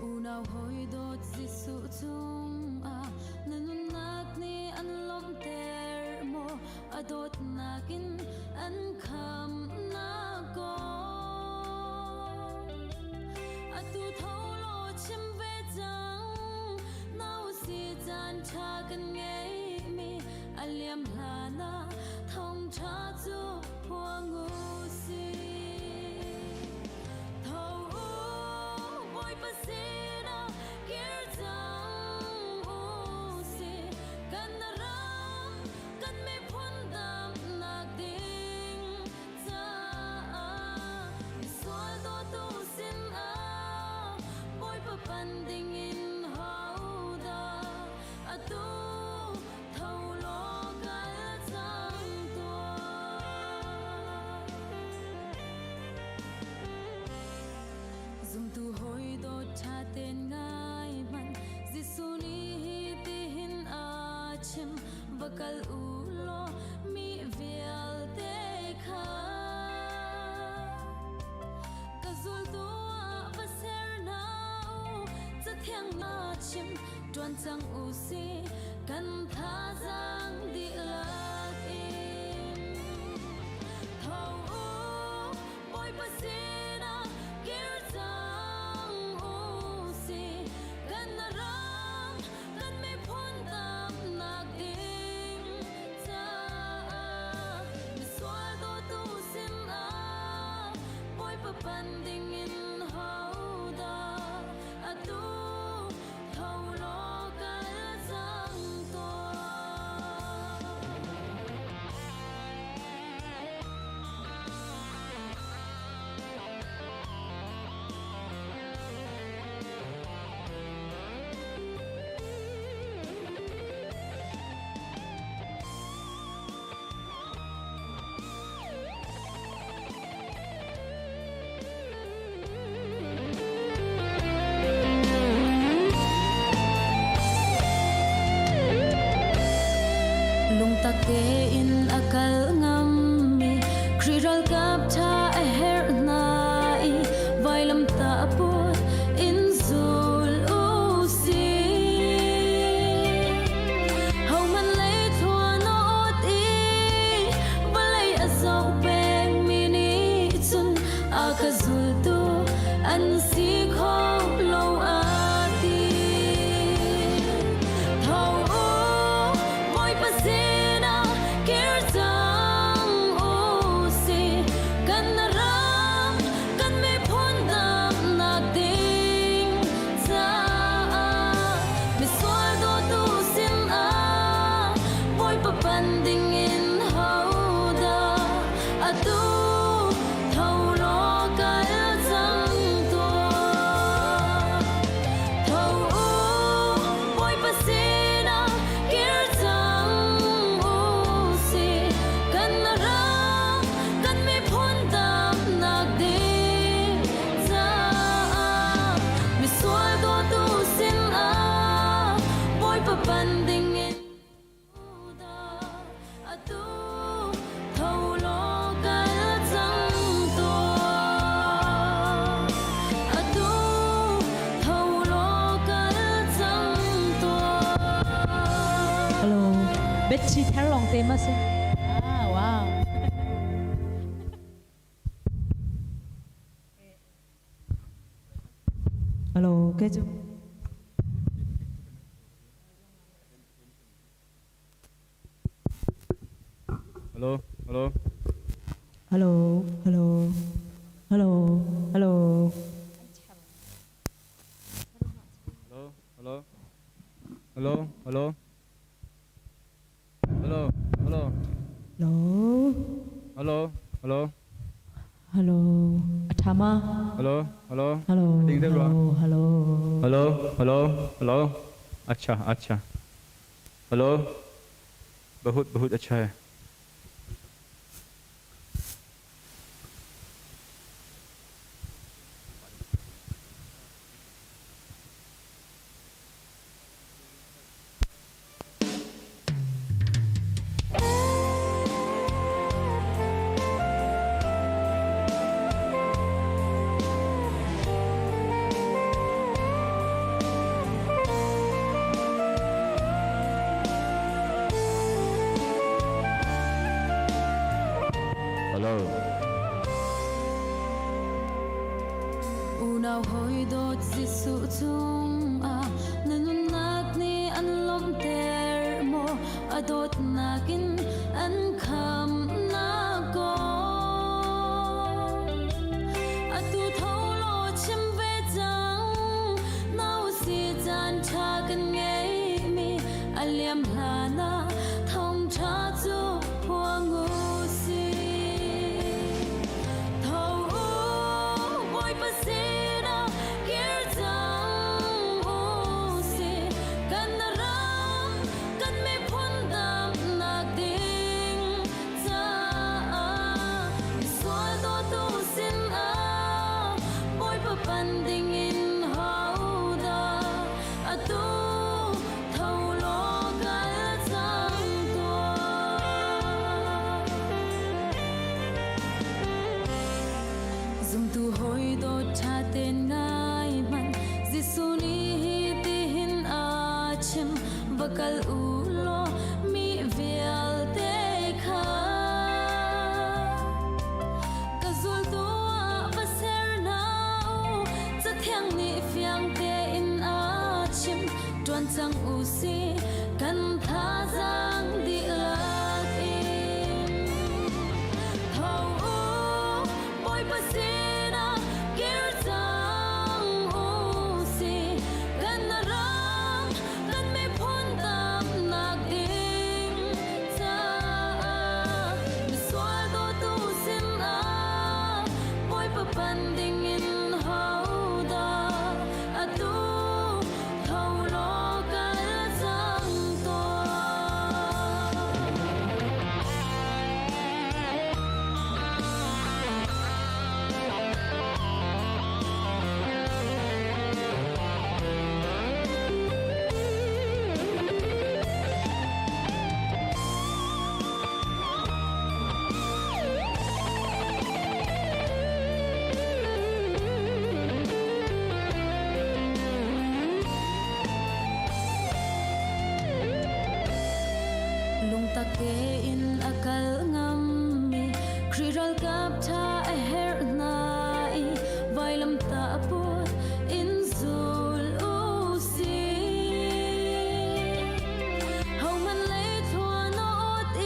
Unau hawi dawt Jesuh cungah na nunnak nih an lawmhter maw? A dawtnak in an khamnak kong. Atu tho law chim ve cang, nau si caan ṭha kan ngeimi a liam hlan ah thawngṭha cu phuang u sih. Tho u, Bawipa sinah kir cang u sih. Kan ram, kan miphun damnak ding caah misual dawtu sinah Bawipa pan dingin hodah atu tho law kal cang tuah. Zumtu hawi dawt ṭha tein ngai hmanh Jesuh nih hitihin a chim va kal u law mi vialte kha ka zultu ah va ser hna u Cathiang na chim ṭuan cang u si kan thazaang dihlak in tho u Bawipa sinah kir cang u si kan ram kan miphun damnak ding caah misual dawtu sinah Bawipa pan dingin hodah atu tho law kal cang tuah. Lungtak tein a kal ngammi Khrih ralkap ṭha a herh hna i vailamtah put in zul u sih. Hohmanh lei thluan a awt i vawlei a zoh pengmi nih cun a ka zultu an si kho lo a ti. Tho u, Bawipa sinah kir cang u sih. Kan ram, kan miphun damnak ding caah misual dawtu sinah Bawipa pan dingin hodah atu tho law kal cang tuah. Tho u, Bawipa sinah kir cang u sih. Kan ram, kan miphun damnak ding caah misual dawtu sinah Bawipa pan dingin atu tho law kal cang tuah. Atu tho law kal cang tuah. Hello. Betsy thar long te ma si. Ah, wow. Hello, ke chu. Hello, hello. Hello, hello. Hello, hello. Hello, hello. Hello, hello. Hello, hello. Hello. Hello, hello. Hello. Athama. Hello, hello. Hello. Ding deuh rua. Hello, hello. Hello, hello, hello. अच्छा, अच्छा. Hello. बहुत बहुत अच्छा है. Unau hawi dawt Jesuh cungah na nunnak nih an lawmhter maw? A dawtnak in an khamnak kaw. Atu tho law chim ve cang, nau si caan ṭha kan ngeimi a liam hlan ah thawngṭha cu phuang u sih. Tho u, Bawipa sinah kir cang u sih. Kan ram, kan miphun damnak ding caah misual dawtu sinah Bawipa pan dingin hodah atu tho law kal cang tuah. Zumtu hawi dawt ṭha tein ngai hmanh Jesuh nih hitihin a chim va kal u law mi vialte kha ka zultu ah va ser hna u Cathiang nih fiang tein a chim ṭuan cang u si kan thazaang dihlak in tho u Bawipa sinah kir cang u si kan ram kan miphun damnak ding caah misual dawtu sinah Bawipa pan dingin hodah atu tho law kal cang tuah. Lungtak tein a kal ngammi Khrih ralkap ṭha a herh hna i vailamtah put in zul u sih. Hohmanh lei thluan a awt i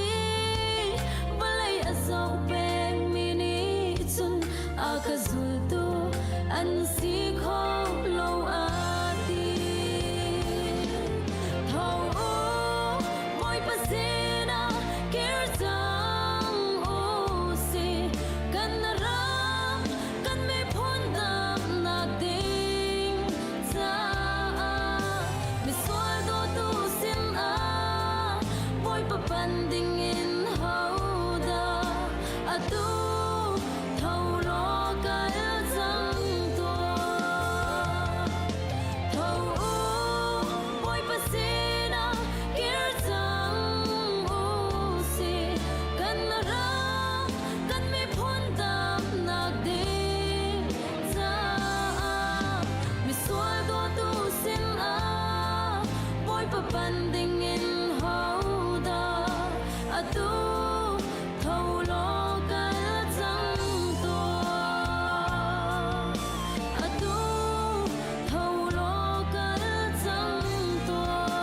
vawlei a zoh pengmi nih cun a ka zultu an si kho lo a ti. Tho u, Bawipa sinah kir cang u sih. Kan ram, kan miphun damnak ding caah misual dawtu sinah Bawipa pan dingin hodah atu tho law kal cang tuah. Tho u, Bawipa sinah kir cang u sih. Kan ram, kan miphun damnak ding caah misual dawtu sinah Bawipa pan dingin hodah atu tho law kal cang tuah. Atu tho law kal cang tuah.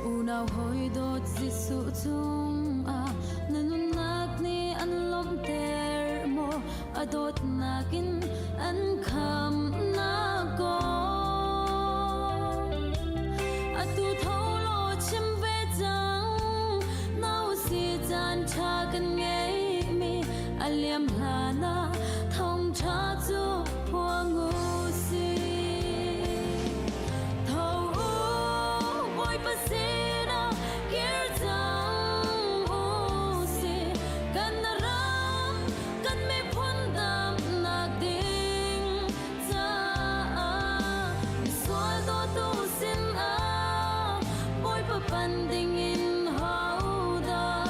Unau hawi dawt Jesuh cungah na nunnak nih an lawmhter maw? A dawtnak in an khamnak kaw. Atu tho law chim ve cang, nau si caan ṭha kan ngeimi a liam hlan ah thawngṭha cu phuang u sih. Tho u, Bawipa sinah kir cang u sih. Kan ram, kan miphun damnak ding caah misual dawtu sinah Bawipa pan dingin hodah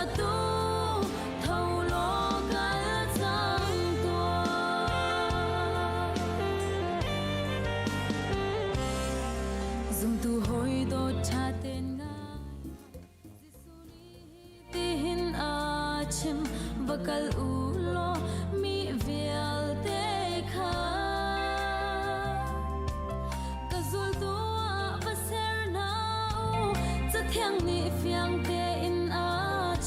atu tho law kal cang tuah. Zumtu hawi dawt ṭha tein ngai Jesuh nih hitihin a chim va kal u law mi vialte kha ka zultu ah va ser hna u. Cathiang nih fiang tein a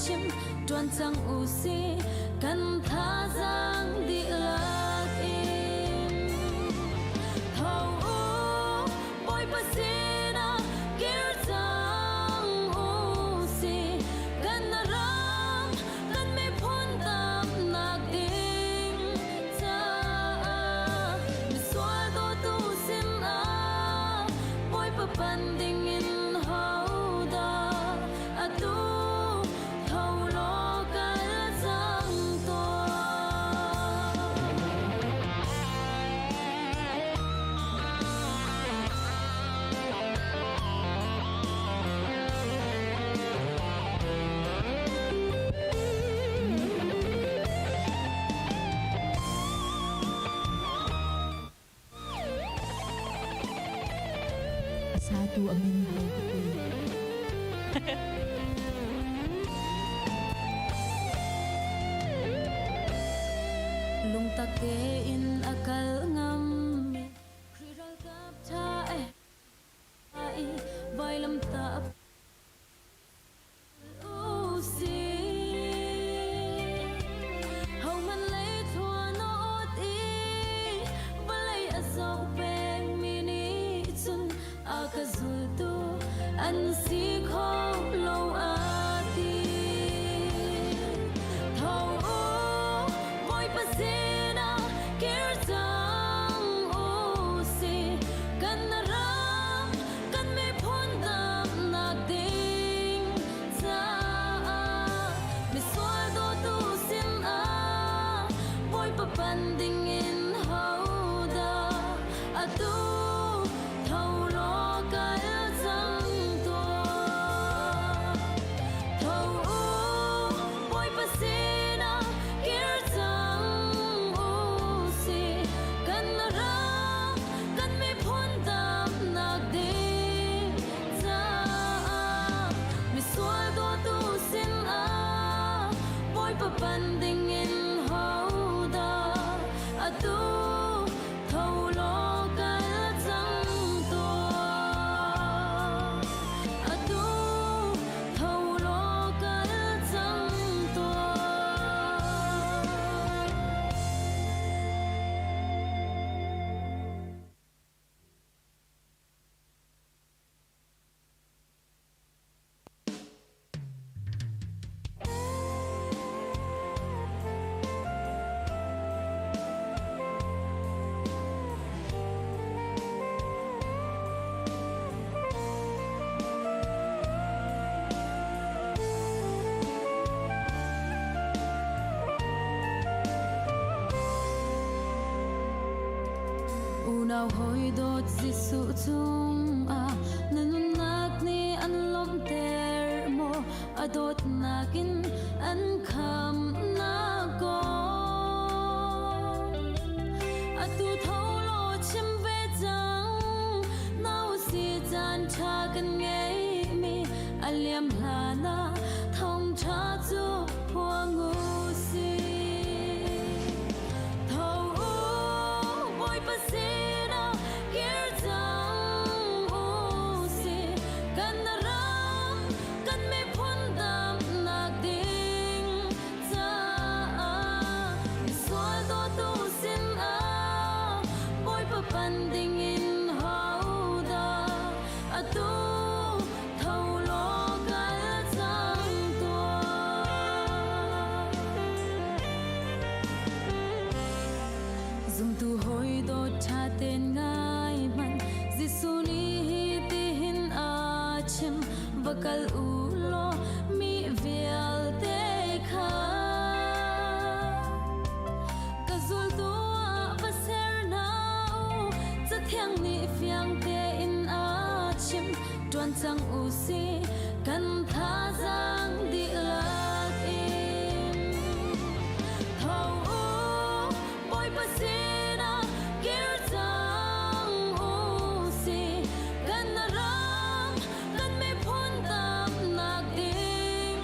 chim ṭuan cang u sih kan thazaang dihlak in. Tho u, Bawipa sinah kir cang u sih. Kan ram, kan miphun damnak ding caah misual dawtu sinah Bawipa pan dingin hodah atu tho law kal cang tuah. A satu a min ho ka ti. Lungtak tein a kal ngammi Khrih ralkap ṭha i vailamtah u sih. Hohmanh lei thluan a awt i vawlei a zoh pengmi nih cun a ka zultu an si kho lo a ti. Tho u, Bawipa sinah kir cang u sih. Kan ram, kan miphun damnak ding caah misual dawtu sinah Bawipa pan dingin hodah atu tho law kal cang tuah. Tho u, Bawipa sinah kir cang u sih. Kan ram, kan miphun damnak ding caah misual dawtu sinah Bawipa pan dingin hodah atu tho law kal cang tuah. Atu tho law kal cang tuah. Unau hawi dawt Jesuh cungah na nunnak nih an lawmhter maw? A dawtnak in an khamnak kong. Atu tho law chim ve cang, nau si caan ṭha kan ngeimi a liam hlan ah thawngṭha cu phuang u sih. Tho u, Bawipa sinah kir cang u sih. Kan ram, kan miphun damnak ding caah misual dawtu sinah Bawipa pan dingin hodah atu tho law kal Va kal u law mi vialte kha ka zultu ah va ser hna u. Cathiang nih fiang tein a chim, ṭuan cang u si kan thazaang dihlak in. Tho u, Bawipa sinah kir cang u si, kan ram kan miphun damnak ding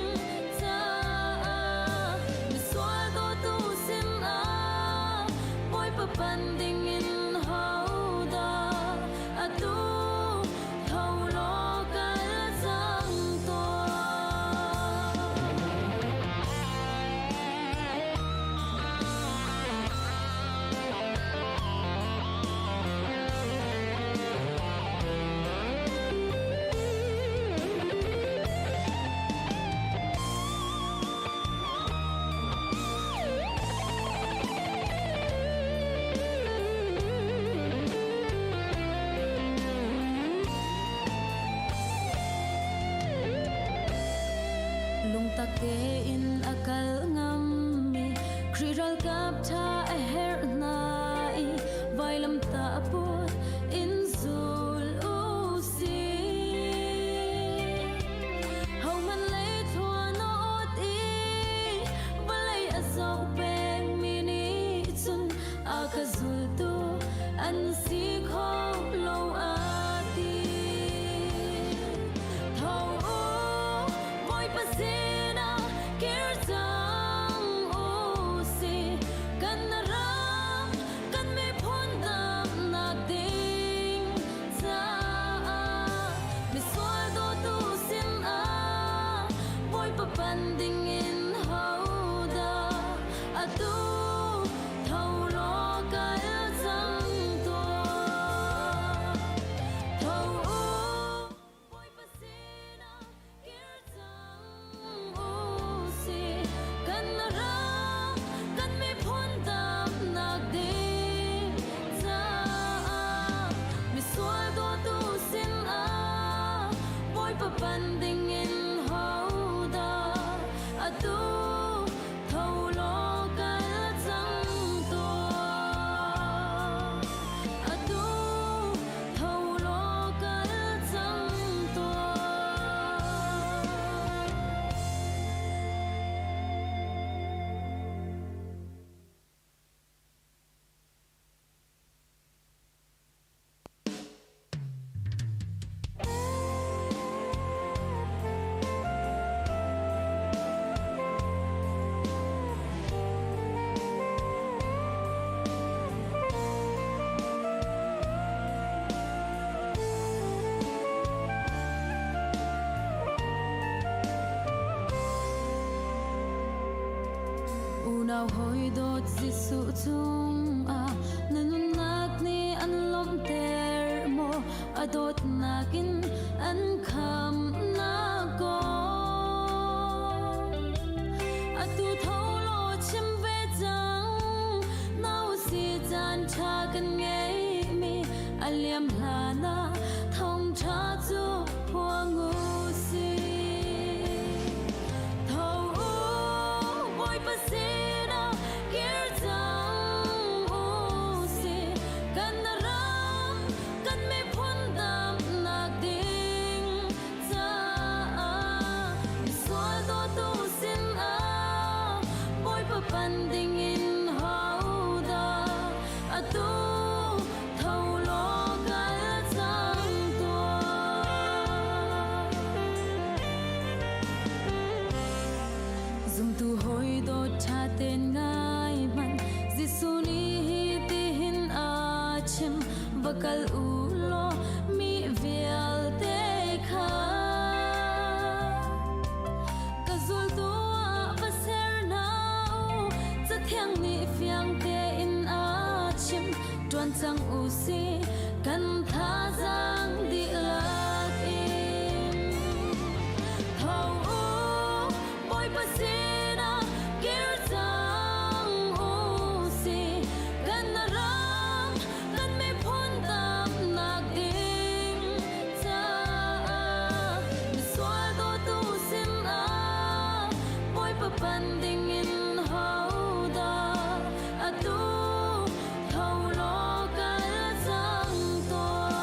caah. Misual dawtu sinah Bawipa pan dingin hodah atu tho law kal cang tuah. Lungtak tein a kal ngammi Khrih ralkap ṭha a herh hna i vailamtah put in zul u sih. Hohmanh lei thluan a awt i vawlei a zoh pengmi nih cun a ka zultu an si kho lo a ti. Tho u, Bawipa sinah kir cang u sih, kan ram kan miphun damnak ding caah. Misual dawtu sinah Bawipa pan dingin hodah atu tho law kal cang tuah. Tho u, Bawipa sinah kir cang u sih, kan ram kan miphun damnak ding caah. Misual dawtu sinah Bawipa pan dingin hodah atu tho law kal cang tuah. Atu tho law kal cang tuah. Unau hawi dawt, Jesuh cungah na nunnak nih an lawmhter maw? A dawtnak in an khamnak ko. Atu tho law chim ve cang nau si, caan ṭha kan ngeimi a liam hlan ah thawngṭha cu phuang u sih. Tho u, Bawipa sinah kir cang u sih, kan ram kan miphun damnak ding caah. Misual dawtu sinah Bawipa pan dingin hodah atu tho law kal cang tuah. Zumtu hawi dawt, ṭha tein ngai hmanh, Jesuh nih hi tihin a chim: Va kal u law mi vialte kha ka zultu ah va ser hna u. Cathiang nih fiang tein a chim, ṭuan cang u si kan thazaang dihlak in. Tho u, Bawipa sinah kir cang u sih, kan ram kan miphun damnak ding caah. Misual Pan dingin hodah atu tho law kal cang tuah.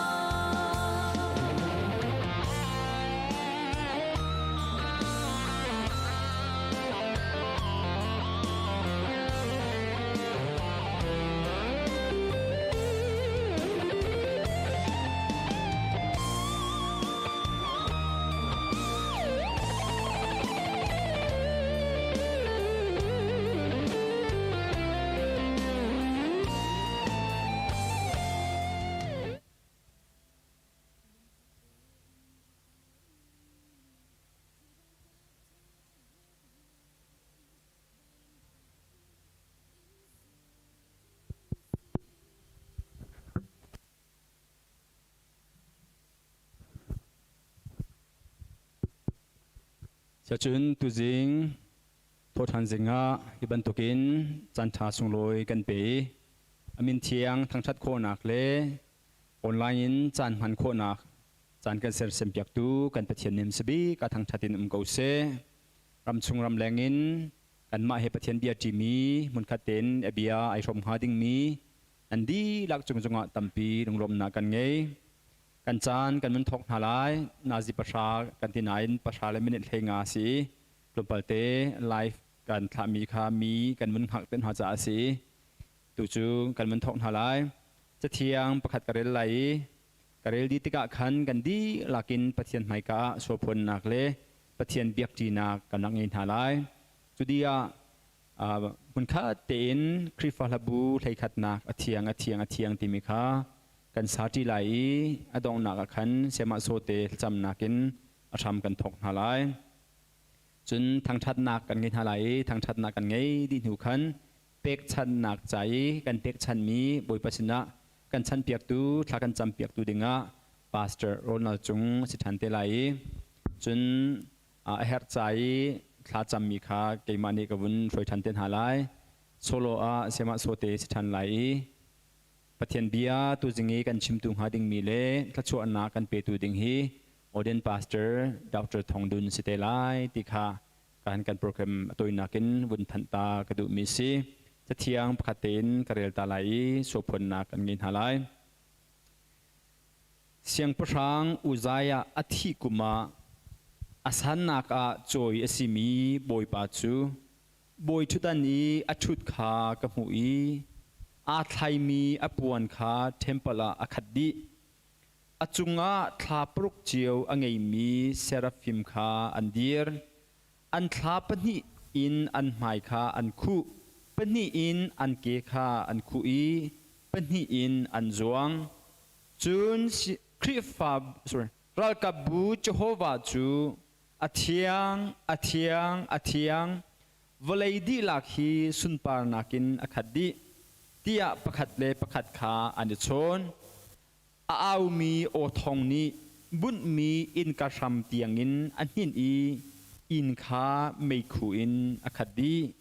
Cun tuzing thawṭhan zingah hi bantukin caanṭha sunglawi kan pe i a min thiang thangṭhat khawhnak le online in caan hman khawhnak caan kan sersiampiaktu kan Pathian nih hmasabik a thangṭhat in um ko seh. Ramchung ramleng in kanmah he Pathian bia ṭimi hmunkhat tein a bia ai hrawm hnga dingmi nan dihlak cung zongah tampi lunglawmhnak kan ngei. Kan caan kan vun thawk hna lai. Nazi pahra kan ti nain pahra le minute 15 a si. Tlawmpal te live kan thlahmi kha mi kan vun hngak te hna caah a si. Tu cu kan vun thawk hna lai. Cathiang pakhat ka rel lai i ka rel dih tikah khan kan dihlak in Pathian hmaika ah sualphuannak le Pathian biakṭinak kan rak ngei hna lai. Cu dih ah hmunkhat tein Khrihfa hlabu hleikhatnak a thiang a thiang a thiang timi kha kan sa ṭi lai i a donghnak ah khan Semah Sawte thlacamnak in a hram kan thawk hna lai. Cun thangṭhatnak kan ngei hna lai i thangṭhatnak kan ngei dih hnu khan pekchanhnak ca i kan pekchanhmi Bawipa sinah kan chanpiaktu thla kan campiaktu dingah Pastor Ronald Cung a si ṭhan te lai i cun a herh ca i thla cammi kha keimah nih ka vun hruai ṭhan te hna lai. Solo ah Semah Sawte si ṭhan lai i Pathian bia tuzing i kan chimtu hnga dingmi le thluachuahnak kan petu ding hi Auden Pastor Dr. Thong Dun si te lai ti kha kan kan program a tawinak in vun thanh ta ka duhmi si. Cathiang pakhat tein ka rel ta lai i suaphuannak kan ngei hna lai. Siangpahrang Uzziah a thih kum ah a sannak ah cawi a simi Bawipa cu bawi ṭhutdan i a ṭhut kha ka hmuh i aa thlaimi a puan kha ṭhempal ah a khat dih. A cungah thla paruk cio a ngeimi serafim kha an dir. An thla pahnih in an hmai kha an khuh, pahnih in an ke kha an khuh i pahnih in an zuang. Cun Khrihfa sorry, ralkapbu Jehovah cu A thiang, a thiang, a thiang, vawlei dihlak hi sunparnak in a khat dih, tiah pakhat le pakhat kha an i chawn. A aumi aw thawng nih bunhmi innka hram tiangin a hninh i inn kha meikhu in a khat dih.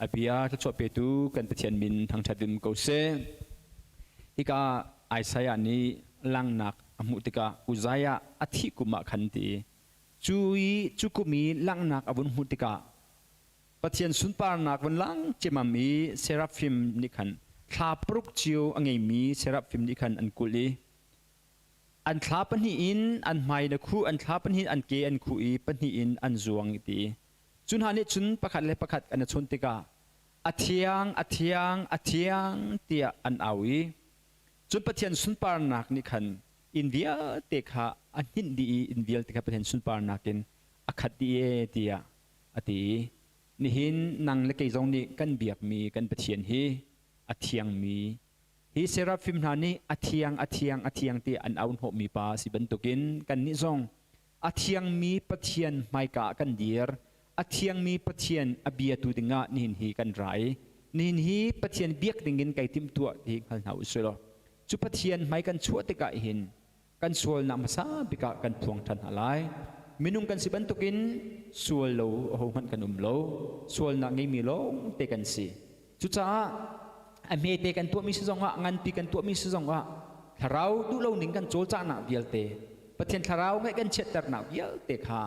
A bia thluachuah petu kan Pathian min thangṭhat in ko seh. Hika Isaiah nih langhnak a hmuh tikah Uzziah a thih kum ah khan ti cu i cu kum i langhnak a vun hmuh tikah Pathian sunparnak vun lang ciammam i seraphim nih khan thla paruk cio a ngeimi seraphim nih khan an kulh i an thla pahnih in an hmai na khuh an thla pahnih in an ke an khuh i pahnih in an zuang ti cu hna nih cun pakhat le pakhat an i chawnh tikah a thiang a thiang a thiang tiah an au i cun Pathian sunparnak nih khan inn vialte kha a hninh dih i inn vialte kha Pathian sunparnak in a khat dih e tiah a ti i nihin nang le kei zong nih kan biakmi kan Pathian hi a thiangmi hi seraphim hna nih a thiang a thiang a thiang ti an au hnawhmi pa si bantukin kannih zong a thiangmi Pathian hmaika ah kan dir a thiangmi Pathian a biatu dingah nihin hi kan ra i nihin hi Pathian biak dingin kai timhtuah ti hngal hna usih law cu Pathian hmai kan chuah tikah hin kan sualnak hmasa bik ah kan phuang ṭhan hna lai. Minung kan si bantukin sual lo ahohmanh kan um lo. Sualnak ngeimi lawng te kan si. Cucaah a hmete kan tuahmi si zongah nganpi kan tuahmi si zongah thlarau duh lo ning kan cawlcahnak vialte Pathian thlarau ngaih kan chiatternak vialte kha.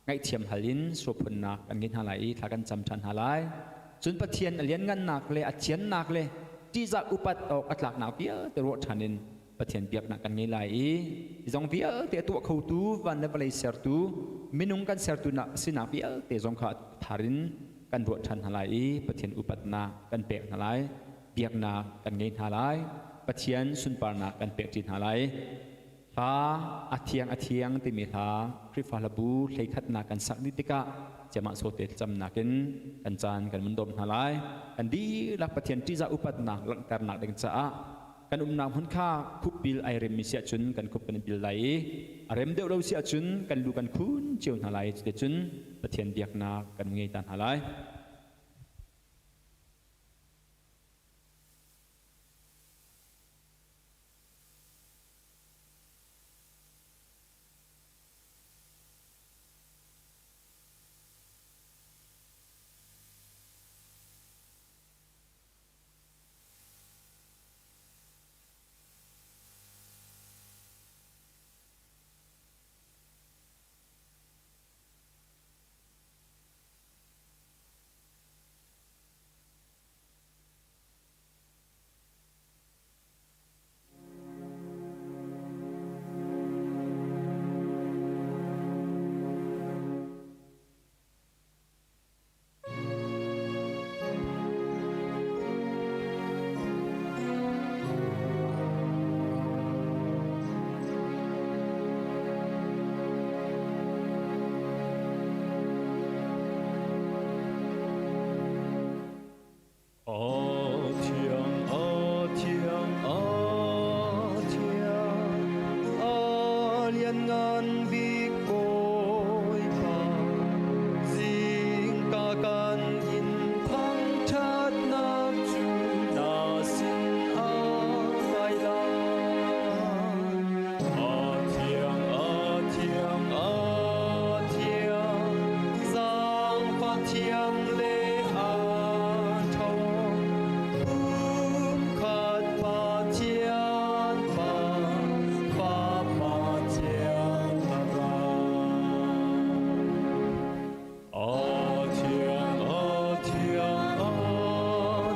Ngaihthiam hal in suaphunnak kan ngei hna lai i thla kan cam ṭhan hna lai. Cun Pathian a lianngannak le a thiannak le ṭihzah upat awk a tlaknak vialte ruah ṭhan in Pathian biaknak kan ngei lai i zong vialte a tuah khotu van le vawlei sertu minung kan sertu nak sinak vialte zong kha thar in kan ruah ṭhan hna lai i Pathian upatnak kan pek hna lai, biaknak kan ngei hna lai, Pathian sunparnak kan pek ṭi hna lai. Hla a thiang a thiang timi hla Khrihfa hlabu hleikhatnak kan sak dih tikah ciamah sawte thlacamnak in kan caan kan mun dawm hna lai. Kan dihlak Pathian ṭihzah upatnak langhternak ding caah kan umnak hmun kha khupbil ai remmi si ahcun kan khup kan i bil lai i a rem deuh lo si ahcun kan lu kan khun cio hna lai. Cuticun Pathian biaknak kan ngei ta hna lai. A thiang, a thiang, a thiang, a lianngan bik Bawipa. Zingka kan in thangṭhatnak cu na sin ah kai lai. A thiang, a thiang, a thiang, zaangfah thiam le a ṭhawng. Pumkhat Pathian Pa, Pa Pathian Thlarau. A thiang, a thiang, a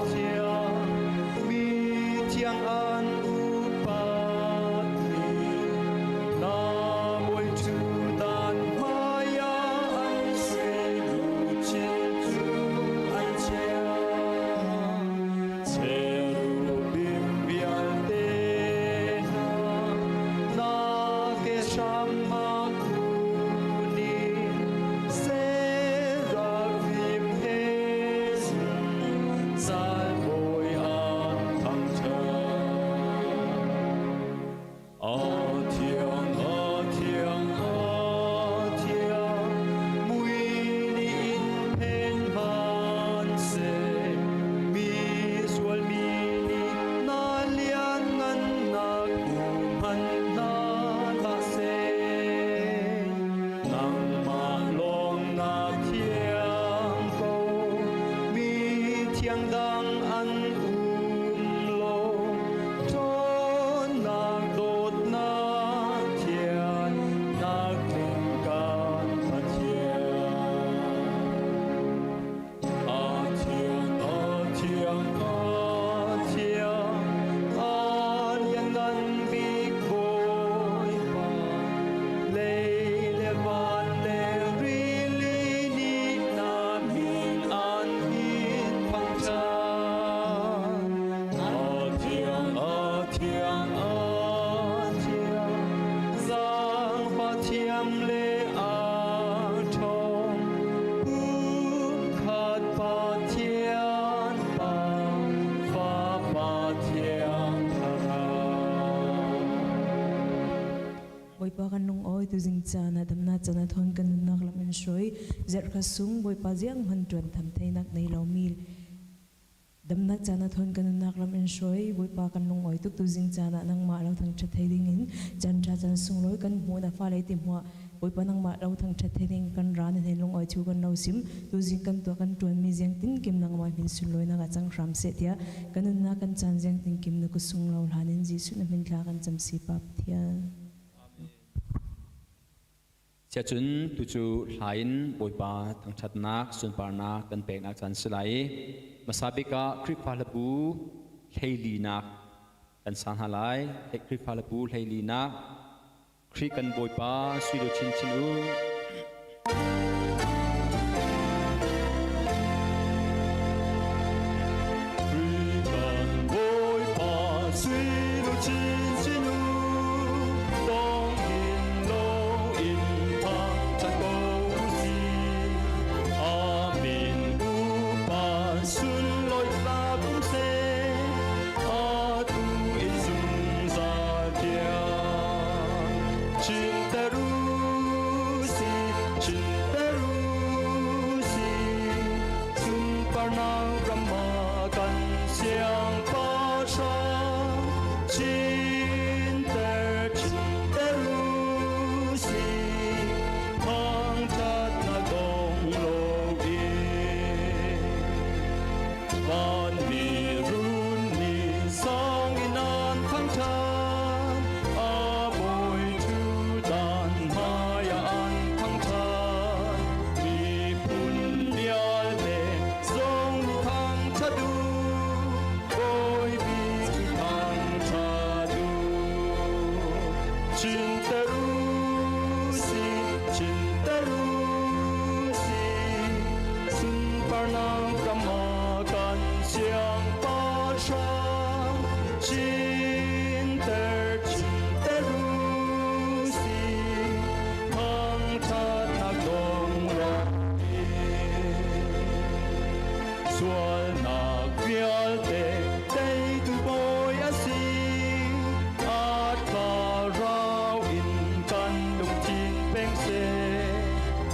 thiang, mi thiang an upatmi, na bawi ṭhutdan hmaiah an sui luchin cu an chiah. Cherubim vialte hna, na ke hram a kun i Seraphim he zungzal bawi an thangṭhat. A thiang, a thiang, a thiang, mui nih in phen hmanhseh, mi sualmi nih na lianngannak hmu hmanh hna hlah seh. Nangmah lawng na thiang ko, mi thiang dang an um lo. Ṭhawnnak dawtnak thiannak tling kan Pathian. A thiang, a thiang, a thiang, a lianngan bik Bawipa. Lei le van le rili nih na min an in thangṭhat. A thiang, a thiang, a thiang, zaangfah thiam le a ṭhawng, pumkhat Pathian Pa, Fapa Thiang Thlarau. Bawipa kan lungawi tuzing caan ah damnak caan ah thawn kan nunnak lam in hruai. Zarh kha sung Bawipa ziang hman ṭuan tham theinak nei lomi Damnak caan ah thawn kan nunnak lam in hruai. Bawipa kan lungawi tuk tuzing caan ah nangmah lo thangṭhat thei ding in caan ṭha caan sunglawi kan hmuh na fale ti hmuah Bawipa nangmah lo thangṭhat thei ding kan ra na hnen lungawi thu kan lo sim tuzing kan tuah kan ṭuanmi ziang tinkim nangmah min sunlawinak ah cang hram seh tiah kan nunnak kan caan ziang tinkim na kusung lo hlan in Jesuh na min thla kan cam si Pa Pathian. Amen. Siacun tucu hla in Bawipa thangṭhatnak sunparnak kan peknak caan si lai i hmasa bik ah Khrihfa hlabu hleilinak kan sa hna lai. Khrihfa hlabu hleilinak Khrih kan Bawipa sui lu chinchin u. Khrih kan Bawipa sui lu chinchin u, dong in lo in thangṭhat ko u sih. Amen upa sunlawi tlak um seh, atu in zungzal tiang. Chinter u sih, chinter u sih, sunparnak ram ah kan siangpahrang. Chinter, chinter u sih, thangṭhatnak dong loin. Vanmi runmi sang in an thangṭhat, a bawi ṭhutdan hmaiah an thangṭhat. Miphun vialte zong nih thangṭhat u, Bawi bik thangṭhat u. Chinter u sih, chinter u sih, sunparnak ram ah kan siangpahrang. Chinter, chinter u sih, thangṭhatnak dong loin. Sualnak vialte teitu Bawi a si, a thlarau in kan lungthin peng seh.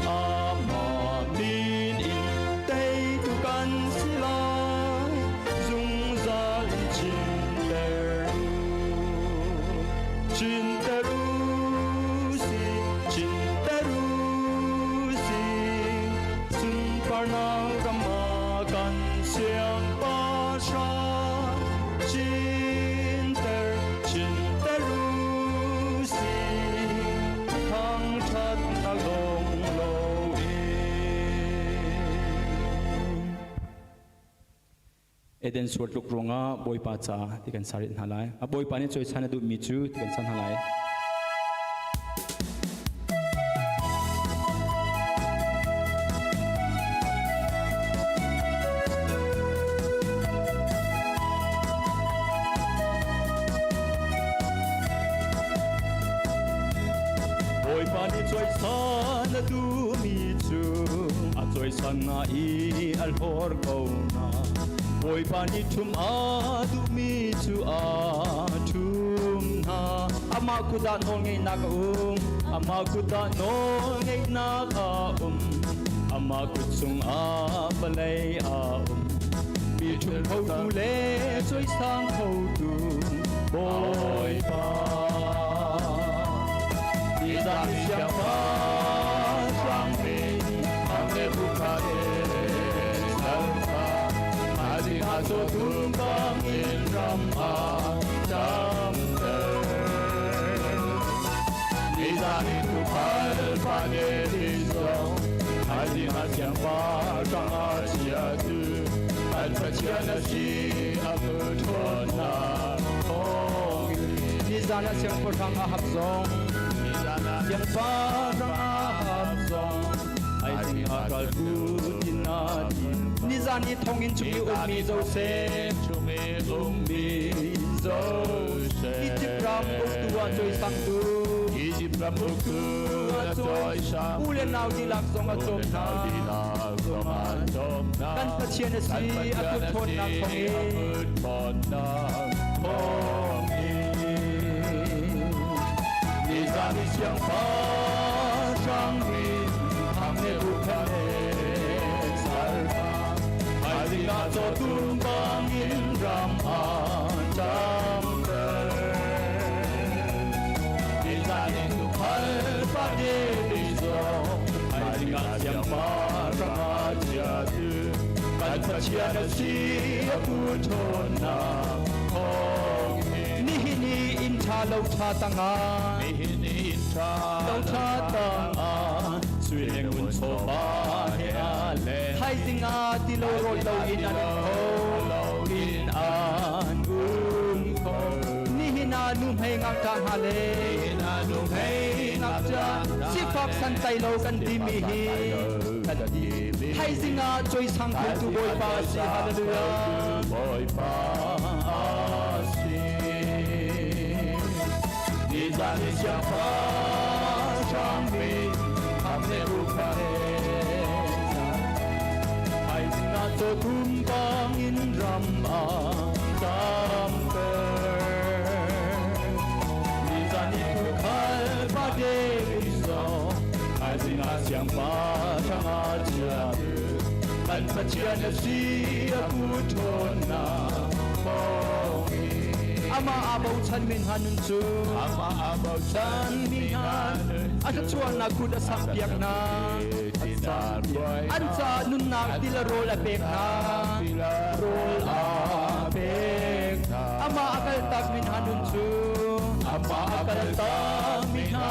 Amah min in teitu kan si lai, zungzal in chinter u. Chinter u sih, chinter u sih, sunparnak ram ah kan siangpahrang. Chinter, chinter u sih, thangṭhatnak dong loin. Eden sual tluk ruangah Bawipa ca ti kan sarit hna lai. A Bawipa nih cawisan a duhmi cu ti kan san hna lai. Bawipa nih cawisan a duhmi cu a cawisan hna i a hlawr ko hna. Bawipa nih ṭhum a duhmi cu a ṭhum hna. Amah kut ah nawlngeihnak a um. Amah kut ah nawlngeihnak a um. Amah kut chungah vawlei a um. Mi ṭhum khotu le cawisang khotu Bawipa. Nizan siangpahrang min Nebuchadnezzar Thaizing ah cawtum bangin ram ah camter. Nizan in tuukhal fale zong thaizing ah siangpahrang ah chiatu an Pathian a si a ṭhawnnak thawngin. Nizan ah siangpahrang Ahab zong siangpahrang Ahab zong thaizing ah ralkut in aa tim. Nizan i thonginn chung i ummi Josef chung i ummi Josef Egypt ram uktu ah cawisangtu Egypt ram uktu a cawisang u le nau dihlak zong a cawm hna. Zong a cawm hna. Kan Pathian a si, a kut ṭhawnnak thawngin. A kut ṭhawnnak thawngin. Nizan i siangpahrang min thang Nebuchadnezzar kha thaizing ah cawtum bangin ram ah camter. Nizan in tuukhal fate zong thaizing ah siangpahrang ah chiatu kan Pathian a si a kut ṭhawnnak thawngin. Nihin i inn ṭha lo ṭha tangah Nihin i inn ṭha lo ṭha tangah. Sui le ngun chawva he a le. Thaizing ah ti lo rawl lo in an kho lo in an um kho. Nihin ah nu hmei ngakṭah hna le nihin ah nu hmei ngakṭah sifak santlai lo kan timi hi kan ti. Thaizing ah cawisang khotu Bawipa a si. Hallelujah. Bawipa a si. Nizan i siangpahrang min hamne Nebuchadnezzar. Thaizing ah cawtum bangin ram ah camter. Nizan i tuukhal pa David zong thaizing ah siangpahrang ah chia kan Pathian a si a pu ṭhawnnak thawngin. Amah aa bochan mi hna nun cu amah aa bochan mi hna a thluachuahnak kut a samhpiak hna. An caah nunnak til a rawl a pek hna. Rawl a pek hna. Amah a kaltak mi hna nun cu amah a kaltak mi hna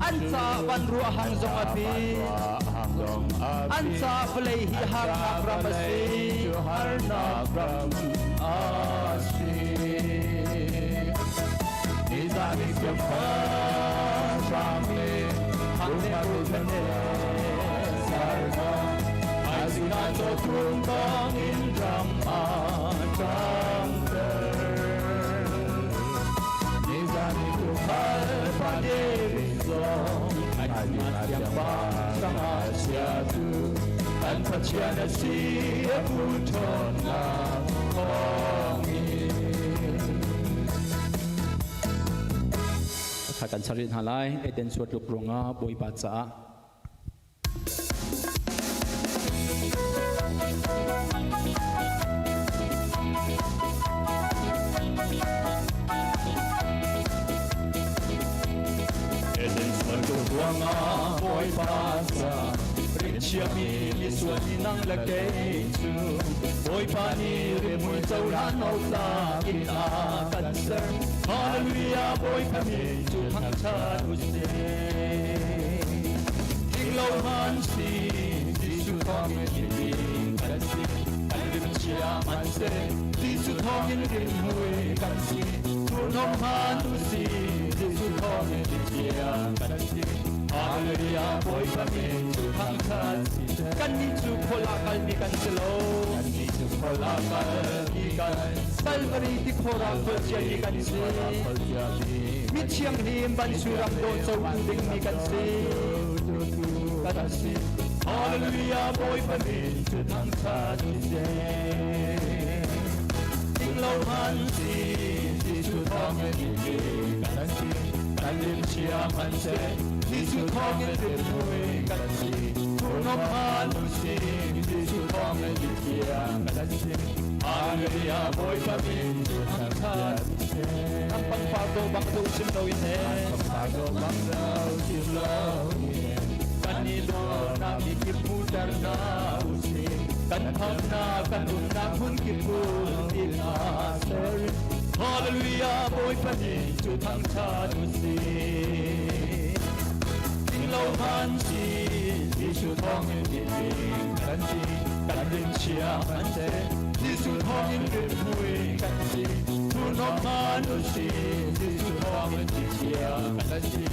an caah van ruah hang zong a pi. An caah vawlei hi harnak ram a si. Harnak ram a si. Nizan i siangpahrang le Nebuchadnezzar thaizing ah cawtum bangin ram ah ṭangter. Nizan i tuukhal pa David zong thaizing ah siangpahrang ah chiatu kan Pathian a si a pu ṭhawnnak thawngin. Kha kan char hna lai Eden suatluk ruangah Bawipa caah. Eden sualtuk ruangah Bawipa ca rimchiami misual ni nang le kei cu Bawipa nih rimhmui cohlan awk tlak in a kan ser. Hallelujah Bawipa min cu thangṭhat u sih. Thing lo hman si Jesuh thawngin miding kan si. Kan rimchia hman seh Jesuh thawngin rimhmui kan si. Thurhnawm hman u si Jesuh thawngin mithiang kan si. Hallelujah Bawipa min cu thangṭhat si seh. Kannih cu khual ah kalmi kan si lo. Kannih cu khual ah kalmi kan Calvary tikhor ah khualciami kan si. Mithianghlim van suram dawh cotu dingmi kan si. Kan si. Hallelujah Bawipa min cu thangṭhat si seh. Ding lo hman si Jesuh thawngin miding kan si. Kan limchia hman seh Jesuh thawngin rimhmui kan si. Thurhnawm hman u si Jesuh thawngin mithiang kan si. Hallelujah Bawipa min cu thangṭhat si seh. An pangpar dawh bang dawh chim loin he. Pangpar dawh bang dawh chim loin kan i dawtnak mi kip hmuhter hna usih. Kan thamnak kan umnak hmun kip hmun hna ser. Hallelujah Bawipa min cu thangṭhat usih. Ding lo hman si Jesuh thawngin miding kan si. Kan rimchia hman seh Jesuh thawngin rimhmui kan si. Thurhnawm hman usih Jesuh thawngin mithiang kan si.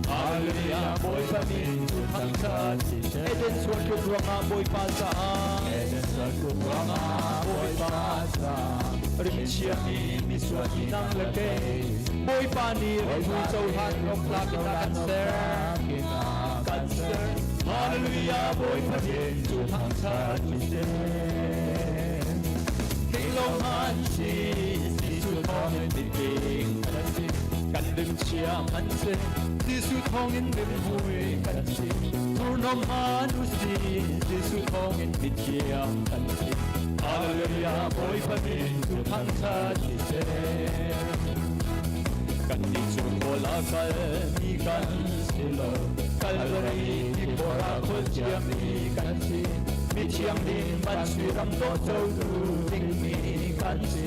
Hallelujah Bawipa min cu thangṭhat si seh. Eden sualtluk ruangah Bawipa caah Eden sualtluk ruangah Bawipa caah rimchiami misual nang le kei Bawipa nih rimhmui cohlan awk tlak in a kan ser. Kan ser. Hallelujah Bawipa min cu thangṭhat si seh. King lo hman si Jesuh thawngin miding kan si. Kan rimchia hman seh Jesuh thawngin rimhmui kan si. Thurhnawm hman u si Jesuh thawngin mithiang kan si. Hallelujah Bawipa min cu thangṭhat si seh. Kannih cu khual ah kalmi kan si lo. Calvary tikhor ah khualciami kan si. Mithianghlim van sui ram dawh cotu dingmi kan si.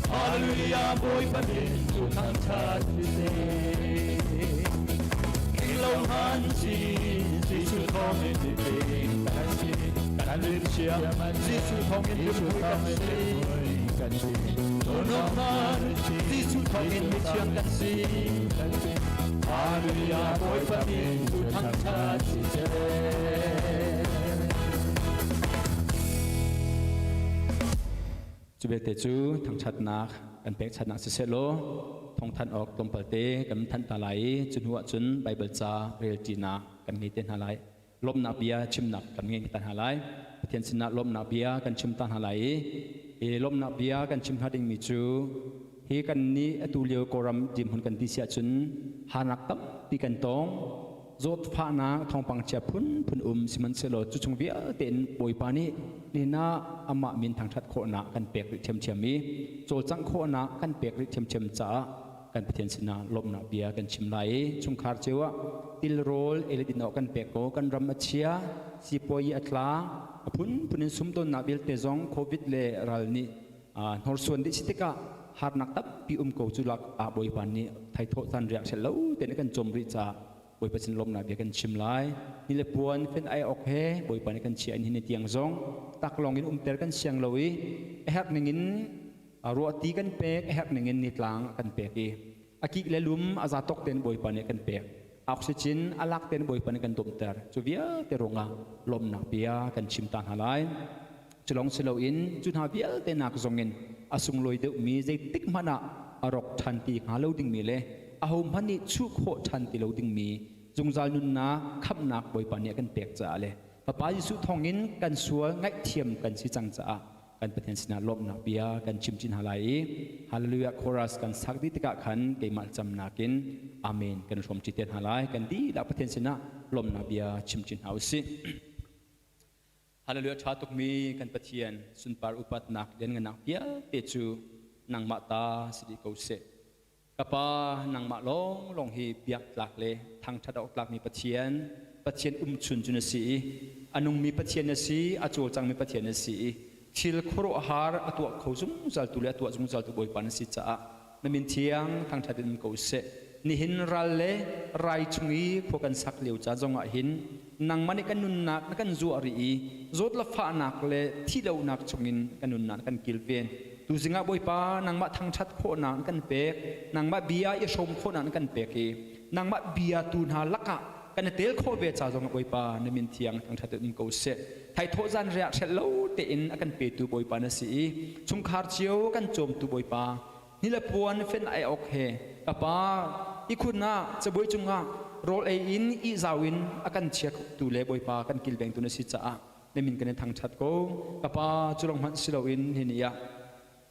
Hallelujah Bawipa min cu thangṭhat si seh. King lo hman si. Jesuh thawngin mitling kan si. Kan limchia Jesuh thawngin limhmui kan si. Nuamhnak Jesuh thawngin mithiang kan si. Hallelujah Bawipa min cu thangṭhat si seh. Cu belte cu thangṭhatnak kan pekchanhnak siseh law thawngthanh awk tlawmpalte kan thanh ta lai i cu hnu ahcun Baibal ca relṭinak kan ngei te hna lai. Lawmhnak bia chimnak kan ngei ta hna lai. Pathian sinah lawmhnak bia kan chim ta hna lai i lawmhnak bia kan chim hna dingmi cu hi kan nih atu lio Kawlram dirhmun kan ti si ahcun harnak tampi kan tong. Zawtfahnak thawngpang chia phunphun um sihmanhsehlaw cu chung vialte in Bawipa nih nihin ah amah min thangṭhat khawhnak kan pek rih ṭhiamṭhiam i cawlcangh khawhnak kan pek rih ṭhiamṭhiam caah kan Pathian sinah lawmhnak bia kan chim lai i chungkhar cio ah tilrawl ei le din awk kan pek ko. Kan ram a chia, sipuayi a tla, a phunphun in sumdawnnak vialte zong COVID le ral nih hnorsuan dih si tikah harnak tampi um ko. Cu lak ah Bawipa nih thaithawh caan riak sel lo tein a kan cawm rih caah Bawipa sin lawmnak bia kan chim lai. Ni le puan fen ai awk he Bawipa nih kan chia in hin tiang zong taklawng in umter kan siang lo i a herh ning in ruahti kan pek, a herh ning in nitlang kan pek i a kik le lum a za tawk tein Bawipa nih kan pek, oxygen a lak tein Bawipa nih kan dawmter. Cu vialte ruangah lawmnak bia kan chim ta hna lai. Culong si loin cu hna vialte nak zongin a sunglawi deuhmi, zeitik hmanh ah a rawk ṭhan ti hnga lo dingmi le ahohmanh nih chuh khawh ṭhan ti lo dingmi zungzal nunnak khamhnak Bawipa nih a kan pek caah le Fapa Jesuh thawngin kan sual ngaihthiam kan si cang caah kan Pathian sinah lawmhnak bia kan chim chin hna lai i Hallelujah chorus kan sak dih tikah khan keimah camnak in Amen kan hrawm ṭi te hna lai. Kan dihlak Pathian sinah lawmhnak bia chim chin hna u sih. Hallelujah. Ṭha tukmi kan Pathian, sunpar upatnak lianngannak vialte cu nangmah ta si dih ko seh. Ka Pa, nangmah lawnglawng hi biak tlak le thangṭhat awk tlakmi Pathian, Pathian umchun cu na si i a nungmi Pathian na si, a cawlcangmi Pathian na si i thil khuaruahhar a tuah kho zungzaltu le a tuah zungzaltu Bawipa na si caah na min thiang thangṭhat in um ko seh. Nihin ral le rai chung i khua kan sak lio ca zongah hin nangmah nih kan nunnak na kan zuah rih i zawt le fahnak le thihlohnak chungin kan nunnak na kan kilven. Tuzing ah Bawipa, nangmah thangṭhat khawhnak na kan pek, nangmah bia i hrawm khawhnak na kan pek i nangmah bia tu hna lakah kan i tel khawh ve ca zongah Bawipa na min thiang thangṭhat in um ko seh. Thaithawh zan riah hrelh lo tein a kan petu Bawipa na si i chungkhar cio kan cawmtu Bawipa, ni le puan fen ai awk he ka pa ihkhun ah cabuai cungah rawl ei in ihzau in a kan chia tu le Bawipa kan kilvengtu na si caah na min kan in thangṭhat ko. Ka pa, cu lawng hmanh si loin hi ni ah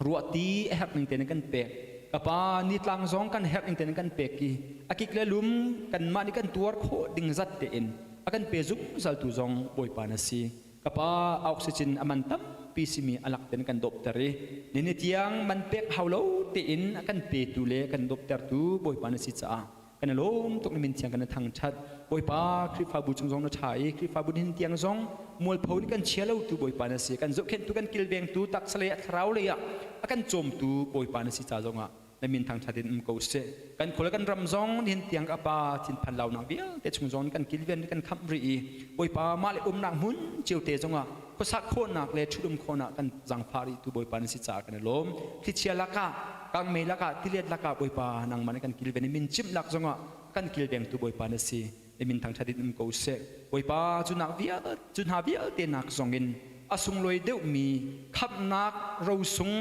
ruahti a herh ning tein kan pek. Ka pa, nitlang zong kan herh ning tein kan pek i a kik le lum kanmah nih kan tuar khawh ding zat tein a kan pe zungzal tu zong Bawipa na si. Ka pa, oxygen a man tampi simi a lak tein kan dawpter i nini tiang man pek hau lo tein a kan petu le kan dawptertu Bawipa na si caah kan i lawm tuk. Na min thiang kan i thangṭhat. Bawipa, Khrihfabu cung zong na ṭha i Khrihfabu nihin tiang zong mualpho nih kan chia lotu Bawipa na si. Kan zohkhenhtu, kan kilvengtu, taksa lei ah, thlarau lei ah a kan cawmtu Bawipa na si ca zongah na min thangṭhat in um ko seh. Kan khua le kan ram zong nihin tiang ka pa thinphan launak vialte chung zong kan kilven, kan khamh rih i Bawipa, mah le umnak hmun cio te zongah khuasak khawhnak le ṭhut-um khawhnak kan zaangfah rih tu Bawipa na si caah kan i lawm. Thlichia lakah, kangmei lakah, tilet lakah Bawipa nangmah nih kan kilven i min cimh lak zongah kan kilvengtu Bawipa na si. Na min thangṭhat in um ko seh. Bawipa, cu nak vial cu hna vialte nak zongin a sunglawi deuhmi khamhnak rosung,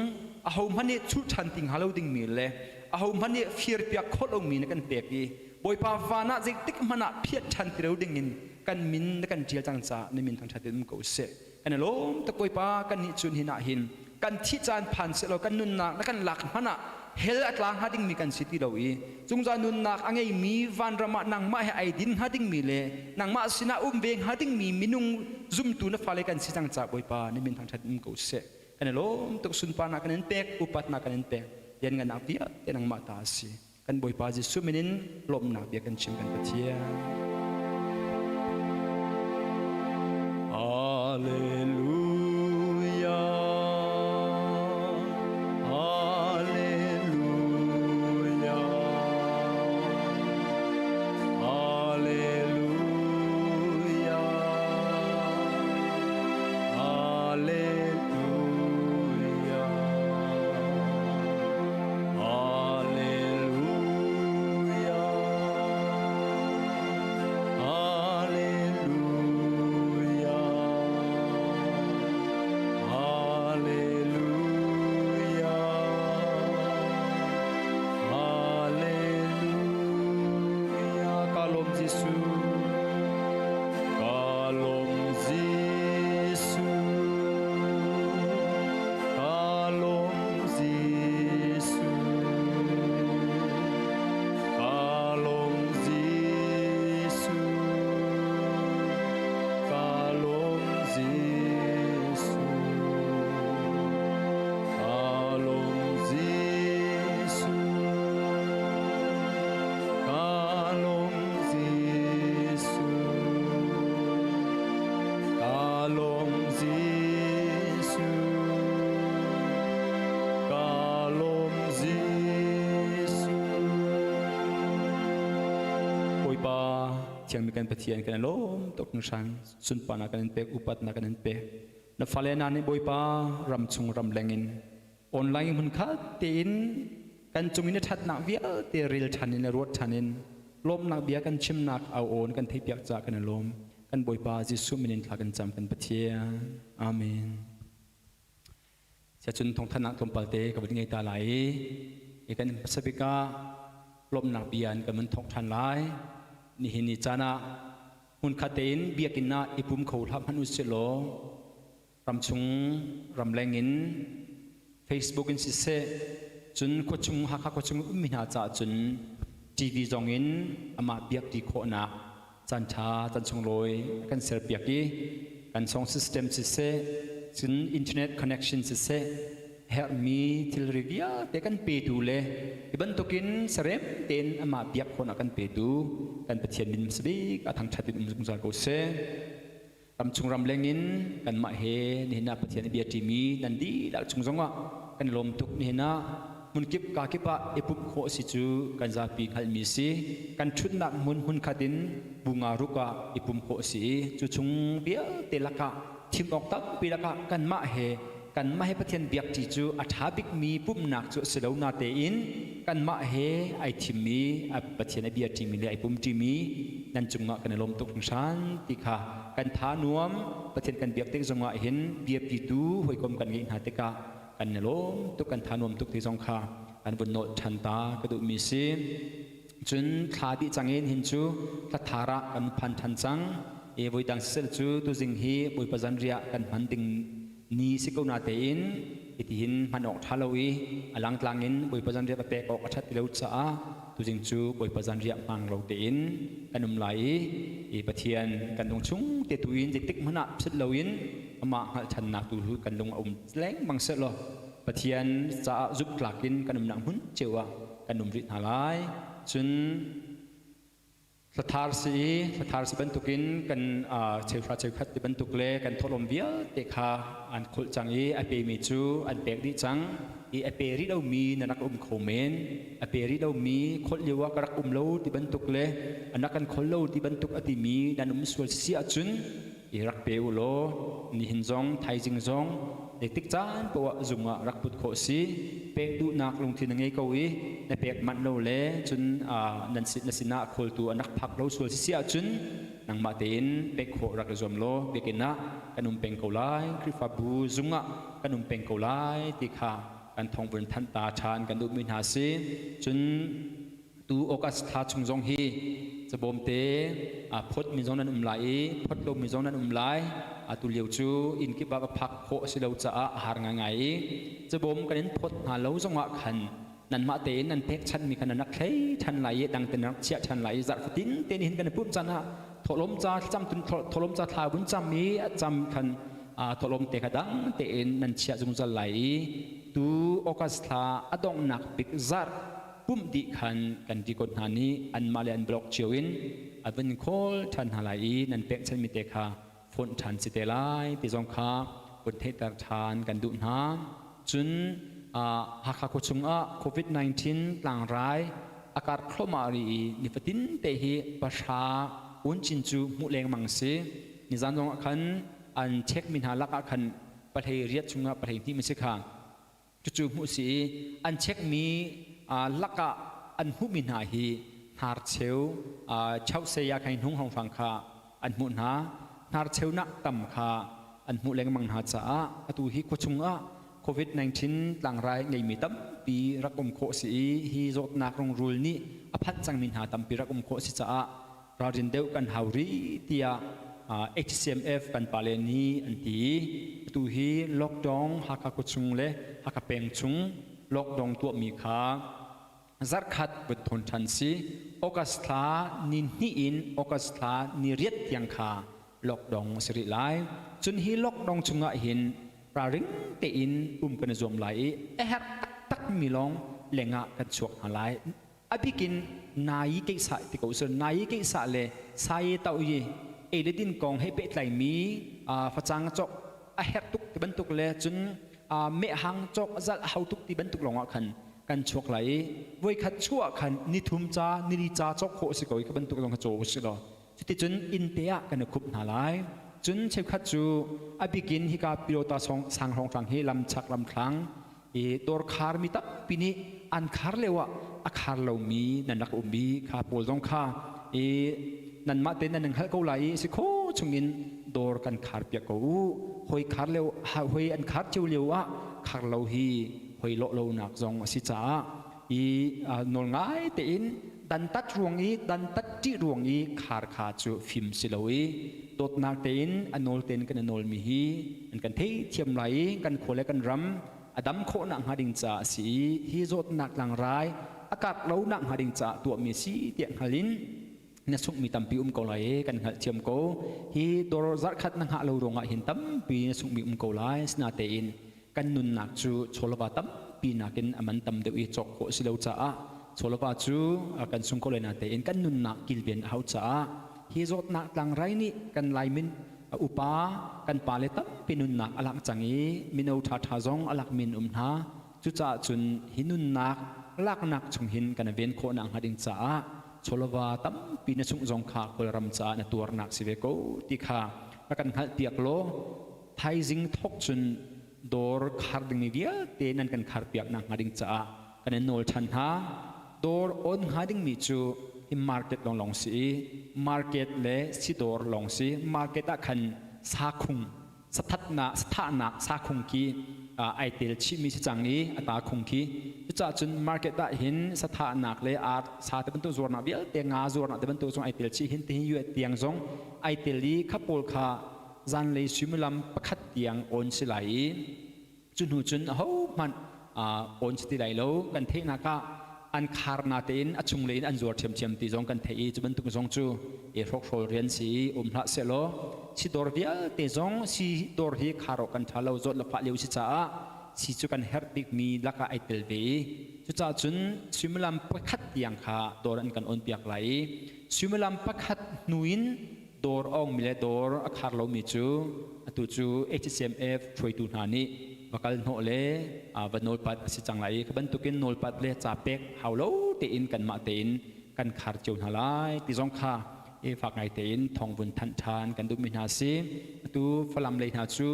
ahohmanh nih chuh ṭhan ti hnga lo dingmi le ahohmanh nih firpiak khawh lomi na kan pek i Bawipa, van ah zeitik hmanh ah phiat ṭhan ti lo dingin kan min na kan ṭial cang caah na min thangṭhat in um ko seh. Kan i lawm tuk Bawipa. Kan nih cun hin ah hin kan thih caan phan sehlaw, kan nunnak na kan lak hmanh ah hell a tla hnga dingmi kan si ti lo i zungzal nunnak a ngeimi, vanram ah nangmah he ai din hnga dingmi le nangmah sinah um ve hnga dingmi minung zumtu na fale kan si cang caah Bawipa, na min thangṭhat in um ko seh. Kan i lawm tuk. Sunparnak kan in pek, upatnak kan in pek, lianngannak vialte nangmah ta a si. Kan Bawipa Jesuh min in lawmhnak bia kan chim, kan Pathian. Alleluia, Alleluia, Alleluia. Thiangmi kan Pathian kan i lawm tuk hringhran. Sunparnak kan in pek, upatnak kan in pek. Na fale hna nih Bawipa ram chung ram leng in online hmun khat tein kan cung in a ṭhatnak vialte rel ṭhan in le ruat ṭhan in lawmhnak bia kan chimnak au awn kan theihpiak caah kan i lawm. Kan Bawipa Jesuh min in thla kan cam kan Pathian. Amen. Siacun thawngthanhnak tlawmpal te ka vun ngei ta lai i i kan hmasa bik ah lawmhnak bia in kan vun thawk ṭhan lai. Nihin ni caan ah hmunkhat tein biakinn ah i pum kho hlah hmanh u sih law ramchung ramleng in Facebook in siseh cun khuachung Hakha khuachung ummi hna caah cun TV zong in amah biak ti khawhnak caan ṭha caan sunglawi a kan serpiak i kan song system siseh cun internet connection siseh herhmi thilri vialte kan petu le hi bantukin sarem tein amah biak khawhnak kan petu kan Pathian min hmasabik a thangṭhat in um zungzal ko seh. Ramchung ramleng in kanmah he nihin ah Pathian a bia ṭimi nan dihlak chung zongah kan lawm tuk. Nihin ah hmunkip kakip ah i pumh khawh si cu kan zapi hngalhmi si. Kan ṭhutnak hmun hmunkhat in bu nga ruk ah i pumh khawh si i cu chung vialte lakah thim awk tampi lakah kanmah he kanmah he Pathian biakṭi cu a ṭha bikmi pumhnak cu a si lo natein kanmah he ai thimmi Pathian a bia ṭimi le ai pumṭimi nan cungah kan i lawm tuk hringhran ti kha kan tha nuam. Pathian kan biak tik zongah hin biapitu hawikom kan ngeih hna tikah kan i lawm tuk, kan tha nuam tuk ti zong kha kan vun nolh ṭhan ta ka duhmi si. Cun thla dih cang in hin cu thla thar ah kan phan ṭhan cang i voidang sisel cu tuzing hi Bawipa zanriah kan hman ding ni si ko na tein hitihin hman awk ṭha lo i a langtlang in Bawipa zanriah va pek awk a ṭhat ti lo caah tuzing cu Bawipa zanriah hmang lo tein kan um lai i Pathian kan lung chung te tu in zeitik hmanh ah philh loin amah hngalh ṭhannak tu kan lung a um lengmang sehlaw Pathian caah zumhtlak in kan umnak hmun cio ah kan um rih hna lai. Cun Thlathar si i thlathar si bantukin kan cheuhra cheukhat ti bantuk le kan thawhlawm vialte kha an khulh cang i a pemi cu an pek dih cang i a pe rih lomi na rak um kho men. A pe rih lomi kholh lio ah ka rak um lo ti bantuk le an rak kan khol lo ti bantuk a timi nan um sual si ahcun i rak pe u law nihin zong thaizing zong zeitik caan poah zung ah rak put khawh si. Pek duhnak lungthin na ngei ko i na pek manh lo le cun nan na sinah khawltu an rak phak lo sual si ahcun nangmah tein pek khawh rak i zuam law biakinn ah kan um peng ko lai, Khrihfabu zung ah kan um peng ko lai ti kha kan thawng vun thanh ta ṭhan kan duhmi hna si. Cun tu August thla chung zong hi cabawm te phot mi zong nan um lai i phot lo mi zong nan um lai. Atu lio cu inn kip ah va phak khawh a si lo caah a har ngaingai i cabawm kan in phot hna lo zongah khan nanmah tein nan pekchanh mi kha nan rak thlei ṭhan lai i dang te nan rak chiah ṭhan lai i zarh fatin te nih hin kan i pumh caan ah thawhlawm ca thlacam tun thawhlawm ca thla vun cam i a cam khan thawhlawm te kha dang tein nan chiah zungzal lai i tu August thla a donghnak bik zarh pumh dih khan kan record hna nih anmah le an blog cio in a vun khawl ṭhan hna lai i nan pekchanmi te kha fonh ṭhan si te lai ti zong kha vun theihter ṭhan kan duh hna. Cun Hakha khuachung ah COVID-19 tlangrai a karh thluahmah rih i nifatin te hi pahra uncin cu hmuh lengmang si. Nizan zong ah khan an check mi hna lak ah khan 18 chungah 12 ma si kha. Cucu hmuh si i an chekmi lakah an hmuhmi hna hi hnarcheu chauhsei ah khan hnung hrawnghrang kha an hmuh hna. Hnarcheu nak tam kha an hmuh lengmang hna caah atu hi khuachung ah COVID-19 tlangrai ngeimi tampi rak um khawh si i hi zawtnak rungrul nih a phanh cangmi hna tampi rak um khawh si caah ralrin deuh kan hau rih tiah HCMF kan pale nih an ti. Atu hi lockdown Hakha khuachung le Hakha peng chung lockdown tuahmi kha zarkhat vun thawn ṭhan si. August thla ni hnih in August thla ni riat tiang kha lockdown a si rih lai. Cun hi lockdown chungah hin ralring tein um kan i zuam lai i a herh taktakmi lawng lengah kan chuak hna lai. Abikin nai keihsah ti ko sir nai keihsah le sai tau yi ei le din kong he pehtlaimi facang cok a herh tuk ti bantuk le cun mehhang cok zalh hau tuk ti bantuk lawngah khan kan chuak lai i voikhat chuah khan nithum ca nili ca cok khawh si ko i ka bantuk zong kha caw si law. Cuticun innte ah kan i khup hna lai. Cun cheukhat cu a bikin hika Pyidawta sang hrawnghrang hi lamchak lamthlang i dawr kharmi tampi nih an khar lio ah a khar lomi nan rak um i kha pawl zong kha i nanmah tein nan hngalh ko lai i si kho chungin dawr kan khar piak ko u. Hoi khar lio hoi an khar cio lio ah khar lo hi hoi lawh lonak zong a si caah i nawl ngai tein dantat ruang i dantat ṭih ruang i khar kha cu fim si lo i dawtnak tein a nawl tein kan i nawlmi hi an kan theithiam lai i kan khua le kan ram a dam khawhnak hnga ding caah a si i hi zawtnak tlangrai a karh lonak hnga ding caah tuahmi a si tiah hngal in na sunghmi tampi um ko lai i kan hngalhthiam ko. Hi dawr zarhkhat na hngah lo ruangah hin tampi na sunghmi um ko lai. Sinatein kan nunnak cu chawlava tampi nakin a man tam deuh i cawk khawh a si lo caah chawlava cu kan sung ko lai natein kan nunnak kilven a hau caah hi zawtnak tlangrai nih kan Laimin upa kan pale tampi nunnak a lak cang i mino ṭhaṭha zong a lak min um hna. Cucaah cun hi nunnak laknak chung hin kan ven khawh nak hnga ding caah chawlava tampi na sungh zong kha Kawlram caah na tuarnak si ve ko ti kha rak kan hngalhpiak law thaizing thawk cun dawr khar dingmi vialte nan kan kharpiak nak hnga ding caah kan in nawl ṭhan hna. Dawr on hnga dingmi cu hi market lawnglawng si i market le sidawr lawng si. Market ah khan sakhung sathatnak sathahnak sakhung khi ai tel chihmi si cang i a ta khung khi cucaah cun market ah hin sathahnak le ar sa te bantuk zuarnak vialte nga zuarnak te bantuk zong ai tel chih hin tihin yuet tiang zong ai tel i kha pawl kha zanlei suimilam pakhat tiang on si lai i cu hnu cun ahohmanh on si ti lai lo. Kan theihnak ah an khar na tein a chung in an zuar ṭhiamṭhiam ti zong kan theih i cu bantuk zong cu i hrawkhrol rian si i um hlah sehlaw si dawr vialte zong si dawr hi khar awk kan ṭha lo. Zawt le fah lio si caah si cu kan herh bikmi lakah ai tel ve i cucaah cun suimilam pakhat tiang kha dawr an kan on piak lai i suimilam pakhat hnu in dawr a ongmi le dawr a khar lomi cu atu cu HCMF hruaitu hna nih va kal hnawh le va nawlpat a si cang lai i kha bantukin nawlpat le ca pek hau lo tein kanmah tein kan khar cio hna lai ti zong kha i fak ngai tein thawng vun thanh ṭhan kan duhmi hna si. Atu Falam lei hna cu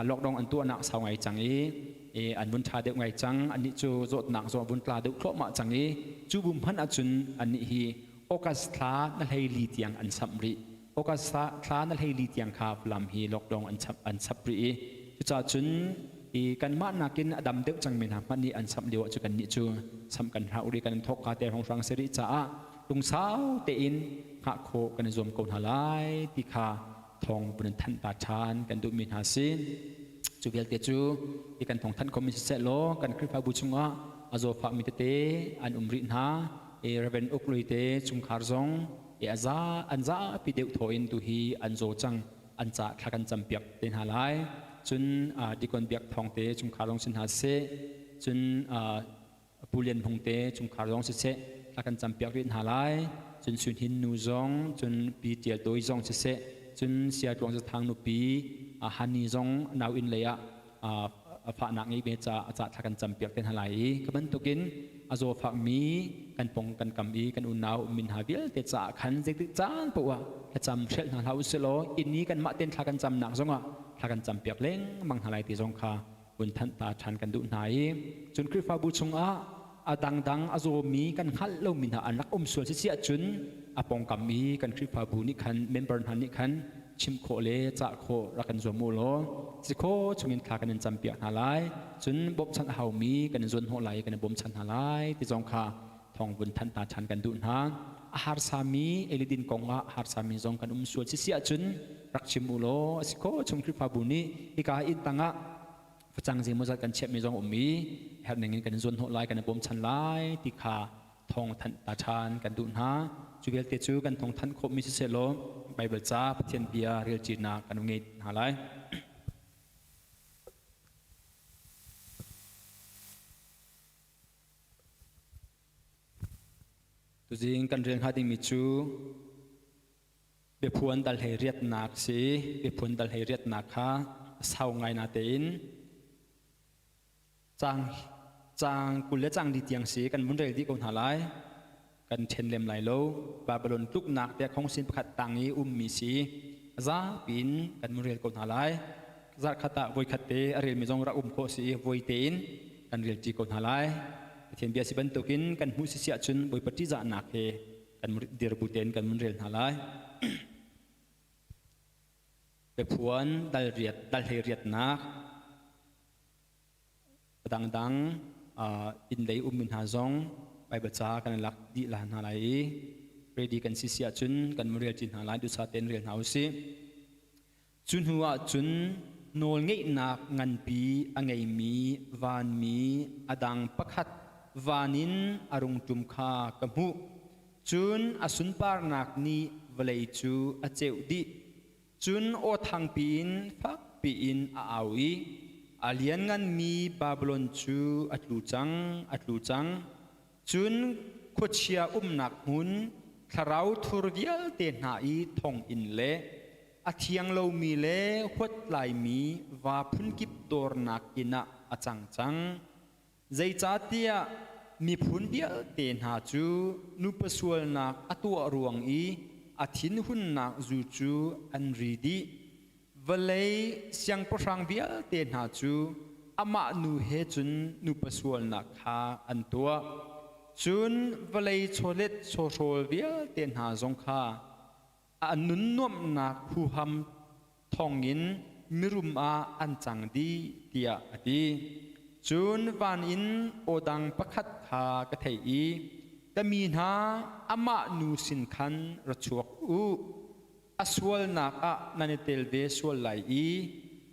lockdown an tuahnak sau ngai cang i an vun ṭha deuh ngai cang. Annih cu zawtnak zong vun tla deuh thluahmah cang i cu bu hmanh ahcun annih hi August thla na 14 tiang an samh rih. August thla na 14 tiang kha Falam hi lockdown an chap an chap rih i cucaah cun i kanmah nakin a dam deuh cangmi hna hmanh nih an samh lio ah cu kannih cu samh kan hlah uri kan thawk ka te hrawnghrang si rih caah lungsau tein hngah khawh kan i zuam ko hna lai ti kha thawng vun in thanh ta ṭhan kan duhmi hna si. Cu vialte cu hi kan thawng thanh khomi siseh law kan Khrihfabu chungah a zawfahmi tete an um rih hna. E Reverend Uk Lui te chungkhar zong e a za an zapi deuh thaw in tu hi an zaw cang an ca thla kan campiak te hna lai. Cun Dikon Biak Thawng te chungkhar zong si hna seh. Cun Pu Lian Hmung te chungkhar zong siseh thla kan campiak rih hna lai. Cun Sun Hin nu zong, cun Pi Tial Doi zong siseh, cun Sia Tluang Zathang nupi Hani zong nau inn lei ah a fahnak ngei ve ca a ca thla kan campiak te hna lai i ka bantukin a zawfakmi kan pong kan kam i kan unau min hna vialte caah khan zeitik caan poah ah thlacam hrelh hna hlah usih law inn i kanmah ten thla kan camnak zongah thla kan campiak lengmang hna lai ti zong kha vun thanh ta ṭhan kan duh hna i cun Khrihfabu chungah a dangdang a zawmi kan hngalh lomi hna an rak um sual si ahcun a pawngkam i kan Khrihfabu nih khan member hna nih khan chim khawh le cah khawh rak kan zuam u law si kho chungin thla kan in campiak hna lai. Cun bawmchan a haumi kan in zuanhnawh lai i kan in bawmchan hna lai ti zong kha thawng vun thanh ta ṭhan kan duh hna. A harsami elidin kong ah harsami zong kan um sual si si ahcun rak chim u law a si kho chung Khrihfabu nih hika inn tangah facang zeimawzat kan chiahmi zong um i herh ning in kan in zuanhnawh lai kan in bawmchan lai ti kha thawng thanh ta ṭhan kan duh hna. Cu vialte cu kan thawng thanh khawhmi siseh law Baibal ca Pathian bia relcinak kan ngei hna lai. Tuzing kan rel hnga dingmi cu biaphuan dal hei riatnak si. Biaphuan dal hei riatnak kha sau ngai na tein cang cang 20 le cang li tiang si kan vun rel dih ko hna lai. Kan ṭhen lem lai lo. Babylon tluknak tiah khongsin pakhat tang i ummi si. Zapi in kan mun rel ko hna lai. Zarhkhat ah voikhat te a relmi zong rak um khawh si i voi tein kan rel ṭi ko hna lai. Pathian bia si bantukin kan hmuh sisi ahcun Bawipa ṭihzahnak he kan dirbu tein kan mun rel hna lai. Biaphuan dal riat dal hlei riatnak dangdang inn lei ummi hna zong Baibal ca kan lak dih la hna lai i ready kan si si ahcun kan rel ṭi hna lai duhsah tein rel hna usih. Cu hnu ah cun nawlngeihnak nganpi a ngeimi vanmi a dang pakhat van in a rung ṭum kha ka hmuh. Cun a sunparnak nih vawlei cu a ceuh dih. Cun aw thangpi in fakpi in a au i, A liannganmi Babilon cu a tlu cang, a tlu cang. Cun khuachia umnak hmun thlarau thur vialte hna i thonginn le a thiang lomi le huatlaimi va phunkip dawrnak inn ah a cang cang. Zeicahtiah miphun vialte hna cu nupa sualnak a tuah ruang i a thinhunnak zu cu an ri dih. Vawlei siangpahrang vialte hna cu amah nu he cun nupa sualnak kha an tuah. Cun vawlei chawlet chawhrawl vialte hna zong kha a nun nuamhnak huham thawngin mirum ah an cang dih tiah a ti. Cun van in aw dang pakhat kha ka theih i ka mi hna amah nu sin khan ra chuak u. A sualnak ah nan i tel ve sual lai i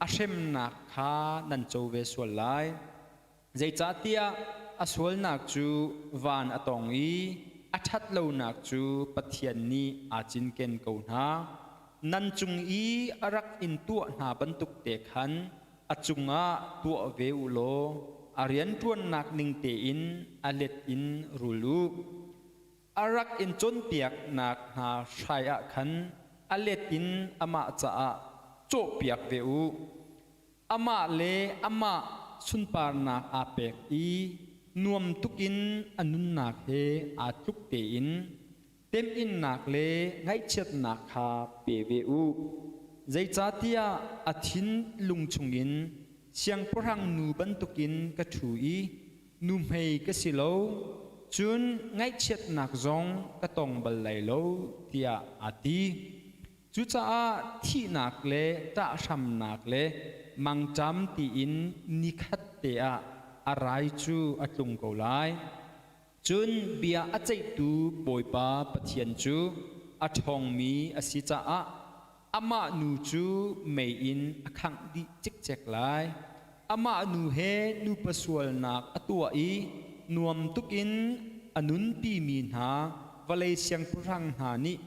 a hremnak kha nan co ve sual lai. Zeicahtiah a sualnak cu van a tong i a ṭhat lonak cu Pathian nih aa cinken ko hna. Nan cung i a rak in tuah hna bantuk te khan a cungah tuah ve u law a rianṭuannak ning tein a let in rul u. A rak in cawnpiaknak hna hrai ah khan a let in amah caah cawhpiak ve u. Amah le amah sunparnak aa pek i nuam tuk in a nunnak he aa tluk tein temhinnak le ngaihchiatnak kha pe ve u. Zeicahtiah a thinlung chungin siangpahrang nu bantukin ka ṭhu i nuhmei ka si lo, cun ngaihchiatnak zong ka tong bal lai lo tiah aa ti. Cucaah thihnak le ṭahhramnak le mangṭam tiin nikhat te ah a rai cu a tlung ko lai. Cun bia a ceihtu Bawipa Pathian cu a ṭhawngmi a si caah amah nu cu mei in a khangh dih cikcek lai. Amah nu he nupa sualnak a tuah i nuam tukin a nunpimi hna vawlei siangpahrang hna nih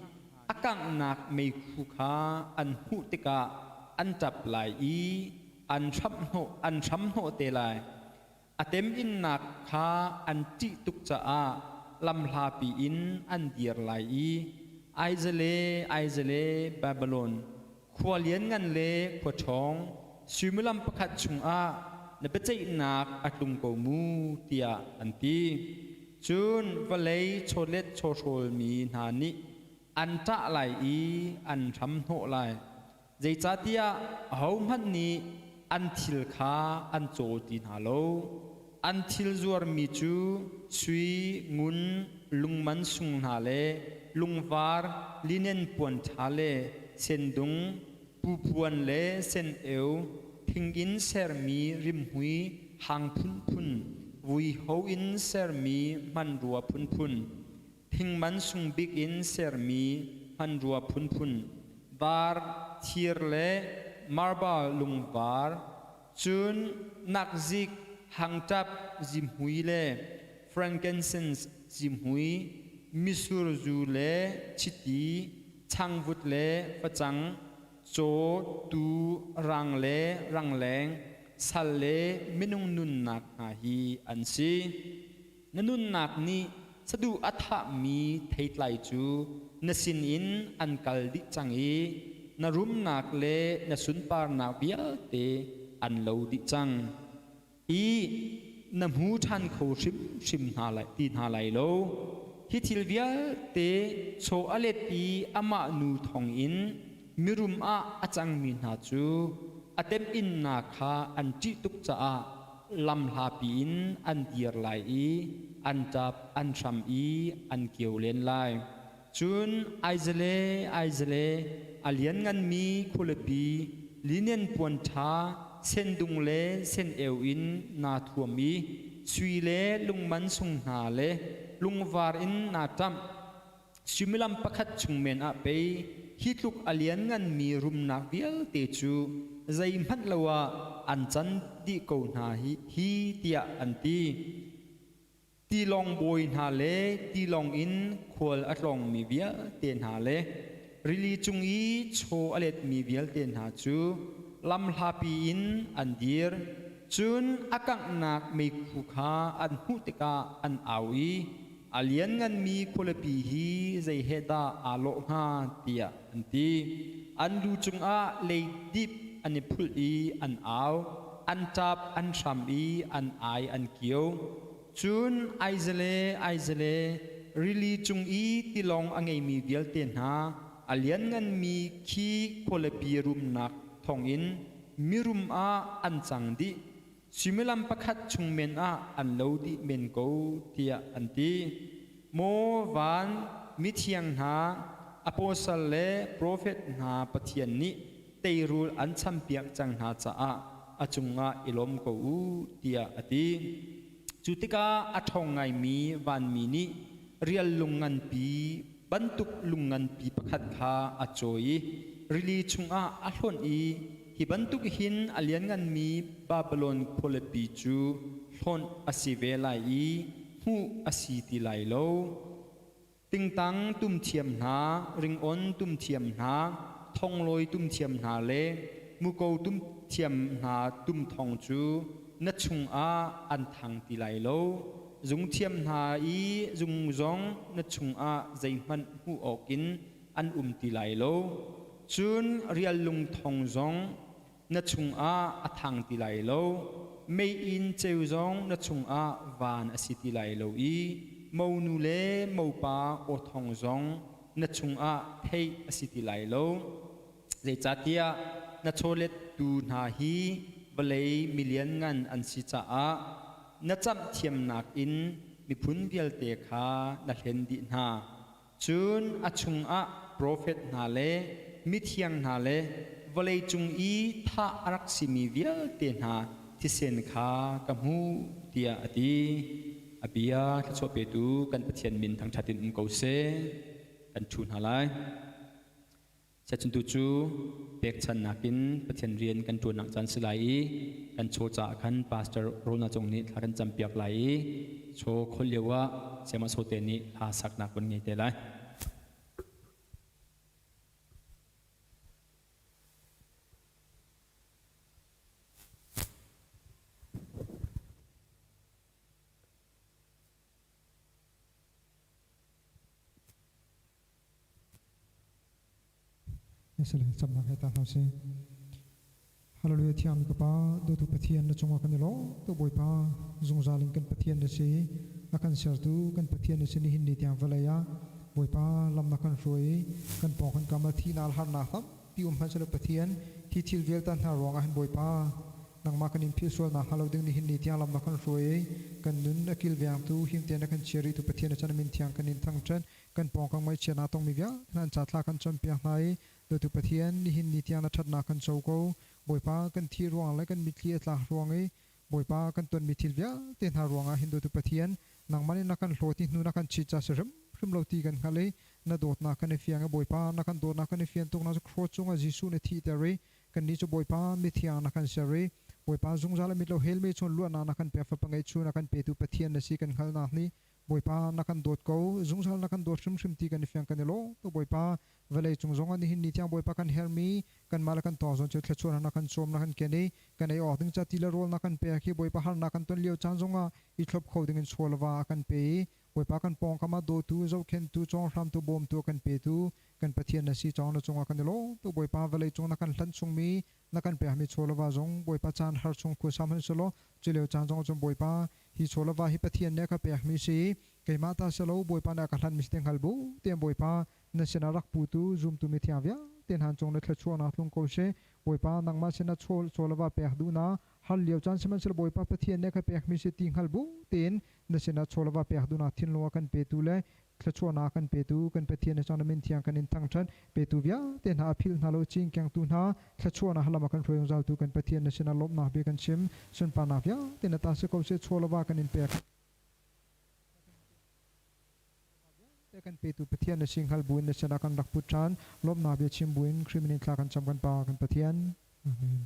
a kanghnak meikhu kha an hmuh tikah an ṭap lai i an hramhnawh te lai. A teminnak kha an ṭih tuk caah lamhlapi in an dir lai i Aizale, Aizale, Babylon, khua lianngan le khua ṭhawng, suimilam pakhat chungah na biaceihnak a tlung ko mu, tiah an ti. Cun vawlei chawlet chawhrawlmi hna nih an ṭah lai i an hramhnawh lai. Zeicahtiah ahohmanh nih an thil kha an caw ti hna lo. An thil zuarmi cu sui, ngun, lungman sung hna le lungvar, linen puan ṭha le sendung, pupuan le sen-eu, thing in sermi rimhmui hang phunphun, vuiho in sermi hmanrua phunphun, thing man sung bik in sermi hmanrua phunphun, var, thir le marble lungvar, cun nakzik, hangṭap zihmui le frankincense zihmui, mitsur zu le chiti, changvut le facang, caw, tuu, rang le rangleng, sal le minung nunnak hna hi an si. Na nunnak nih saduh a thahmi theitlai cu na sinin an kal dih cang i na rumnak le na sunparnak vialte an lo dih cang i na hmu ṭhan kho hrimhrim hna lai ti hna lai lo. Hi thil vialte chaw a let i amah nu thawngin mirum ah a cangmi hna cu a temhinnak kha an ṭih tuk caah lamhlapi in an dir lai i an ṭap an hram i an kio len lai. Cun aizale aizale a liannganmi khualipi linen puan ṭha sendung le sen-eu in naa thuam i sui le lungman sung hna le lungvar in naa ṭamh. Suimilam pakhat chung men ah pei hi tluk a liannganmi rumnak vialte cu zeihmanh lo ah an can dih ko hna hi tiah an ti. Tilawng bawi hna le tilawng in khual a tlawngmi vialte hna le rili cung i chaw a letmi vialte hna cu lamhlapi in an dir. Cun a kanghnak meikhu kha an hmuh tikah an au i, A liannganmi khualipi hi zei he dah aa lawh hnga? tiah an ti. An lu cungah leidip an i phulh i an au, an ṭap, an hram i an ai an kio. Cun aizale, aizale, rili cung i tilawng a ngeimi vialte hna, a liannganmi khi khualipi rumnak thawngin mirum ah an cang dih. Suimilam pakhat chung men ah an lo dih men ko tiah an ti. Maw van mithiang hna, apostle le profet hna Pathian nih teirul an champiak cang hna caah a cungah i lawm ko u tiah a ti. Cu tikah a ṭhawng ngaimi vanmi nih rial lung nganpi bantuk lung nganpi pakhat kha a cawi i rili chungah a hlonh i hi bantuk hin a liannganmi Babilon khualipi cu hlonh a si ve lai i hmuh a si ti lai lo. Tingtang tum thiam hna, ringawn tum thiam hna, thonglawi tum thiam hna le muko tum thiam hna tum thawng cu na chungah an thang ti lai lo. Zungthiam hna i zung zong na chungah zeihmanh hmuh awkin an um ti lai lo. Cun rial lung thong zong na chungah a thang ti lai lo. Meiinn ceu zong na chungah van a si ti lai lo i monu le mopa aw thong zong na chungah theih a si ti lai lo. Zeicahtiah na chawlettu hna hi vawlei milianngan an si caah na camh thiamnak in miphun vialte kha na hlen dih hna. Cun a chungah profet hna le mithiang hna le vawleicung i thah a rak simi vialte hna thisen kha ka hmuh, tiah a ti. A bia thluachuah petu kan Pathian min thangṭhat in um ko seh. Kan ṭhu hna lai. Siachuntu cu pekchannak in Pathian rian kan ṭuannak caan si lai i kan chaw caah khan Pastor Rona Cung nih thla kan campiak lai i chaw khol lio ah Sayamah Sote nih hla saknak von ngei te lai. Camnak he ta hna sih. Hallelujah thiangmi ka Pa, dawtu Pathian na cungah kan i lawm tuk Bawipa, zungzal in kan Pathian na si, a kan sertu kan Pathian na si nihin ni tiang vawlei ah Bawipa lam na kan hruai i kan pawng kan kam ah thihnak le harnak tampi um hmanh selaw Pathian hi thil vialte hna ruangah hin Bawipa nangmah kan in philh sual nakhnga lo ding nihin ni tiang lam na kan hruai i kan nun a kilvengtu him tein a kan chia rihtu Pathian na chan min thiang kan in thangṭhat. Kan pawngkam ngaihchiat naa tongmi vialte hna an ca thla kan cawnpiak hna i dawtu Pathian, nihin ni tiang na ṭhatnak kan co ko. Bawipa, kan thih ruang le kan mitthli a tlak ruang i Bawipa, kan tonmi thil vialte hna ruangah hin dawtu Pathian, nangmah nih na kan hlawt i hnu na kan chit ca si hrimhrim lo ti kan hngalh i na dawtnak kan i fiang i Bawipa, na kan dawtnak kan i fian tuknak cu cross cungah Jesuh na thihter i kannih cu Bawipa mithiang na kan ser i Bawipa zungzal a mit lo hell mei chung luatnak na kan pek fapa ngeihchun a kan petu Pathian na si kan hngalhnak nih Bawipa na kan dawt ko, zungzal na kan dawt hrimhrim ti kan i fiang kan i lawm tuk Bawipa. Vawlei cung zong ah nihin ni tiang Bawipa kan herhmi kanmah le kan tawng zong cu thluachuah na kan cawm na kan ken i kan ei awk ding ca ti le rawl na kan pek hi Bawipa harnak kan ton lio caan zong ah i thlop kho ding in chaw le va a kan pe i Bawipa kan pawngkam ah dawtu, zohkhenhtu, cawnghramtu, bawmtu a kan petu kan Pathian na si cawng na cungah kan i lawm tuk Bawipa. Vawlei cung na kan hlanh chungmi na kan pekmi chaw le va zong Bawipa caan har chung khua sam hmanh selaw cu lio caan zong ah cun Bawipa hi chaw le va hi Pathian nih a ka pekmi si. Keimah ta si lo Bawipa nih a ka hlan mi si ti hngal bu tein Bawipa na sinah rak putu zumtu mithiang vialte hna cung na thluachuahnak tlung ko seh. Bawipa nangmah sinah chaw chaw le va pek duhnak hal lio caan sihmanhsehlaw Bawipa Pathian nih a ka pekmi si ti hngal bu tein na sinah chaw le va pek duhnak thinlung a kan petu le thluachuahnak kan petu kan Pathian na cang min thiang kan in thangṭhat petu vialte hna a philh hna lo cingkengtu hna thluachuahnak lam a kan hruai zungzaltu kan Pathian na sinah lawmhnak bia kan chim sunparnak vialte na ta si ko seh chaw le va kan in pek kan petu Pathian na si hngal buin na sinah kan rak put ṭhan lawmhnak bia chim buin Khrih min in thla kan cam kan Pa kan Pathian Amen.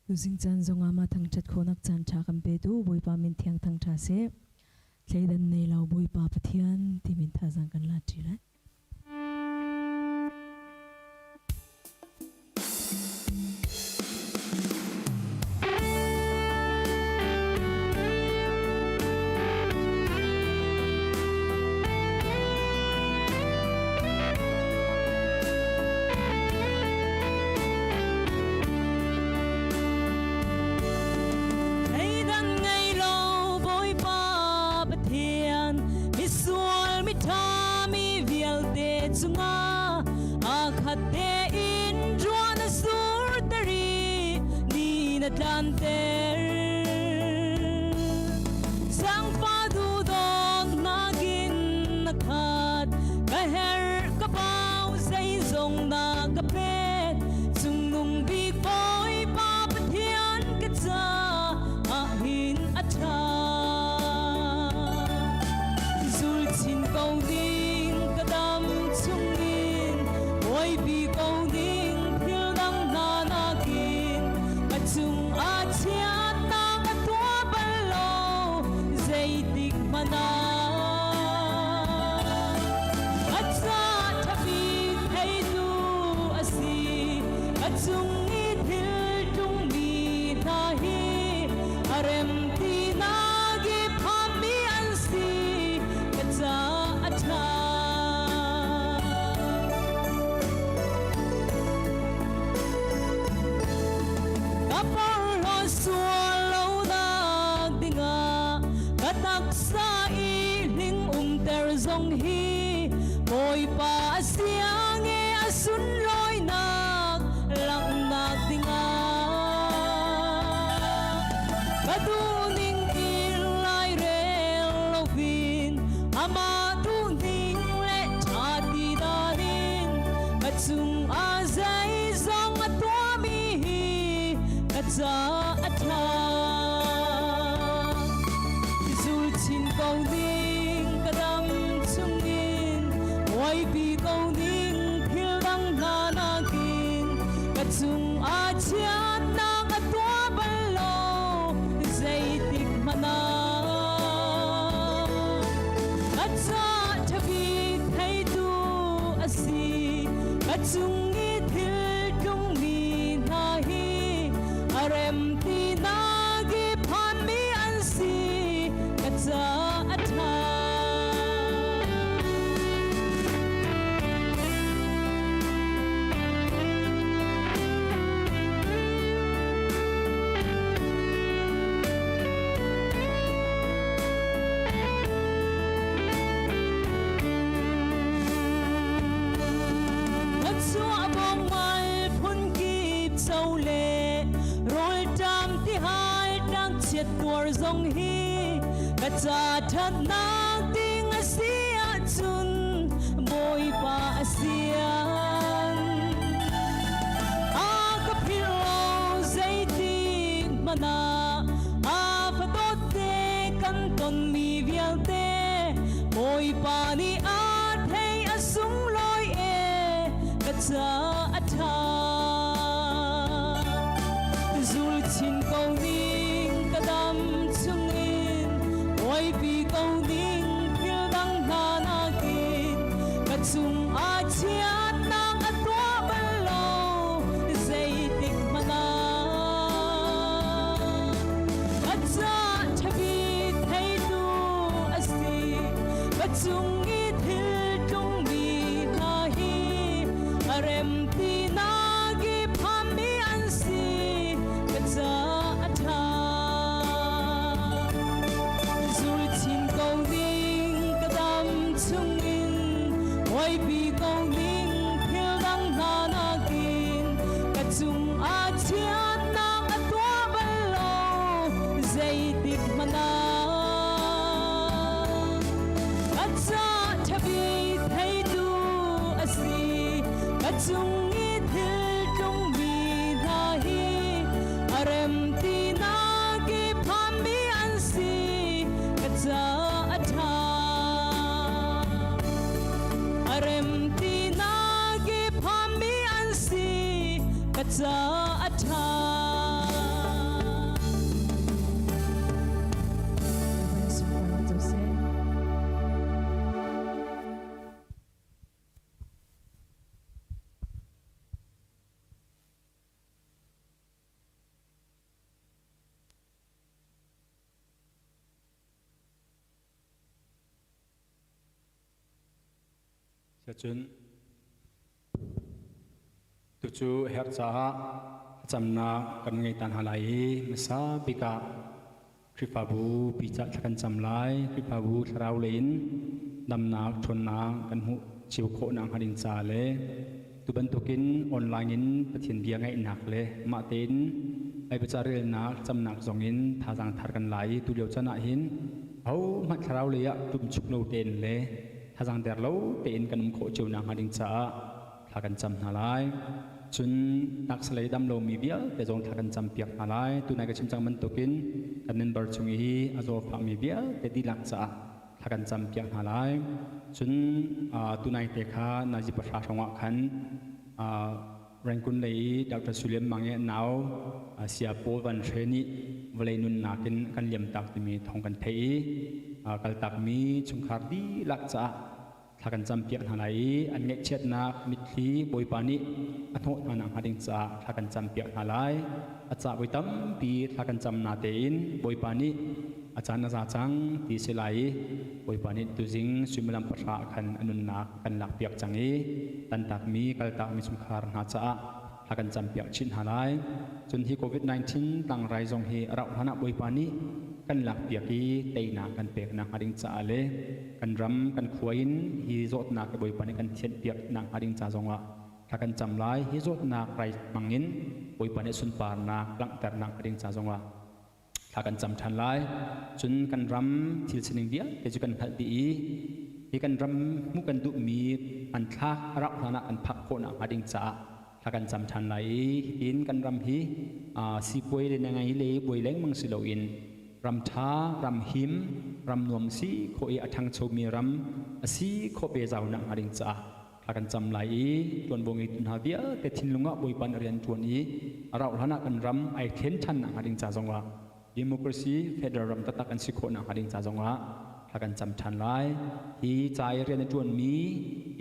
Tuzing caan zongah mah thangṭhat khawhnak caan ṭha kan petu Bawipa min thiang thangṭha seh. Thleidan nei lo Bawipa Pathian ti min thazaang kan la ṭi lai. Thleidan ngei lo Bawipa Pathian misual miṭha mi vialte cungah aa khat tein ruah na surter i ni na tlanter. Zaangfah duhdawtnak in na khat, ka herh ka bau zeizong na ka pek. Cungnung bik Bawipa Pathian ka caah hin a ṭha. Zul chin ko ding ka dam chungin buaipi ko ding thil dang hna nakin ka cung ah chiatnak a tuah bal lo zeitik hmanh ah a ca ṭhabik theitu a si a cung i thil tlungmi hna hi a rem tinak i phanmi an si ka ca a ṭha. Ka porhlawt sual lonak dingah ka taksa i hling umter zong hi Bawipa a siang i a sunlawinak langhnak dingah ka duhning in lairel loin amah duhning le ṭha ti dan in ka cungah zeizong a tuahmi hi ka ca a ṭha. Zul chin ko ding ka dam chungin buaipi ko ding thil dang hna nakin ka cungah chiatnak a tuah bal lo zeitik hmanh ah a ca ṭhabik theitu a si ka cung i thil tlungmi hna hi a rem tinak i phanmi an si ka ca a ṭha. Chuah bong mal phun kip cho le rawlṭam tihal tlangchiat tuar zong hi ka ca ṭhatnak ding a si ahcun Bawipa a sian. A ka philh lo zeitik hmanh ah a fadawt te kan tonmi vialte Bawipa nih a thei a sunglawi e ka ca a ṭha. Zul chin ko ning ka dam chungin buaipi ko ning thil dang hna nakin ka chung ah chiatnak a tuah bal lo zeitik hmanh ah a ca ṭhabik theitu Cun tucu herh caah thlacamnak kan ngei ta hna lai i hmasa bik ah Khrihfabu pi cah thla kan cam lai. Khrihfabu thlarau lei in damnak ṭhawnnak kan hmuh cio khawh nakhnga ding ca le tu bantukin online in Pathian bia ngaihnak le mah tein Bible relnak camnak zong in thazaang thar kan la i tu lio caan ah hin ahohmanh thlarau lei ah ṭumchuk lo tein le thazaang der lo tein kan um khawh cio nakhnga ding caah thla kan cam hna lai. Cun taksalei dam lomi vialte zong thla kan campiak hna lai. Tunai ka chim cang bantukin kan member chung i a zawfakmi vialte dihlak caah thla kan campiak hna lai. Cun tunai te kha nazi pahra hrawngah khan Rangoon lei i Dr. Sulian Mang i a nau Sia Paul Van Hre nih vawlei nunnak in kan liamtak timi thawng kan theih i kaltakmi chungkhar dihlak caah thla kan campiak hna lai i an ngaihchiatnak mitthli Bawipa nih a hnawh hna nakhnga ding caah thla kan campiak hna lai. A cah voi tampi thla kan cam na tein Bawipa nih a caan a za cang ti si lai i Bawipa nih tuzing suimilam pahra ah khan a nunnak kan lakpiak cang i tantakmi kaltakmi chungkhar hna caah thla kan campiak chin hna lai. Cun hi COVID-19 tlangrai zong hi a rauh hlan ah Bawipa nih kan lakpiak i teinak kan pek nakhnga ding caah le kan ram kan khua in hi zawtnak hi Bawipa nih kan thianhpiak nakhnga ding ca zongah thla kan cam lai. Hi zawtnak rai hmangin Bawipa nih sunparnak langhternak ding ca zongah thla kan cam ṭhan lai. Cun kan ram thil sining vialte cu kan hngalh dih i hi kan ram hmuh kan duhmi hmanthlak a rauh hlan ah kan phak khawh nakhnga ding caah thla kan cam ṭhan lai i hitin kan ram hi sipuai le ngai le buai lengmang si loin ram ṭha, ram him, ram nuam si khawh i a ṭhangchomi ram a si khawh ve zau nakhnga ding caah thla kan cam lai i ṭuanvo ngeitu hna vialte thinlung ah Bawipa nih rian ṭuan i a rauh hlan ah kan ram ai thlen ṭhan nakhnga ding ca zongah democracy federal ram taktak an si khawh nakhnga ding ca zongah thla kan cam ṭhan lai. Hi ca i rian a ṭuanmi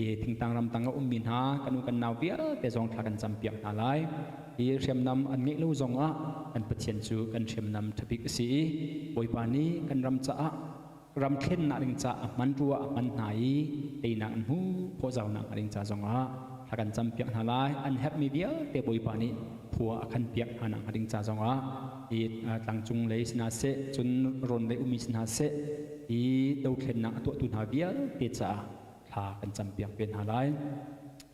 i thingtang ramtang a ummi hna kan u kan nau vialte zong thla kan campiak hna lai. Hi hriamnam an ngeih lo zongah kan Pathian cu kan hriamnam ṭhabik a si i Bawipa nih kan ram caah ram thlennak ding ca a hman ruah a hman hna i teinak an hmu khawh zaunak ding ca zongah thla kan campiak hna lai. An herhmi vialte Bawipa nih khua a khan piak hna nak ding ca zongah i tlangcung lei si hna seh, cun rawn lei ummi si hna seh, i dothlennak a tuahtu hna vialte caah thla kan campiak ve hna lai.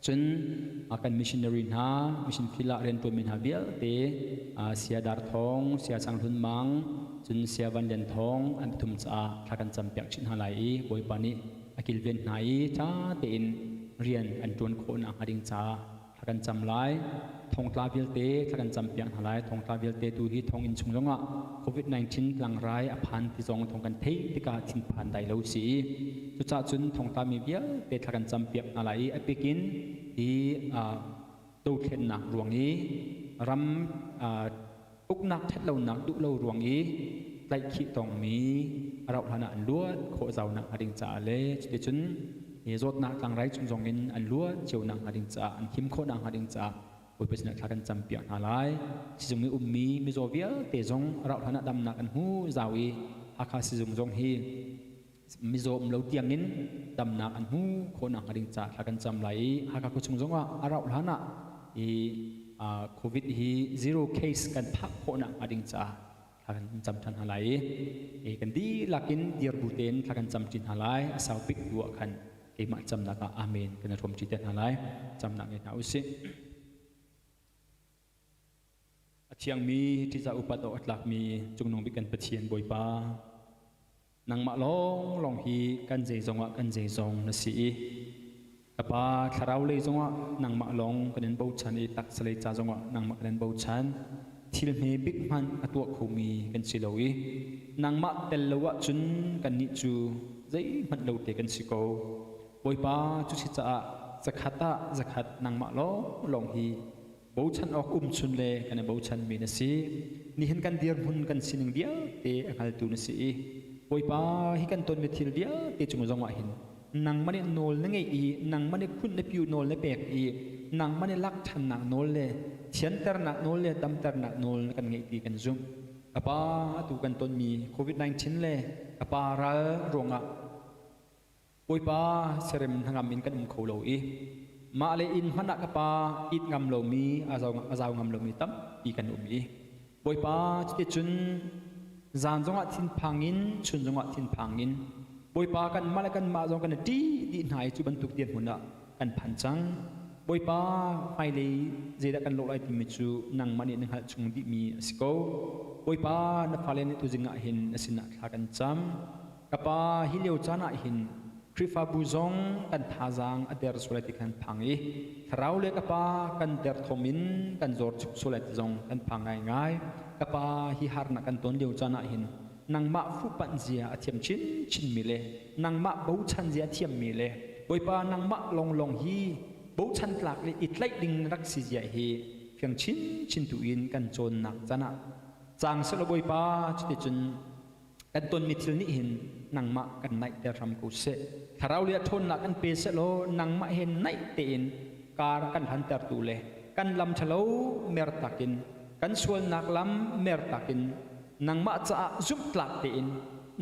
Cun kan missionary hna, mission field ah rianṭuanmi hna vialte, Sia Dar Thawng, Sia Sang Hlun Mang, cun Sia Van Lian Thawng an pathum caah thla kan campiak chin hna lai i Bawipa nih a kilven hna i ṭha tein rian an ṭuan khawh nakhnga ding caah thla kan cam lai. Thongtla vialte thla kan campiak hna lai. Thongtla vialte tu hi thonginn chung zongah COVID-19 tlangrai a phan ti zong thong kan theih tikah thinphan dai lo si i cucaah cun thongtla mi vialte thla kan campiak hna lai i a pikin hi dothlennak ruang i ram uknak ṭhatlonak duh lo ruang i tlaihkhih tongmi a rauh hlan ah an luat khawh zau nakhnga ding caah le cuticun hi zawtnak tlangrai chung zong in an luat cio nakhnga ding caah, an him khawh nakhnga ding caah Bawipa sinah thla kan campiak hna lai. Sizung i ummi mizaw vialte zong a rauh hlan ah damnak an hmu zau i Hakha sizung zong hi mizaw um lo tiangin damnak an hmu khawh nakhnga ding caah thla kan cam lai i Hakha khuachung zongah a rauh hlan ah i COVID hi zero case kan phak khawh nakhnga ding caah thla kan cam ṭhan hna lai i kan dihlak in dir bu tein thla kan cam ṭi hna lai. A sau bik tu ah khan keimah camnak ah amen kan i hrawm ṭi te hna lai. Camnak ngei hna usih. A thiangmi ṭihzah upat awk a tlakmi Cungnung bik kan Pathian Bawipa, nangmah lawnglawng hi kan zeizong ah kan zeizong na si i ka Pa, thlarau lei zongah nangmah lawng kan in bochan i taksa lei ca zongah nangmah kan in bochan. Thil hme bik hmanh a tuah khomi kan si lo i nangmah tel lo ahcun kannih cu zeihmanh lo te kan si ko. Bawipa, cu si caah zakhat ah zakhat nangmah lawnglawng hi bochan awk umchun le kan i bochanmi na si. Nihin kan dirhmun kan sining vialte a hngaltu na si i Bawipa, hi kan tonmi thil vialte cung zongah hin nangmah nih nawl na ngeih i nangmah nih khunh na piu nawl na pek i nangmah nih lak ṭhannak nawl le thianternak nawl le damternak nawl na kan ngeih ti kan zumh. Ka Pa, atu kan tonmi COVID-19 le ka Pa ral ruangah. Bawipa serem hnangam in kan um kho lo i mah le inn hmanh ah ka pa it ngam lomi a zau ngam lomi tampi kan um i Bawipa cuticun zan zongah thinphang in chun zongah thinphang in Bawipa kanmah le kanmah zong kan i ṭih dih hna i cu bantuk dirhmun ah kan phan cang. Bawipa hmailei zeidah kan lawh lai timi cu nangmah nih na hngalh chung dihmi a si ko. Bawipa na fale nih tuzing ah hin na sinah thla kan cam. Ka pa hi lio caan ah hin Khrihfabu zong kan thazaang a der sual lai ti kan phang i thlarau le ka pa kan derthawm in kan zor chuk sual lai ti zong kan phang ngaingai. Ka pa hi harnak kan ton lio caan ah hin nangmah fuhpanh zia a thiam chinchinmi le nangmah bochan zia a thiammi le Bawipa nangmah lawnglawng hi bochan tlak le i tlaih ding na rak si zia hi fiang chinchin tu in kan cawnnak can ah cang selaw Bawipa cuticun kan tonmi thil nih hin nangmah kan naihter hram ko seh. Thlarau le ṭhawnnak kan pe sehlaw nangmah he naih tein kar kan hlantertu le kan lam ṭhalo mertak in kan sualnak lam mertak in nangmah caah zumhtlak tein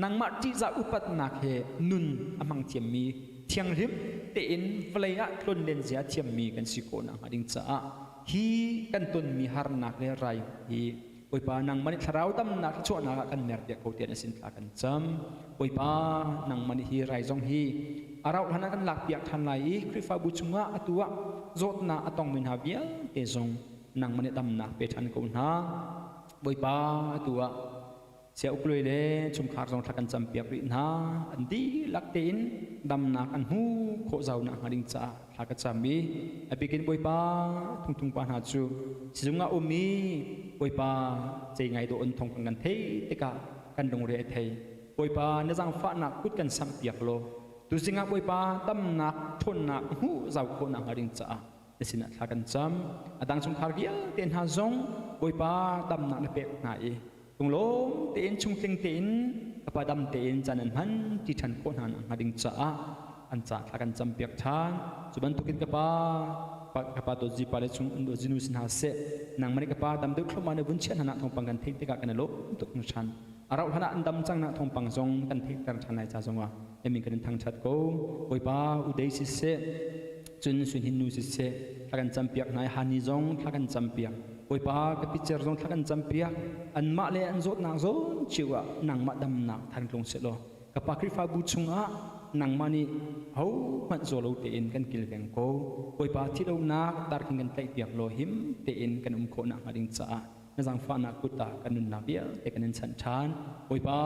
nangmah ṭihzah upatnak he nun a hmang thiammi thianghlim tein vawlei ah tlonlen zia thiammi kan si khawh nakhnga ding caah hi kan tonmi harnak le rai hi Bawipa nangmah nih thlarau damnak thluachuahnak ah kan mer piak ko tiah na sin thla kan cam. Bawipa nangmah nih hi rai zong hi a rauh hlan ah kan lak piak ṭhan lai i Khrihfabu chungah atu ah zawtnak a tongmi hna vialte zong nangmah nih damnak pe ṭhan ko hna. Bawipa atu ah Sia ukluai le chungkhar zong thla kan campiak rih hna. An dihlak tein damnak an hmu khawh zau nak hnga ding caah thla ka cam i a bikin Bawipa thungthung pa hna cu sizung ah um i Bawipa cei ngai dawh in thong kan kan thei tikah kan lungre a thei. Bawipa na zaangfahnak kut kan samh piak law tuzing ah Bawipa damnak ṭhawnnak hmuh zau khawh nak hnga ding caah na sinah thla kan cam. A dang chungkhar vialte hna zong Bawipa damnak na pek hna i lunglawm tein chungtling tein kapa dam tein caan an hman ti ṭhan khawh hna hnga ding caah an ca thla kan campiak ṭhan. Cu bantukin kapa kapa dawtzi pa le chung dawtzi nu si hna seh, nangmah nih kapa dam deuh thluahmah na vun chiah hna nak thawngpang kan theih tikah kan i lawm tuk ṭhan. A rauh hlan ah an dam cang nak thawngpang zong kan theihter ṭhan lai ca zongah min kan in thangṭhat ko. Bawipa udei siseh, cun sunhin nu siseh, thla kan campiak hna i hani zong thla kan campiak. Bawipa ka picer zong thla kan campiak. Anmah le an zawtnak zawn cio ah nangmah damnak than tlung sehlaw ka pa Khrihfabu chungah nangmah nih hohmanh zaw lo tein kan kilveng ko. Bawipa thilonak darking kan tlaihpiak law him tein kan um khawh nakhnga ding caah na zaangfahnak kut ah kan nunnak vialte kan in chanh ṭhan. Bawipa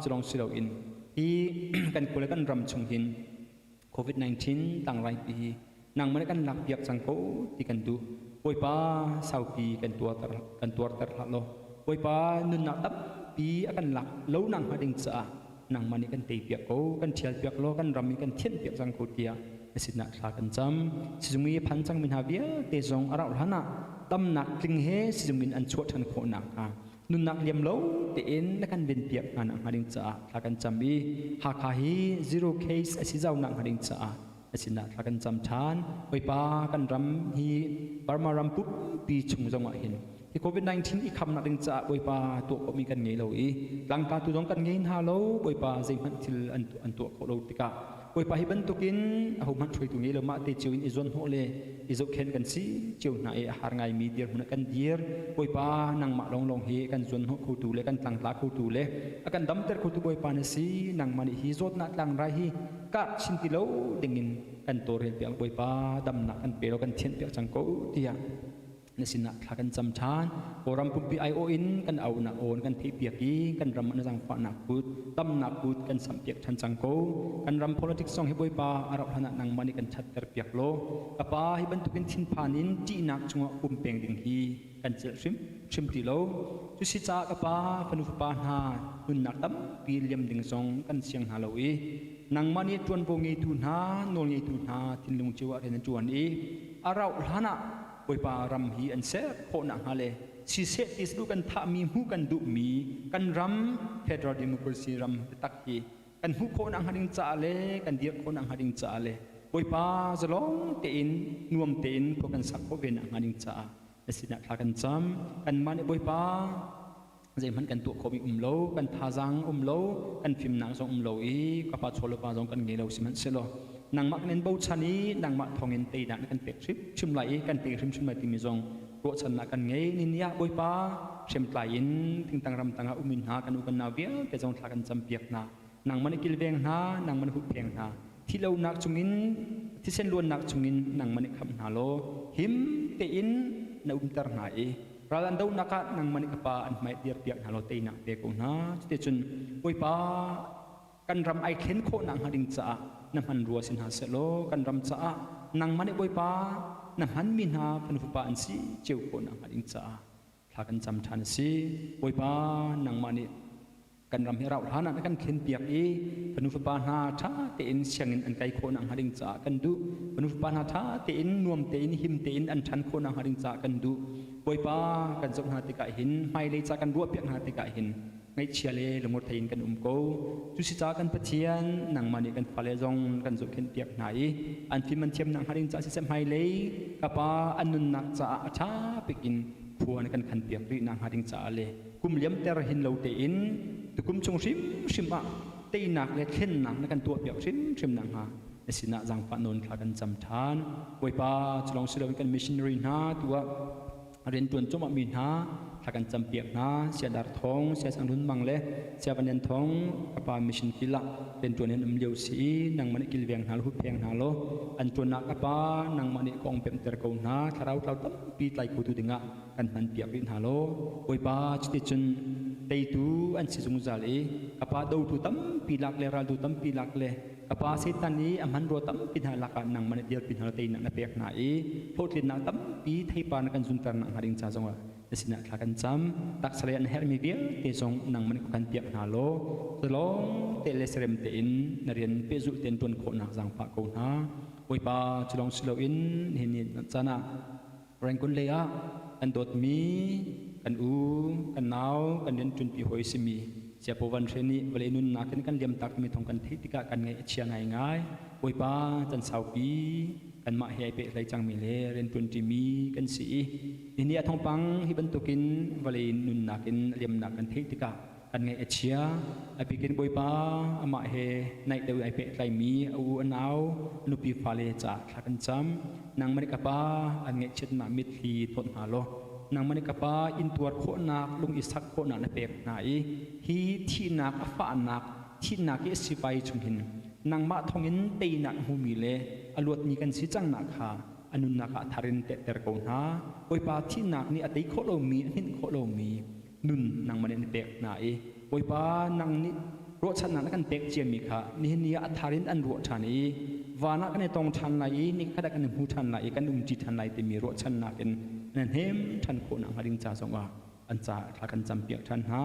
cu lawng si loin hi kan khua le kan ram chung hin COVID-19 tlangrai pi hi nangmah nih kan lakpiak cang ko ti kan duh. Bawipa saupi kan tuarter kan tuarter hlah law Bawipa nunnak tampi a kan lak lo nak hnga ding caah nangmah nih kan teipiak ko, kan ṭhialpiak law kan ram i kan thianhpiak cang ko tiah na sinah thla kan cam. Sizung i phan cangmi hna vialte zong a rauh hlan ah damnak tling he sizung in an chuah ṭhan khawh nakhnga nunnak liam lo tein na kan venpiak hna nakhnga ding caah thla kan cam i Hakha hi zero case a si zau nakhnga ding caah na sinah thla kan cam ṭhan. Bawipa kan ram hi Burma ram pumpi chung zongah hin hi COVID-19 i khamnak ding caah Bawipa tuah khawhmi kan ngei lo i tlangtlatu zong kan ngei hna lo. Bawipa zeihmanh thil an tuah khawh lo tikah Bawipa hi bantukin ahohmanh hruaitu ngei lo mah te cio in i zuanhnawh le i zohkhenh kan si cio hna i a har ngaimi dirhmun ah kan dir. Bawipa nangmah lawnglawng hi kan zuanhnawh khotu le kan tlangtla khotu le a kan damter khotu Bawipa na si. Nangmah nih hi zawtnak tlangrai hi kah chin ti lo dingin kan tawlrel piak. Bawipa damnak kan pe law kan thianh piak cang ko tiah na sinah thla kan cam ṭhan. Kawlram pumpi aiawh in kan auhnak aw kan theihpiak i kan ram ah na zaangfahnak kut, tamnak kut kan samhpiak ṭhan cang ko. Kan ram politics zong hi Bawipa a rauh hlan ah nangmah nih kan ṭhatter piak law ka pa hi bantukin thinphan in ṭihnak chungah um peng ding hi kan celh hrimhrim ti lo. Cusi caah ka pa fanu fapa hna nunnak tampi liam ding zong kan siang hna lo i nangmah nih ṭuanvo ngeitu hna, nawl ngeitu hna thinlung cio ah rian na ṭuan i a rauh hlan ah Bawipa ram hi an ser khawh nakhnga le siseh ti duh kan thahmi hmuh kan duhmi kan ram federal democracy ram taktak hi kan hmuh khawh nakhnga ding caah le kan dir khawh nakhnga ding caah le Bawipa zalong tein nuam tein khua kan sak khawh ve nakhnga ding caah na sinah thla kan cam. Kanmah nih Bawipa. Zeihmanh kan tuah khomi um lo, kan thazaang um lo, kan fimnak zong um lo i ka pa chaw le pa zong kan ngei lo. Sihmanhsehlaw nangmah kan in bochan i nangmah thawngin teinak na kan pek hrimhrim lai i kan tei hrimhrim lai timi zong ruahchannak kan ngei. Ni ni ah Bawipa, hriamtlai in thingtang ramtang ah ummi hna kan u kan nau vialte zong thla kan campiak hna. Nangmah nih kilveng hna, nangmah nih huppheng hna, thihlonak chungin, thisen luannak chungin nangmah nih khamh hna law him tein na umter hna i ral an dohnak ah nangmah nih ka pa an hmai dirpiak hna law teinak pe ko hna. Cuticun Bawipa, kan ram ai thlen khawh nakhnga ding caah na hman rua si hna seh law kan ram caah nangmah nih Bawipa na hmanmi hna fanu fapa an si cio khawh nakhnga ding caah thla kan cam ṭhan a si. Bawipa, nangmah nih kan ram hi rauh hlan ah na kan thlenpiak i fanu fapa hna ṭha tein sianginn an kai khawh nakhnga ding caah kan duh. Fanu fapa hna ṭha tein, nuam tein, him tein an ṭhan khawh nakhnga ding caah kan duh. Bawipa, kan zoh hna tikah hin, hmailei ca kan ruahpiak hna tikah hin ngaihchia le lungurthei in kan um ko. Cu si caah kan Pathian, nangmah nih kan fale zong kan zohkhenhpiak hna i an fim an thiam nakhnga ding caah siseh, hmailei ka pa an nunnak caah a ṭha bik in khua na kan khanpiak rih nakhnga ding caah le kum liamter hin lo tein tukum chung hrimhrim ah teinak le thlennak na kan tuahpiak hrimhrim nakhnga na sinah zaangfah nawn thla kan cam ṭhan. Bawipa, cu lawng si loin kan missionary hna tu ah rianṭuan cuahmah mi hna thla kan campiak hna. Sia Dar Thawng, Sia Sang Hlun Mang le Sia Van Lian Thawng kapa mission field ah rianṭuan in um lio si i nangmah nih kilveng hna law huppheng hna law an ṭuannak kapa nangmah nih kong pemhter ko hna. Thlarau tlau tampi tlai khotu dingah kan hmanpiak rih hna law Bawipa, cuticun teitu an si zungzal i kapa dotu tampi lak le raltu tampi lak le kapa Satan i a hmanrua tampi hna lakah nangmah nih dirpi hna law teinak na pek hna i hlawhtlinnak tampi theipar na kan zunter nak hnga ding ca zongah na sinah thla kan cam. Taksa lei an herhmi vialte zong nangmah nih kan piak hna law zalong te le serem tein na rian pehzulh tein ṭuan khawhnak zaangfah ko hna. Bawipa, cu lawng si loin nihin ni caan ah Rangoon lei ah kan dawtmi kan u, kan nau, kan rianṭuanpi hawi simi Siapo Van Hre nih vawlei nunnak in kan liamtakmi thawng kan theih tikah kan ngaih a chia ngaingai. Bawipa, can saupi kanmah he ai pehtlaih cangmi le rianṭuanṭimi kan si i nihin ni ah thawngpang hi bantukin vawlei nunnak in a liamnak kan theih tikah kan ngaih a chia. A bikin Bawipa, amah he naih deuh in ai pehtlaimi a u, a nau, a nupi fale caah thla kan cam. Nangmah nih ka pa an ngaihchiatnak mitthli hnawt hna law nangmah nih ka pa intuar khawhnak, lung i sak khawhnak na pek hna i hi thihnak a fahnak, thihnak i a sivai chung hin nangmah thawngin teinak hmumi le a luatmi kan si cangnak kha a nunnak ah thar in tehter ko hna. Bawipa, thihnak nih a tei khawh lomi, a hninh khawh lomi nun nangmah nih na pek hna i Bawipa, nang nih ruahchannak na kan pek ciami kha nihin ni ah a thar in an ruah ṭhan i van ah kan i tong ṭhan lai i nikhat ah kan i hmu ṭhan lai i kan umṭi ṭhan lai timi ruahchannak in na hnem ṭhan khawh nakhnga ding ca zongah an caah thla kan campiak ṭhan hna.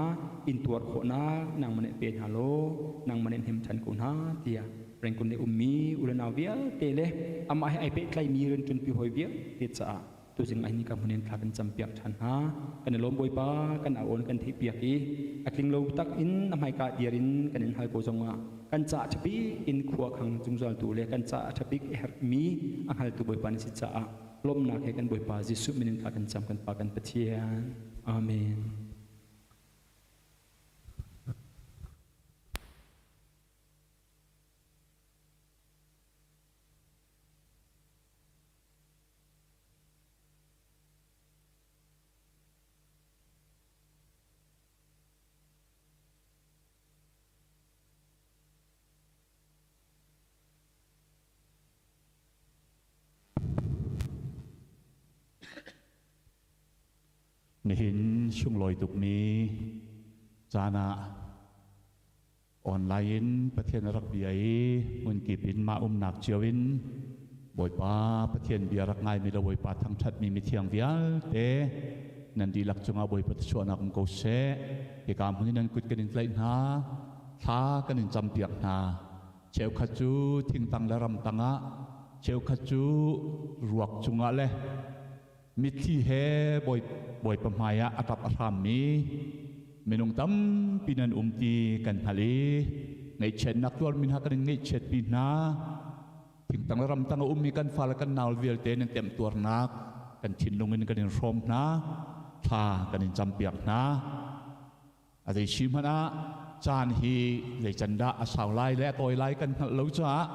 Intuar khawhnak nangmah nih pe hna law nangmah nih hnem ṭhan ko hna tiah Rengkun le ummi u le nau vialte le amah he ai pehtlaimi rianṭuanpi hawi vialte caah tuzing ai ni ka hmun in thla kan campiak ṭhan hna. Kan i lawm Bawipa, kan au kan theihpiak i a tling lo tak in na hmaika dir in kan in hal ko zongah kan caah ṭhabik in khua khang zungzaltu le kan caah ṭhabik a herhmi a hngaltu Bawipa na si caah lawmhnak he kan Bawipa Jesuh min in thla kan cam, kan Pa kan Pathian. Amen. Nihin sunglawi tukmi caan ah Online in Pathian a rak bia i hmunkip in mah umnak cio in Bawipa Pathian bia rak ngaimi le Bawipa thangṭhatmi mithiang vialte nan dihlak cungah Bawipa thluachuahnak um ko seh. Hika hmun in nan kut kan in tlaih hna, thla kan in campiak hna. Cheukhat cu thingtang le ramtang ah, cheukhat cu ruak cungah le mitthli he Bawipa hmaiah a ṭap a hrammi minung tampi nan um ti kan hngalh i ngaihchiatnak tuarmi hna kan in ngaihchiatpi hna. Thingtang le ramtang a ummi kan fale kan nau vialte nan temtuarnak kan thinlung in kan in hrawm hna, thla kan in campiak hna. A zei si hmanh ah caan hi zei can dah a sau lai le a tawi lai kan hngalh lo caah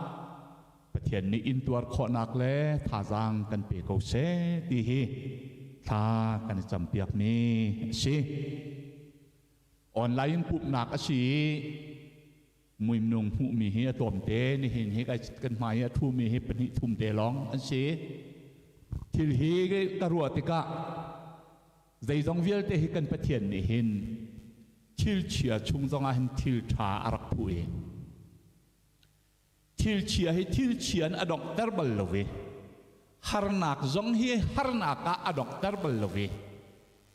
Pathian nih intuar khawhnak le thazaang kan pe ko seh ti hi thla kan i campiakmi a si. Online in pumhnak a si i muimnung hmuhmi hi a tlawmte, nihin hi kan hmai i a ṭhumi hi pahnih thum te lawng an si. Thil hi ka ruah tikah zeizong vialte hi kan Pathian nih hin thil chia chung zongah hin thil ṭha a rak phuh i thil chia hi thil chia in a donghter bal lo i harnak zong hi harnak ah a donghter bal lo i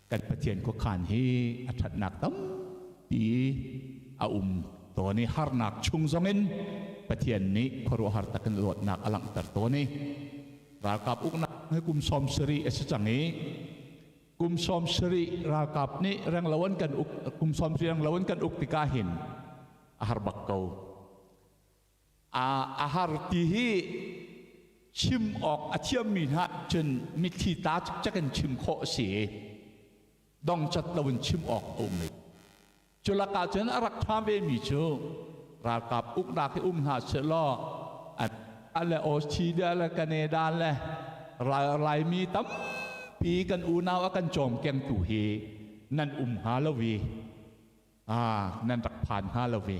kan Pathian khuakhan hi a ṭhatnak tampi a um tawn i harnak chung zongin Pathian nih khuaruahhar takin luatnak a langhter tawn i ralkap uknak hi kum 70 a si cang i kum 70 ralkap nih renglo an kan uk kum 70 renglo an kan uk tikah hin a har bak ko. A har ti hi chim awk a thiammi hna cun mitthli ta cikcek in chim khawh a si i dongcat loin chim awk a um. Cu lakah cun a rak ṭha vemi cu ralkap uknak hi um hna sehlaw an le Australia le Canada le Laimi tampi kan unau a kan cawmkengtu hi nan um hnga lo i nan rak phan hnga lo i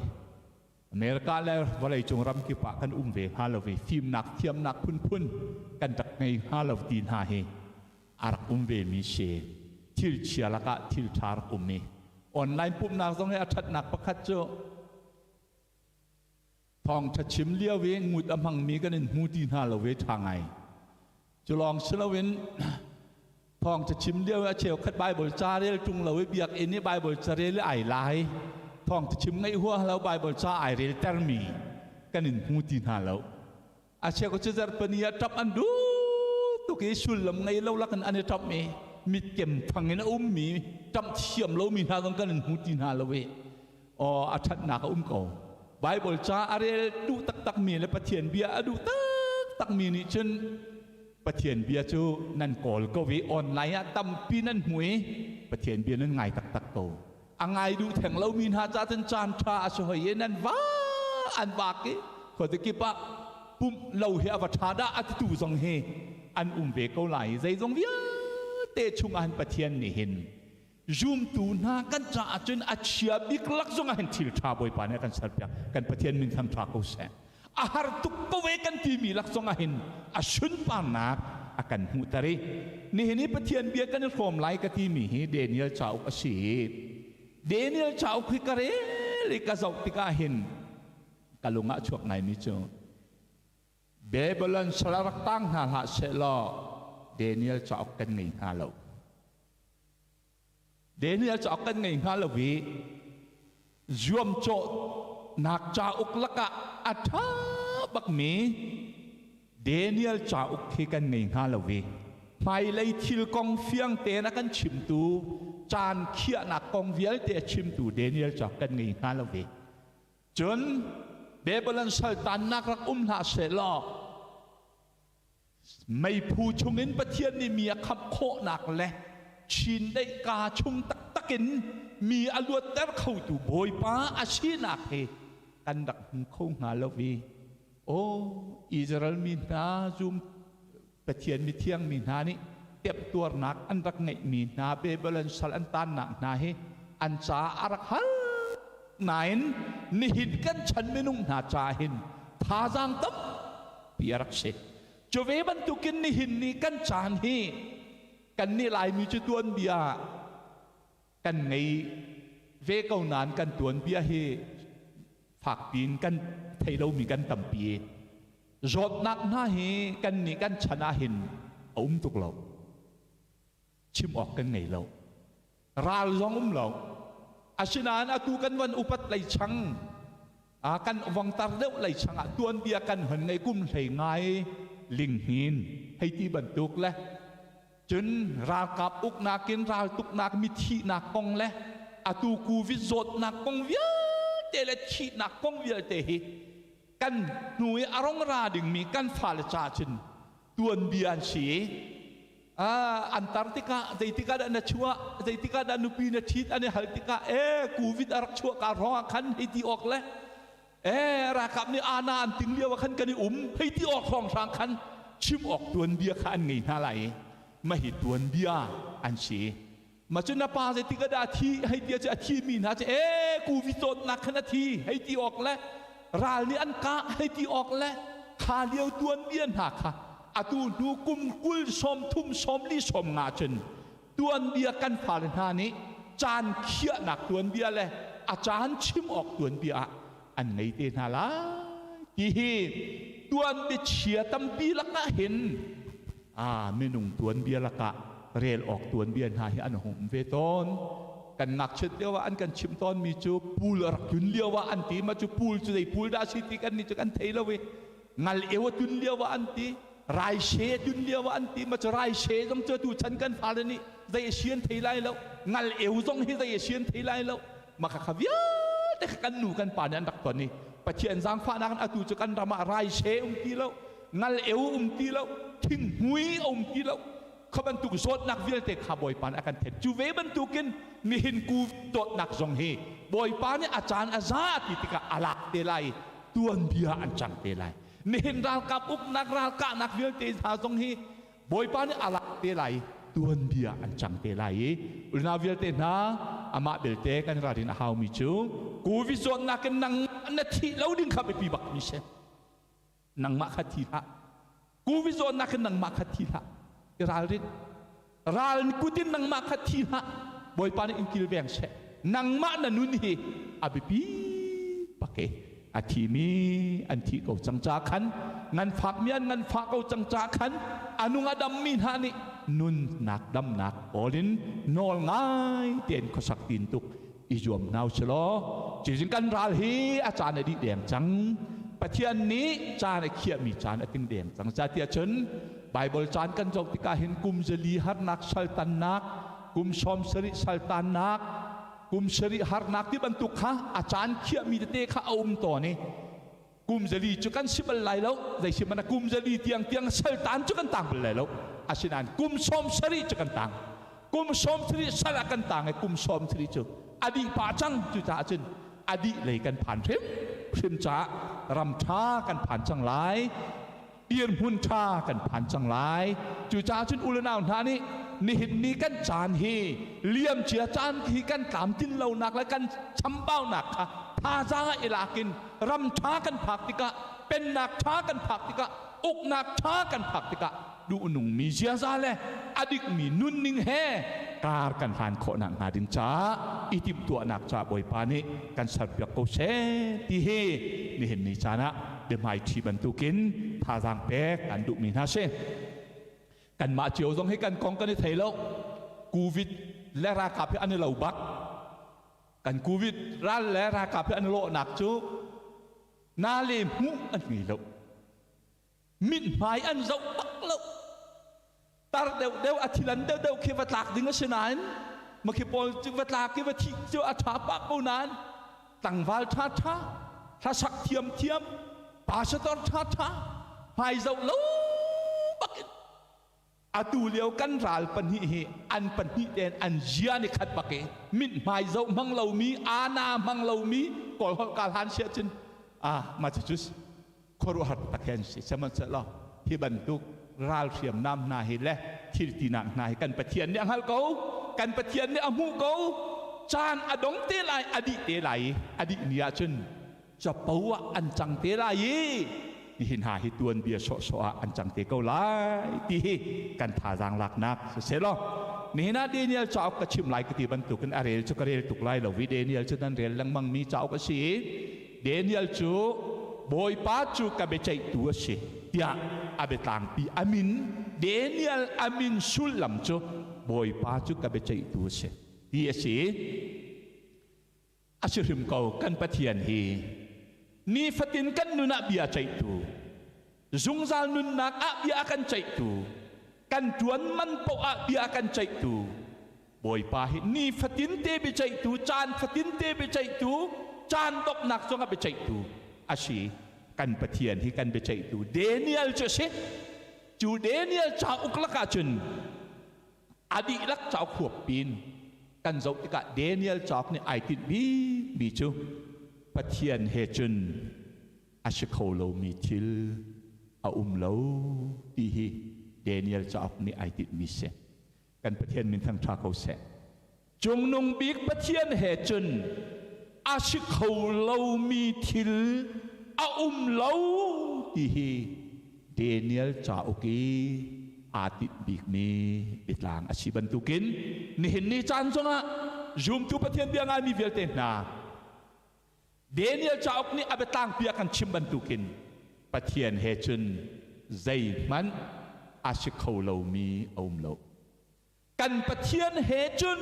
America le vawleicung ram kip ah kan um ve hnga lo i fimnak thiamnak phunphun kan rak ngei hnga lo ti hna hi a rak um ve mi si. Thil chia lakah thil ṭha rak um i online pumhnak zong hi a ṭhatnak pakhat cu thawngṭha chim lio i ngut a hmangmi kan in hmu ti hna lo ve ṭha ngai. Cu lawng si loin thawngṭha chim lio i a cheukhat Bible ca rel ṭung lo i biakinn i Bible carel i ai lai thawngṭha chim ngaih huah lo Bible ca ai rel termi kan in hmu ti hna lo. A cheu cu zarhpini ah ṭap an duh tuk i sullam ngei lo lakin an i ṭap i mitkem thang in a ummi ṭamh thiam lomi hna zong kan in hmu ti hna lo i aw a ṭhatnak a um ko. Bible ca a rel duh taktakmi le Pathian bia a duh taktakmi nih cun Pathian bia cu nan kawl ko i online ah tampi nan hmu i Pathian bia nan ngai taktak ko. A ngai duh theng lomi hna ca cun caan ṭha a si hoi i nan va an vak i khuazakip ah pumh lo hi a va ṭha dah a titu zong hi an um ve ko lai i zeizong vialte chungah hin Pathian nih hin zumtu hna kan caah cun a chia bik lak zongah hin thil ṭha Bawipa nih a kan serpiak. Kan Pathian min thang ṭha ko seh. A har tuk ko ve kan timi lak zongah hin a sunparnak a kan hmuhter i nihin i Pathian bia kan i hrawm lai ka timi hi Daniel cauk a si i Daniel cauk hi ka rel i ka zoh tikah hin ka lung ah chuak ngaimi cu Babylon sal rak tang hna hlah sehlaw Daniel cauk kan ngei hnga lo. Daniel cauk kan ngei hnga lo i zuamcawhnak cauk lakah a ṭha bakmi Daniel cauk khi kan ngei hnga lo i hmailei thil kong fiang tein a kan chimtu, caan khiahnak kong vialte a chimtu Daniel cauk kan ngei hnga lo i cun Babylon saltannak rak um hlah sehlaw Meiphu chungin Pathian nih mi a khamh khawhnak le chindeih kaa chung taktak in mi a luatter khotu Bawipa a sinak hi kan rak hmu kho hnga lo i aw Israel mi hna zum Pathian mithiang mi hna nih temtuarnak an rak ngeihmi hna Babylon sal an tannak hna hi an caah a rak har nain nihin kan chan minung hna caah hin thazaang tam ti a rak si. Cu ve bantukin nihin ni kan caan hi kan nih Laimi cu tuanbia kan ngei ve ko nain kan tuanbia hi fakpi in kan thei lomi kan tampi. Zawtnak hna hi kan nih kan chan ah hin a um tuk lo. Chim awk kan ngei lo. Ral zong um lo. Asinain atu kan van upat lei chang a kan vongtar deuh lei chang ah tuanbia kan hon ngei kum hlei ngai linghin hei ti bantuk le cun ralkap uknak in raltuknak mithihnak kong le atu covid zawtnak kong vialte le thihnak kong vialte hi kan hnu i a rong ra dingmi kan fale ca cun tuanbia an si. An tar tikah zeitikah dah na chuah, zeitikah dah nupi na ṭhit an i hal tikah ee Covid a rak chuah ka hrawng ah khan hei ti awk le ee ralkap nih ana an ting lio ah khan kan i um hei ti awk hrawnghrang khan chim awk tuanbia kha an ngei hna lai i mah hi tuanbia an si. Ma cu na pa zeitik ah dah a thi hei ti cu a thi mi hna cu ee Covid zawtnak khan a thi hei ti awk le ral nih an kah hei ti awk le kha lio tuanbia hna kha atu hnu kum 20 30 40 50 cun tuanbia kan fale hna nih caan khiahnak tuanbia le a caan chim awk tuanbia ah an ngei te hna lai ti hi tuanbia chia tampi lakah hin a minung tuanbia lakah rel awk tuanbia hna hi an hung um ve tawn. Kan ngakchiat lio ah an kan chimh tawnmi cu pul a rak tlun lio ah an ti. Ma cu pul cu zei pul dah a si ti kan nih cu kan thei lo i ngal eu a tlun lio ah an ti, rai she a tlun lio ah an ti. Ma cu rai she zong cu tu chan kan fale nih zei a si an thei lai lo, ngal eu zong hi zei a si an thei lai lo. Ma kha kha vialte kha kan nu kan pa nih an rak ton i Pathian zaangfahnak in atu cu kan ram ah rai she um ti lo, ngal eu um ti lo, thinghmui a um ti lo. Kha bantuk zawtnak vialte kha Bawipa nih a kan then. Cu ve bantukin nihin ku dawtnak zong hi Bawipa nih a caan a za ti tikah a lak te lai, tuanbia an cang te lai. Nihin ralkap uknak, ralkahnak vialte hna zong hi Bawipa nih a lak te lai, tuanbia an cang te lai i unau vialte hna, amah belte kan ralrin a haumi cu Covid zawtnak in nang na thih lo ding kha biapi bak mi si. Nangmah kha thi hlah. Covid zawtnak in nangmah kha thi hlah. I ralrin. Ral kut in nangmah kha thi hlah. Bawipa nih in kilveng seh. Nangmah na nun hi a biapi bak e. A thimi an thi ko cang ca khan, nganfakmi an nganfah ko cang ca khan, a nung a dammi hna nih nunnak damnak kawl in nawl ngai tein khuasak tin tuk i zuam hna usih law cizing kan ral hi a caan a dih deng cang. Pathian nih caan a khiahmi caan a ting deng cang. Ca tiah cun Bible caan kan zoh tikah hin kum 4 harnak saltannak, kum 70 saltannak, kum 70 harnak ti bantuk kha a caan khiahmi tete kha a um tawn i kum 4 cu kan si bal lai lo. Zei si mana kum 4 tiang tiang saltan cu kan tang bal lai lo. Asinain kum 70 cu kan tang, kum 70 sal ah kan tang i kum 70 cu a dih pah cang. Cu caah cun a dih lei kan phan hrim hrim caah ram ṭha kan phan cang lai, dirhmun ṭha kan phan cang lai. Cucaah cun u le nau hna nih nihin ni kan caan hi, liamcia caan hi kan tlamtlin lonak le kan chambaunak kha thazaang ah i lak in ram ṭha kan phak tikah, pennak ṭha kan phak tikah, uknak ṭha kan phak tikah duhnungmi ziaza le a dikmi nunning he kar kan hlan khawh nak hnga ding caah i timhtuahnak caah Bawipa nih kan serpiak ko seh ti hi nihin ni caan ah biahmaiṭhi bantukin thazaang pek an duhmi hna si. Kanmah cio zong hi kan kong kan i thei lo. Covid le ralkap hi an i lo bak. Kan Covid ral le ralkap hi an i lawhnak cu na le hmuh an ngei lo, mithmai an zoh bak lo. Tar deuh deuh, a thilan deuh deuh khi va tlak ding a si nain makhi pawl cu va tlak i va thih cu a ṭha pah ko nain tlangval ṭha ṭha, hlasak thiam thiam, pastor ṭha ṭha hmai zoh lo bakin atu lio kan ral pahnih hi an pahnih tein an zia ni khat bak i mithmai zoh hmang lomi, ana hmang lomi, Kawl holh ka hlan siah cun ah ma cu khuaruahhar tak hi an si. Sihmanhsehlaw hi bantuk ral hriamnam hna hi le thil tinak hna hi kan Pathian nih a hngalh ko, kan Pathian nih a hmuh ko. Caan a dong te lai, a dih te lai i a dih ni ahcun capo ah an cang te lai i nihin hna hi tuanbia sawhsawh ah an cang te ko lai ti hi kan thazaang laknak siselaw nihin ah Daniel cauk ka chim lai ka ti bantukin a rel cu ka rel tuk lai lo i Daniel cu nan rel lengmang mi cauk a si i Daniel cu Bawipa cu ka biaceihtu a si tiah a biatlangpi a min. Daniel a min sullam cu Bawipa cu ka biaceihtu a si ti a si. A si hrim ko. Kan Pathian hi nifatin kan nun ah bia ceihtu, zungzal nunnak ah bia a kan ceihtu, kan ṭuan man paoh ah bia a kan ceihtu Bawipa hi nifatin te biaceihtu, caan fatin te biaceihtu, caan donghnak zongah biaceihtu a si. Kan Pathian hi kan biaceihtu Daniel cu a si. Cu Daniel cauk lakah cun A dihlak cauk huap pin kan zoh tikah Daniel cauk nih ai tinh bikmi cu Pathian he cun a si kho lomi thil a um lo ti hi Daniel cauk nih ai tinhmi si. Kan Pathian min thangṭha ko seh. Cungnung bik Pathian he cun a si kho lomi thil a um lo ti hi Daniel cauk i aa tinh bikmi biatlang a si bantukin nihin ni caan zongah zumtu Pathian bia ngaimi vialte hna Daniel cauk nih a biatlangpi a kan chim bantukin Pathian he cun zeihmanh a si kho lomi a um lo. Kan Pathian he cun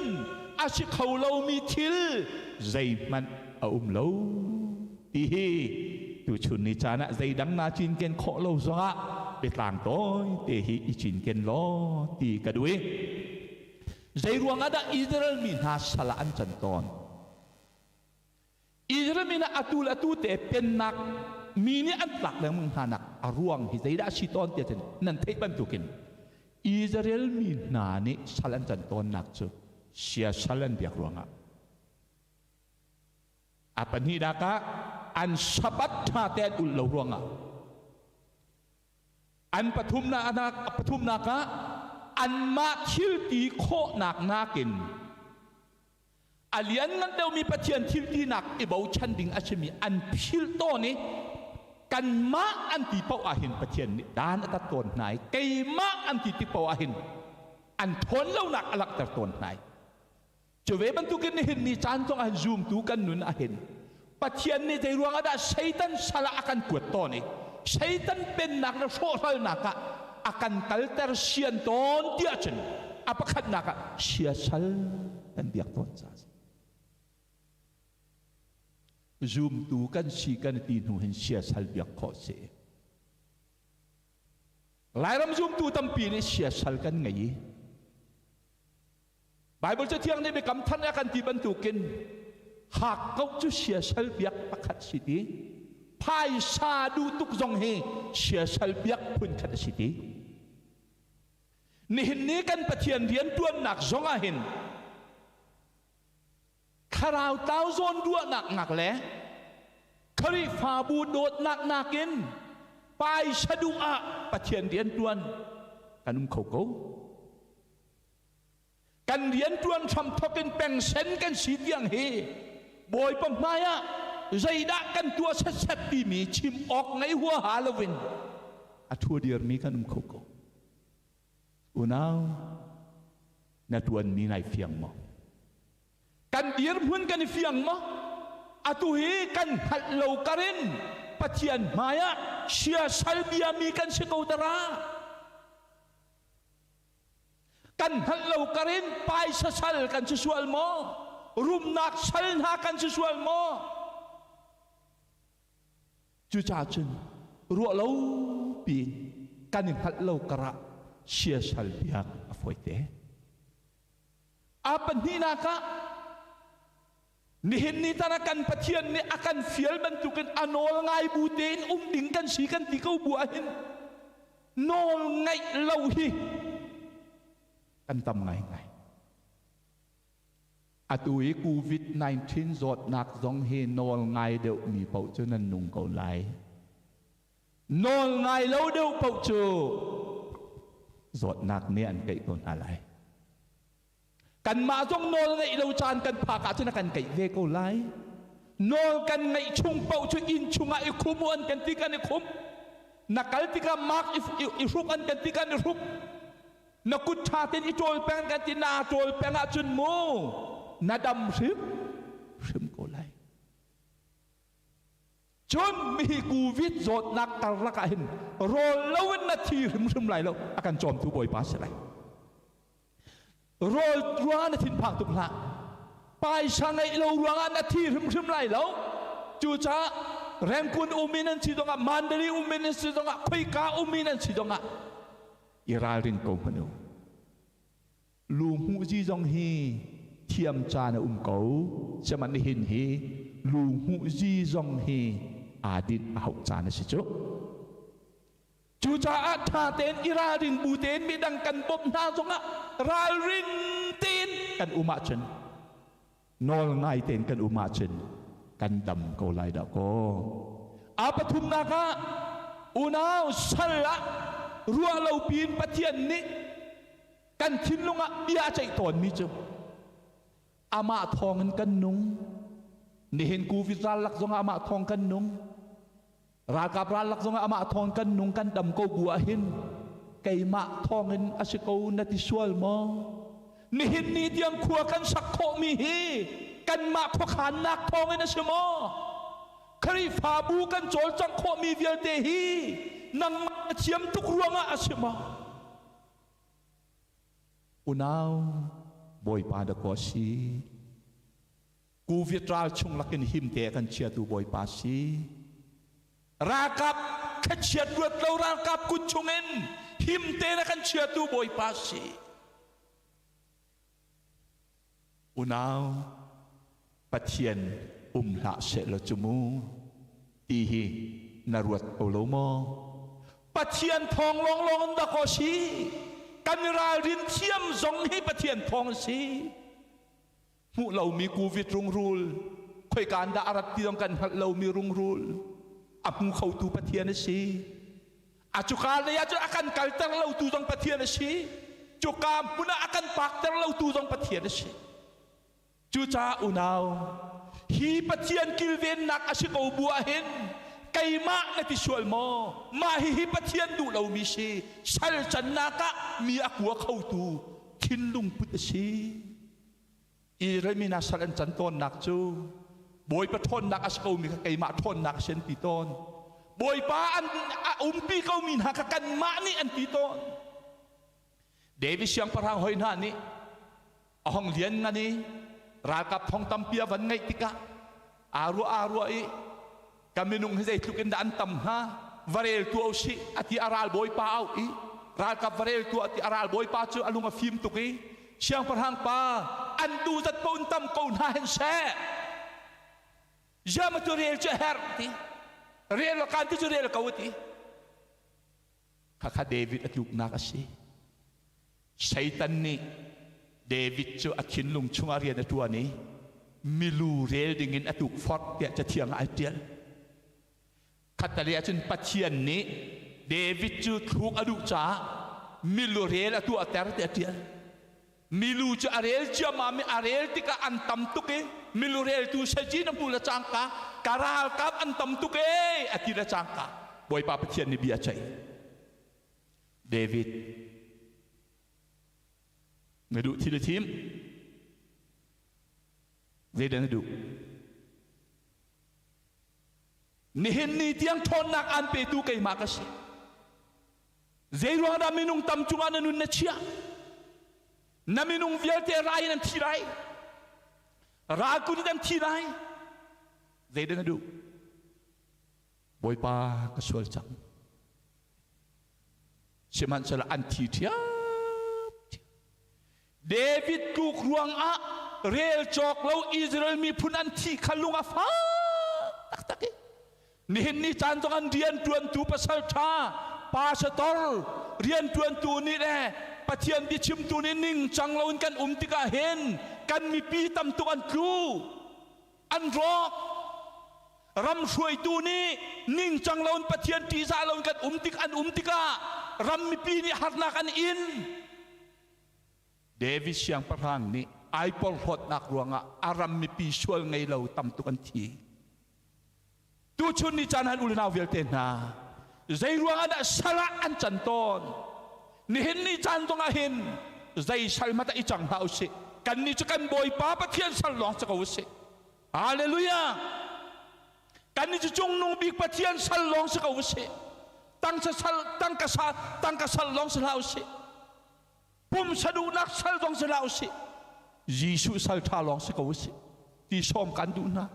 a si kho lomi thil zeihmanh a um lo ti hi tuchun ni caan ah zeidang naa cinken khawh lo zongah biatlang tawi te hi i cinken law ti ka duh i zeiruang ah dah Israel mi hna sal ah an can tawn? Israel mi nih atu le atu te pennak mi nih an tlak lengmang hna nak a ruang hi zeidah a si tawn tiah cun nan theih bantukin Israel mi hna nih sal an can tawnnak cu siasal an biak ruangah a pahnihnak ah an Sabbath ṭha te an ulh lo ruangah an pathumnak ah anmah thil ti khawhnak nakin A lianngan deuhmi Pathian thil tinak i bochan ding a simi an philh tawn i kanmah an ti paoh ahhin Pathian nih dan a tat tawn hna i keimah an ti tik paoh ahhin an ṭhawn lonak a langhter tawn hna i cu ve bantukin nihin ni caan zong ahhin zumtu kan nun ahhin Pathian nih zei ruangah dah Satan sal ah a kan kuat tawn i Satan pennak le hrawhhralnak ah a kan kalter sian tawn tiah cun a pakhatnak ah siasal kan biak tawn caah zumtu kan si kan ti hnu hin siasal biak khawh si. Lairam zumtu tampi nih siasal kan ngei i Baibal Cathiang nih biakam than a kan ti bantukin hakkauh cu siasal biak pakhat si ti, phaisa duh tuk zong hi siasal biak phun khat a si ti. Nihin ni kan Pathian riantuannak zong ah hin thlarau tlau zawn ruahnak ngak le Khrihfabu dawtnak nakin paisa duh ah Pathian riantuan kan um kho ko. Kan rianṭuan hramthawk in pengsen kan si tiang hi Bawipa hmai ah zeidah kan tuah setset timi chim awk ngei huaha loin a ṭhua dirmi kan um kho ko. Unau, na ṭuanmi nai fiang maw? Kan dirhmun kan i fiang maw? Atu hi kan hngalh lo karin Pathian hmai ah siasal biami kan si ko dara. Kan hngalh lo karin paisa sal kan si sual maw? Rumnak sal hna kan si sual maw? Cucaah cun ruah lo piin kan i hngalh lo karah siasal biak a fawite. A pahnihnak ah nihin ni tan ah kan Pathian nih a kan fial bantukin a nawl ngai bu tein um ding kan si kan ti ko bu ahhin nawl ngaih lo hi kan tam ngaingai. Atu i COVID-19 zawtnak zong hi nawl ngai deuh mi paoh cu nan nung ko lai. Nawl ngai lo deuh paoh cu zawtnak nih an keih ko hna lai. Kanmah zong nawl ngeih lo caan kan phak ahcun a kan keih ve ko lai. Nawl kan ngeih chung paoh cu inn chungah i khum u an kan ti kan i khum. Na kal tikah mark i hruk an kan ti kan i hruk. Na kut ṭha tein i ṭawl peng kan ti naa ṭawl peng ahcun mu na dam hrim hrim ko lai. Cun mihi COVID zawtnak karlak ah hin rawl loin na thi hrimhrim lai lo a kan cawmtu Bawipa si lai. Rawl ruangah na thinphang tuk hlah. Paisa ngeih lo ruangah na thi hrimhrim lai lo. Cucaah Rangoon um in an si zongah Mandalay um in an si zongah khoika um in an si zongah i ralring ko hmanh u. Lu hmuh zi zong hi thiam caan a um ko. Sihmanh nihin hi lu hmuh zi zong hi aa dinh a hauh caan a si cu. Cucaah ṭha tein i ralring bu tein midang kan bawmh hna zongah ralring tein kan um ahcun nawl ngai tein kan um ahcun kan dam ko lai dah kaw. A pathumnak ah unau sal ah ruah lo piin Pathian nih kan thinlung ah bia a ceih tawnmi cu amah thawngin kan nung. Nihin Covid ral lak zongah amah thawng kan nung. Ralkap ral lak zongah amah thawng kan nung kan dam ko bu ahhin keimah thawngin a si ko na ti sual maw? Nihin ni tiang khua kan sak khawhmi hi kanmah khuakhannak thawngin a si maw? Khrihfabu kan cawlcangh khawhmi vialte hi nangmah na thiam tuk ruangah a si maw? Unau Bawipa dakaw a si. Covid ral chung lakin himte a kan chiatu Bawipa si. Ralkap khachiat ruat lo ralkap kut chungin himte na kan chiatu Bawipa si. Unau Pathian um hlah seh law cu mu ti hi na ruat ko lo maw? Pathian thawng lawnglawng in dak aw si. Kan ralrin thiam zong hi Pathian thawng si. Hmuh lomi covid rungrul khoika in dah a rat ti zong kan hngalh lomi rungrul a hmu khotu Pathian a si. A cuka lei ah cun a kan kalter lotu zong Pathian a si. Cuka hmun ah a kan pakter lotu zong Pathian a si. Cucaah unau, hi Pathian kilvennak a si ko bu ah hin keimah na ti sual maw? Mah hihi Pathian duh lomi si. Sal cannak ah mi a kua khotu thinlung put a si. Israel mi hna sal an can tawnnak cu Bawipa ṭhawnnak a si komi kha keimah ṭhawnnak a si an ti tawn. Bawipa an a umpi komi hna kha kanmah nih an ti tawn. David siangpahrang hoi hna nih a hong lian ngan i ralkap thong tampi a van ngeih tikah aa ruah aa ruah i ka minung hi zeitluk in dah an tam hnga va rel tuah usih a ti a ralbawipa auh i ralkap va rel tuah ti a ralbawipa cu a lung a fim tuk i siangpahrang pa an tu zat po in tam ko hna hen seh ziama cu rel cu a herh ti rel kan ti cu rel ko ti Khakha David a tluknak a si. Satan nih David cu a thinlung chungah rian a ṭuan i milu rel dingin a tukforh tiah Cathiang ah ai ṭial. Khattalei ahcun Pathian nih David cu thluk a duh caah milu rel a tuahter tiah a ṭial. Milu cu a rel ciammam i a rel tikah an tam tuk i milu reltu sazi na hmu le cangka ka ralkap an tam tuk ee a ti le cangka Bawipa Pathian nih bia a ceih. David na duh thil i thim zeidah na duh nihin ni tiang ṭhawnnak aan petu keimah ka si Zeiruang dah minung tam cungah na nun na chiah? Na minung vialte rai in an thi lai. Ral kut in an thi lai. Zeidah na duh? Bawipa ka sual cang. Sihmanhsehlaw an thi ṭhiam. David tluk ruangah rel cawk lo Israel miphun an thi kha lung a fak taktak i nihin ni caan zong an rianṭuantu pasal ṭha pastor rianṭuantu nih le Pathian biachimtu nih ningcang loin kan um tikah hin kan mipi tam tuk an tlu an rawk ram hruaitu nih ningcang loin Pathian ṭihzah loin kan um tik an um tikah ram mipi nih harnak an in David siangpahrang nih ai porhlawtnak ruangah a ram mipi sual ngei lo tam tuk an thi. Tuchun ni caan han unau vialte hna zei ruangah dah sal ah an can tawn? Nihin ni caan zongah hin zei sal hmanh i cang hlah usih. Kannih cu kan Bawipa Pathian sal lawng si ko usih. Hallelujah! Kannih cu cungnung bik Pathian sal lawng si ko usih. Tangka sal tangka sal tangka sal lawng si hlah usih. Pumsa duhnak sal zong si hlah usih. Jesuh sal ṭha lawng si ko usih. Ti sawm kan duh hna.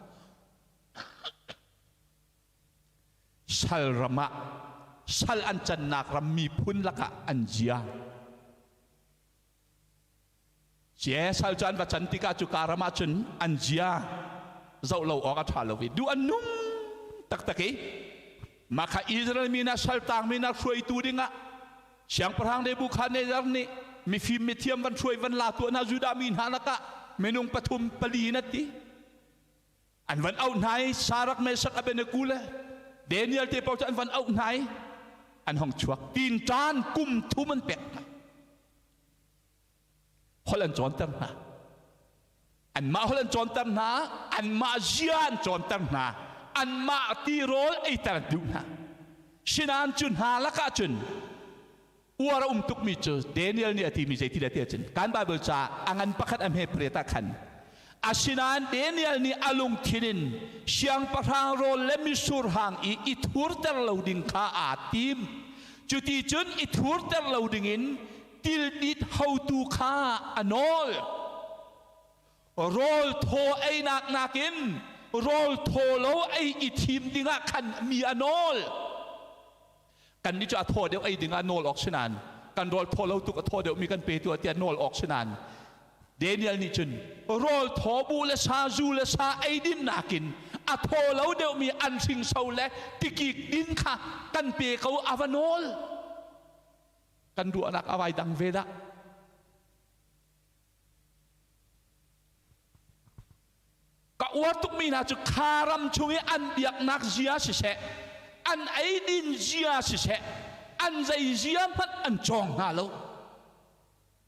Sal ram ah sal an cannak ram miphun lakah an zia. Cie sal cu an va can tikah cu ka ram ah cun an zia zoh lo awk a ṭha lo i duh an nung taktak i. Mah kha Israel mi hna saltang mi hna hruaitu dingah Siangpahrang Nebuchadnezzar nih mifim mithiam van hruai van la tuah hna Judah mi hna lakah minung pathum pali na ti. An van auh hna i Sarak, Meshach, Abednego le Daniel te paoh cu an van auh hna i an hong chuak. Tinṭan kum thum an pek hna. Holh an cawnter hna. Anmah holh an cawnter hna, anmah zia an cawnter hna, anmah tirawl eiter an duh hna. Sinain cu hna lakah cun uar a um tukmi cu Daniel nih a timi zei ti dah ti ahcun kan Bible ca a ngan pakhat a hme pret ah khan asinain Daniel nih a lungthin in siangpahrang rawl le mitsur hang i i thurter lo ding kha aa tim. Cuti cun i thurter lo dingin tildit hotu kha a nawl. Rawl thaw einak nakin rawl thaw lo ei i thim dingah khan mi a nawl. Kannih cu a thaw deuh ei dingah nawl awk si nain kan rawl thaw lo tuk a thaw deuhmi kan pe tuah tiah nawl awk si nain Daniel nih cun rawl thaw bu le sa zu le sa ei din nakin a thaw lo deuhmi an hringso le tikik din kha kan pe ko a va nawl. Kan ruahnak a vai dang ve dah. Ka uar tukmi hna cu kha ram chung i an biaknak zia siseh, an eidin zia siseh, an zei zia hmanh an cawng hna lo.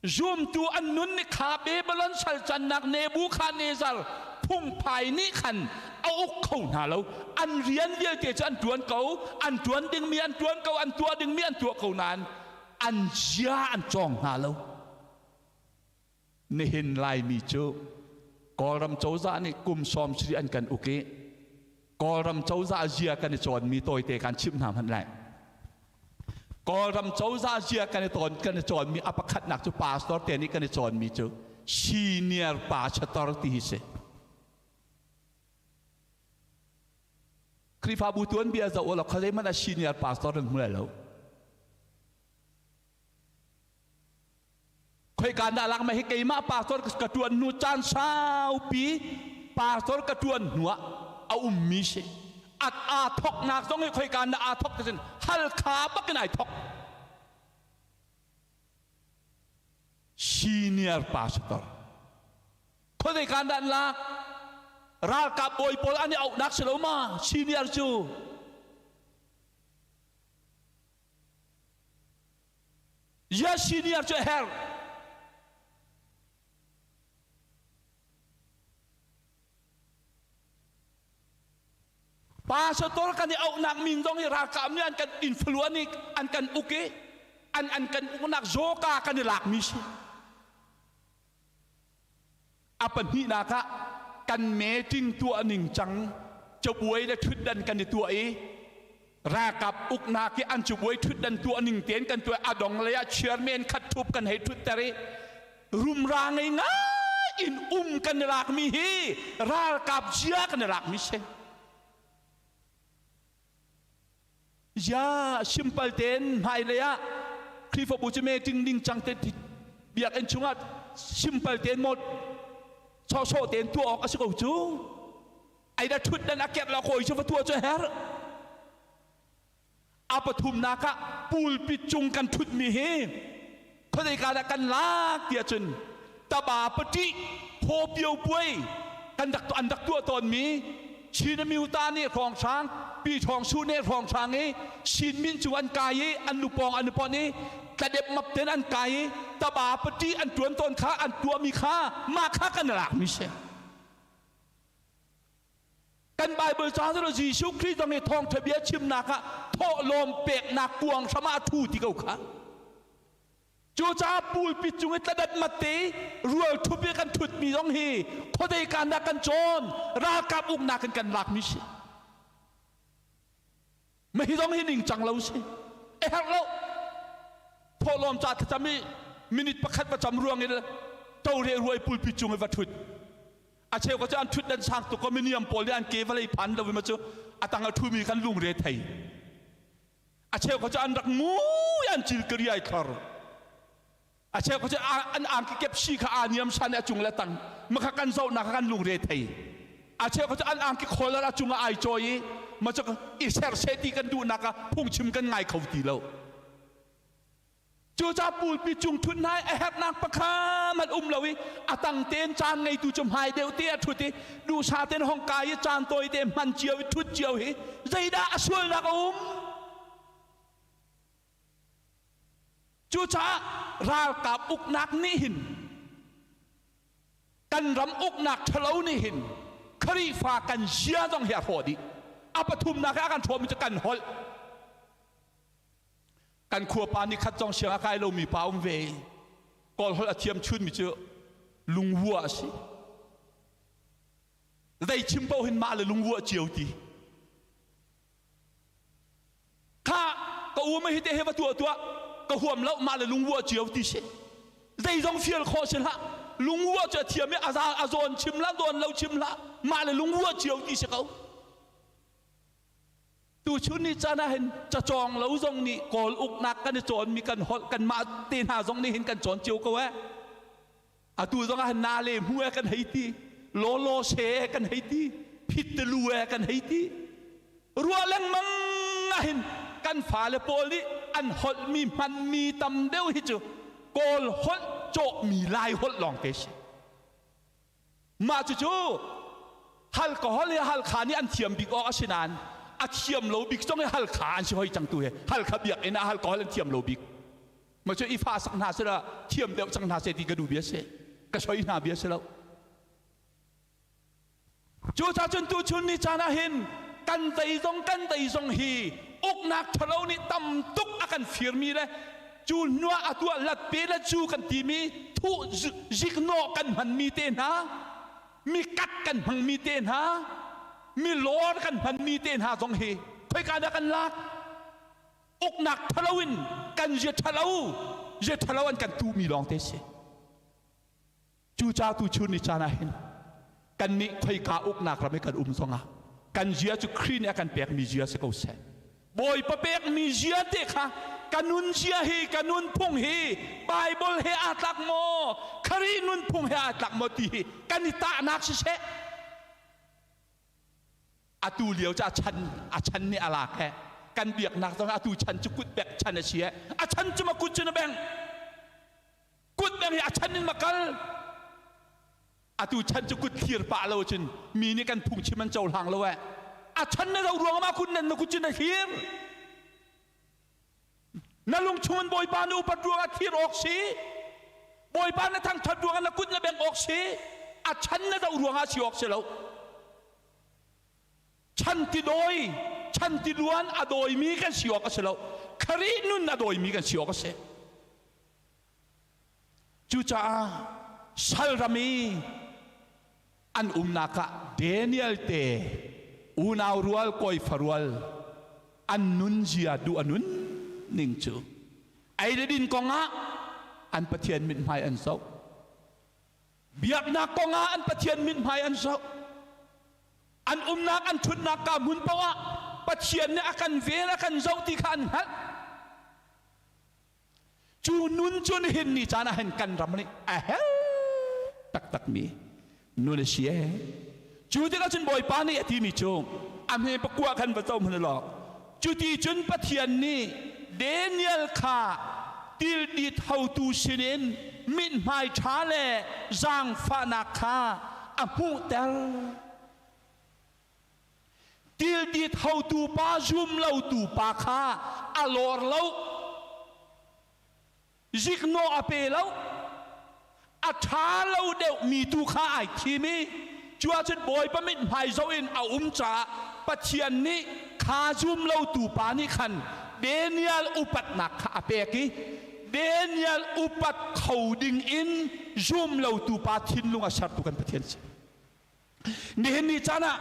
Zumtu an nun nih kha Babylon sal cannak Nebuchadnezzar phungphai nih khan a uk kho hna lo. An rian vialte cu an ṭuan ko, an ṭuan dingmi an ṭuan ko, an tuah dingmi an tuah ko nain an zia an cawng hna lo. Nihin Laimi cu Kawlram cozah nih kum 70 an kan uk i Kawlram cozah zia kan i cawnmi tawite kan chimh hna hmanh lai. Kawlram cozah zia kan i tawn kan i cawnmi a pakhatnak cu pastor te nih kan i cawnmi cu senior pastor ti hi si. Khrihfabu tuanbia zoh ulaw kha zeihmanh ah senior pastor nan hmu lai lo. Khoika dah lak ma hi keimah pastor ka tuan hnu caan saupi pastor ka tuan hnu ah a ummi si. At aa thoknak zong hi khoika dah aa thok ti sin Halkha bakin ai thok. Senior pastor. Khuazei kaan dah an lak? Ralkap bawi pawl an i auhnak si lo ma senior cu? Ya senior cu a herh. Pastor kan i auhnak min zong hi ralkap nih an kan influence i an kan uk i an an kan uknak zawka kan i lakmi si. A pahnihnak ah kan meeting tuah ning cang cabuai le ṭhutdan kan i tuah i ralkap uknak i an cabuai ṭhutdan tuah ning tein kan tuah a dong lei ah chairman khat ṭhup kan hei ṭhutter i rumra ngei ngai in um kan i lakmi hi ralkap zia kan i lakmi si. Ya simple tein hmailei ah Khrihfabu cu meeting ding cang te biakinn chungah simple tein maw sawhsawh tein tuah awk a si ko cu. Ai da thut dan a kerh lo kawi cu va tuah cu a herh. A pathumnak ah pulpit cung kan thutmi hi khuazei ka dah kan lak tiah cun taba pati phawpio puai kan rak an rak tuah tawnmi Chin Amyuta nih hrawnghrang Pi Thawng Su nih hrawnghrang i Sin Min cu an kai i an lupawng an pon i tladep map ten an kai i taba pati an tuan tawn kha an tuahmi kha mah kha kan lakmi si. Kan Bible ca cu Jesuh Khrih zong hi thawngṭha bia chimnak ah thawhlawm peknak kuang hram ah a ṭhu ti ko kha. Cucaah pulpit cung i tladat mat te rual ṭhup i kan ṭhutmi zong hi khuadei kaan dah kan cawn ralkap uknak in kan lakmi si. Mah hi zong hi ningcang lo si. A herh lo. Thawhlawm ca thlacam i minute pakhat va cam ruang in tore ruai pulpit cung i va ṭhut. A cheu ka cu an ṭhut dan sang tuk ko miniam pawl nih an ke vawlei phan lo ma cu a tang a ṭhumi kan lungre thei. A cheu ka cu an rak mui an cil kari ai thlor. A cheu ka cu an angki kep si kha aa niam san i a cung le tang. Makha kan zohnak kan lungre thei. A cheu kha cu an angki collar a cungah ai cawi i ma cu i ser ti kan duhnak ah phungchim kan ngai kho ti lo. Cucaah pulpi cung ṭhut hna a herhnak pakhat hmanh um lo i a tang tein caan ngeitu cu hmai deuh te a ṭhut i duhsah tein hong kai i caan tawi te hman cio i ṭhut cio hi zeidah a sualnak a um? Cucaah ralkap uknak nih hin kan ram uknak ṭhalo nih hin Khrihfa kan zia zong hi a hrawh dih. A pathumnak ah a kan hrawhmi cu kan holh. Kan khuapa nih khat zong siang a kai lomi pa um ve i Kawl holh a thiam chunmi cu lungvua a si. Zei chim paoh hin mah le lungvua cio ti. Kha ka um hi te he va tuah tuah ka huam lo mah le lungvua cio ti si. Zeizong fial khawh si hlah. Lungvua cu a thiam i a a zawn chim hlah zawn lo chim hlah mah le lungvua cio ti si ko. Tuchun ni caan ah hin cacawng lo zong nih Kawl uknak kan i cawnmi kan holh kanmah te hna zong nih hin kan cawn cio ko eh. Atu zong ah hin na le hmu eh kan hei ti, law law she eh kan hei ti, phit te lu eh kan hei ti. Ruah lengmang ah hin kan fale pawl nih an holhmi hmanmi tam deuh hi cu Kawl holh cawhmi Lai holh lawng te si. Mah cucu alcohol hi Halkha nih an thiam bik awk a si nain a thiam lo bik zong hi Halkha an si hoi cang tu hi Halkha biakinn ah alcohol an thiam lo bik. Mah cu i fa sak hna sila thiam deuh cang hna seh ti ka duh bia si. Ka soi hna bia si lo. Cucaah cun tuchun ni caan ah hin kan tei zong kan tei zong hi uknak ṭhalo nih tam tuk a kan firmi le cu hnuah a tuah lat pe le cu kan timi thuh ziknawh kan hmanmi te hna mi kat kan hmangmi te hna mi lawr kan hmanmi te hna zong hi khoika dah kan lak uknak ṭhalo in kan zia ṭhalo zia ṭhalo an kan tuhmi lawng te si. Cucaah tuchun ni caan ah hin kannih khoika uknak ram i kan um zongah kan zia cu Khrih nih a kan pekmi zia si ko seh. Bawipa pekmi zia te kha ka nun zia hi ka nunphung hi Bible he aa tlak maw Khrih nunphung he aa tlak maw ti hi kan i tahnak siseh. Atu lio cu a chan a chan nih a lak he kan biaknak zong atu chan cu kut bek chan a si he a chan cu ma kut cu na beng Kut beng hi a chan in ma kal. Atu chan cu kut thlir pah lo cun mi nih kan phungchim an cohlang lo eh. A chan na lo ruang ma kun nan na kut cun na thlir. Na lung chung in Bawipa na upat ruang ah thlir awk si. Bawipa na thangthat ruang ah na kut na beng awk si. A chan na do ruang ah si awk si lo. Chan ti dawi, chan ti luan a dawimi kan si awk a si lo. Khrih nun a dawimi kan si awk a si. Cucaah salram i an umnak ah Daniel te unau rual kawi farual an nunzia duh a nun ning cu ei le din kongah an Pathian mithmai an zoh. Biaknak kongah an Pathian mithmai an zoh. An umnak an ṭhutnak ka hmun paoh ah Pathian nih a kan vel a kan zoh ti kha an hngalh. Cu nun cu nihin ni caan ah hin kan ram nih a hel taktakmi nun a si ee. Cu tikah cun Bawipa nih a timi cu a hme pakua khan va co hmanh law cu ti cun Pathian nih Daniel kha tildit hotu sinin mithmai ṭha le zaangfahnak kha a hmuhter. Tildit hotu pa zum lotu pa kha a lawr lo. Ziknawh a pe lo. A ṭha lo deuhmi tu kha ai thim i cu ahcun Bawipa mithmai zoh in a um caah Pathian nih kha zum lotu pa nih khan Daniel upatnak kha a pek i Daniel upat kho ding in zum lotu pa thinlung a sertu kan Pathian si. Nihin ni caan ah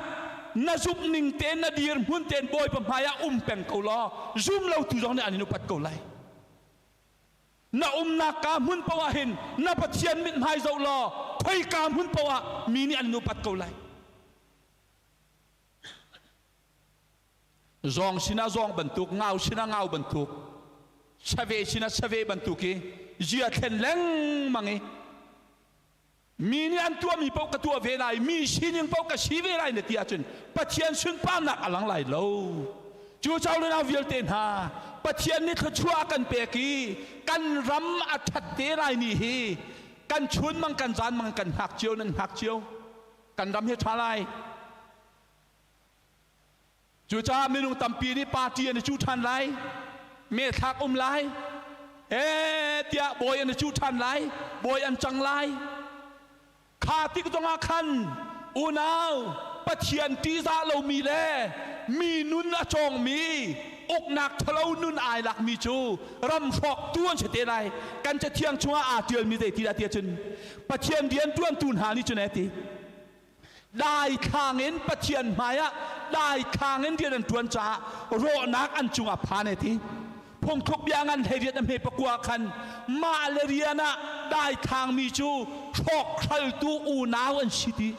na zumh ning tein na dirhmun tein Bawipa hmai ah um peng ko law zum lotu zong nih an in upat ko lai. Na umnak ka hmun paoh ah hin na Pathian mithmai zoh law khoika hmun paoh ah mi nih an in upat ko lai. Zawng sinah zawng bantuk, ngau sinah ngau bantuk, save sinah save bantuk i zia thlen lengmang i. Mi nih an tuahmi paoh ka tuah ve lai, mi sining paoh ka si ve lai na ti ahcun Pathian sunparnak a lang lai lo. Cu caulena vialte hna, Pathian nih thluachuah a kan pek i kan ram a ṭhat te lai ni hi kan chun mang kan zan mang kan hngak cio nan hngak cio. Kan ram hi ṭha lai. Cucaah minung tampi nih party an i cuh ṭhan lai, methlak um lai, ee tiah bawi an i cuh ṭhan lai, bawi an cang lai. Kha tik zongah khan unau Pathian ṭihzah lomi le mi nun a cawngmi uknak ṭhalo nun ai lakmi cu ram hrawktu an si te lai. Kan Cathiang chungah aa ṭialmi zei ti dah ti ahcun Pathian rianṭuantu hna nih cun ee ti. Daithlang in Pathian hmaiah daithlang in rian an ṭuan caah rawhnak an cungah phan e ti. Phungthluk bia ngan 18 a hme 9 khan mah le rian ah daithlangmi cu hrawkhraltu unau an si ti.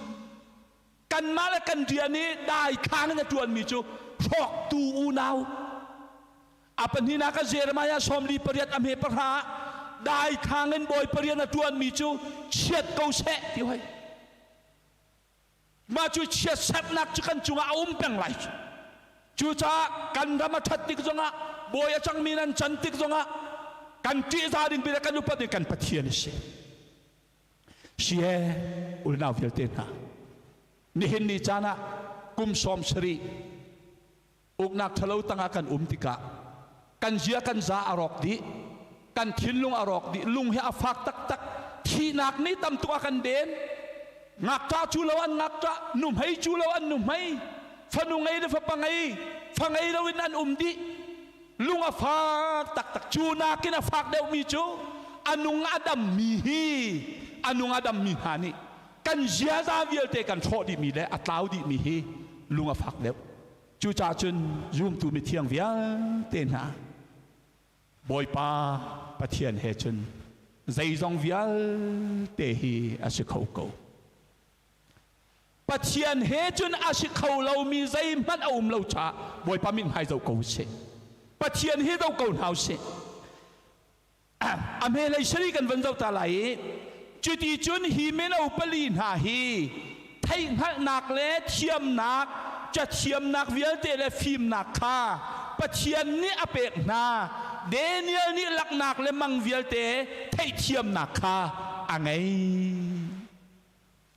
Kanmah le kan rian i daithlang in a ṭuanmi cu hrawktu unau. A pahnihnak ah Jeremiah 48 a hme 10 ah daithlang in Bawipa rian a ṭuanmi cu chiat ko seh ti hoi. Mah cu chiatserhnak cu kan cungah a um peng lai. Cucaah kan ram a ṭhat tik zongah, bawi a cangmi nan can tik zongah kan ṭihzah ding le kan upat ding kan Pathian a si. Si he unau vialte hna, nihin ni caan ah kum 70 uknak ṭhalo tangah kan um tikah kan zia kan za a rawk dih, kan thinlung a rawk dih, lung hi a fak taktak, thihnak nih tam tuk a kan den. Ngakṭah cu lo an ngakṭah, nuhmei cu lo an nuhmei, fanu ngei le fapa ngei, fa ngei loin an um dih. Lung a fak taktak. Cu nakin a fak deuhmi cu a nung a dammi hi a nung a dammi hna nih kan ziaza vialte kan hrawh dihmi le a tlau dihmi hi lung a fak deuh. Cucaah cun zumtu mithiang vialte hna Bawipa Pathian he cun zeizong vialte hi a si kho ko. Pathian he cun a si kho lomi zeihmanh a um lo caah Bawipa mithmai zoh ko usih. Pathian hi zoh ko hna usih. A hmelei sari kan van zoh ta lai i cuti cun hi mino pali hna hi theihhngalhnak le thiamnak cathiamnak vialte le fimnak kha Pathian nih a pek hna. Daniel nih laknak le mang vialte theihthiamnak kha a ngei.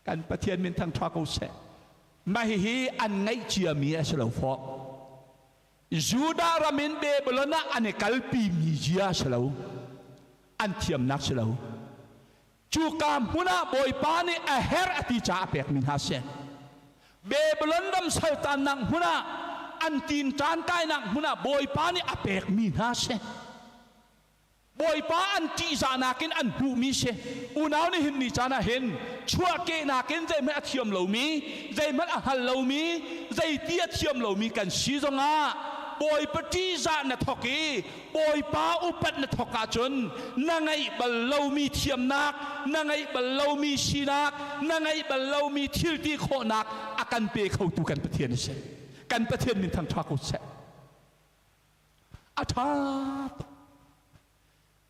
Kan Pathian min thangṭha ko seh. Mah hihi an ngeih ciami a si lo fawh. Judah ram in Babylon ah an i kalpi mi zia a si lo. An thiamnak si lo. Cuka hmun ah Bawipa nih a herh a ti caah a pekmi hna si. Babylon ram saltannak hmun ah an tin ṭankainak hmun ah Bawipa nih a pekmi hna si. Bawipa an ṭihzahnak in an hmuhmi si. Unau nih hin ni caan ah hin chuahkehnak in zeihmanh a thiam lomi, zeihmanh a hngal lomi, zeiti a thiam lomi kan si zongah Bawipa ṭihzah na thawk i Bawipa upat na thawk ahcun na ngeih bal lomi thiamnak, na ngeih bal lomi sinak, na ngeih bal lomi thil ti khawhnak a kan pe khotu kan Pathian a si. Kan Pathian min thangṭha ko seh. A ṭha tuk.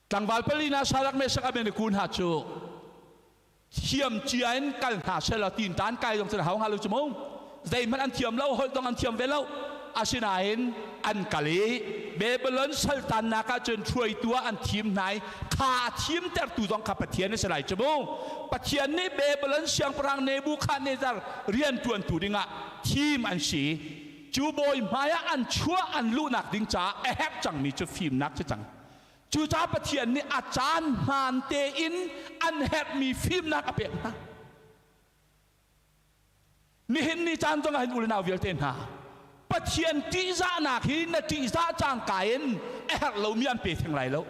Tlangval palina Sarak Mesak Abednego hna cu thiam cia in kal hna selaw tin tan kai zong cun hau hnga lo cu mu. Zeihmanh an thiam lo, holh zong an thiam ve lo. Asinain an kal i Babylon saltannak ah cun hruaitu ah an thim hna i kha a thimtertu zong kha Pathian a si lai cu mu. Pathian nih Babylon siangpahrang Nebuchadnezzar rianṭuantu dingah thim an si. Cu bawi hmaiah an chuah an luhnak ding caah a herh cangmi cu fimnak si cang. Cucaah Pathian nih a caan hmaan tein an herhmi fimnak a pek hna. Nihin ni caan zongah hin u le nau vialte hna, Pathian ṭihzahnak hi na ṭihzah cangka in a herh lomi an pe theng lai lo.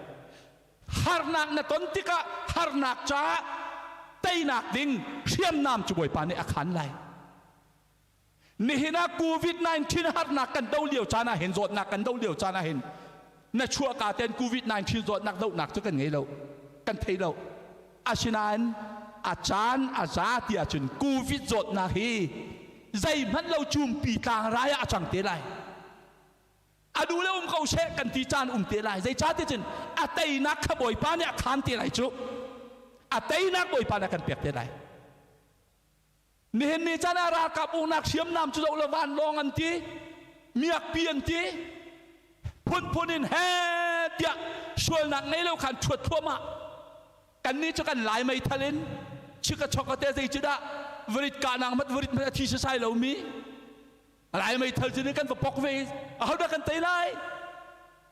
Harnak na ton tikah harnak caah teinak ding hriamnam cu Bawipa nih a khan lai. Nihin ah COVID-19 harnak kan do lio caan ah hin, zawtnak kan do lio caan ah hin na chuahka ten COVID-19 zawtnak dohnak cu kan ngei lo, kan thei lo. Asinain a caan a za ti ahcun COVID zawtnak hi zeihmanh lo cumpi tlangrai ah a cang te lai. A duh le um ko seh kan ti caan um te lai. Zeicah ti cun a teinak kha Bawipa nih a khaan te lai cu. A teinak Bawipa nih a kan pek te lai. Nihin ni caan ah ralkap uknak hriamnam cu zoh le vanlawng an ti, miakpi an ti, phunphun in he tiah sualnak ngei lo khan ṭhuat thluahmah. Kannih cu kan lai meithal in chika choka te zei cu dah varit kahnak mat varit hmanh a thi sasai lomi lai meithal cu nih kan va pok ve ahodah kan tei lai?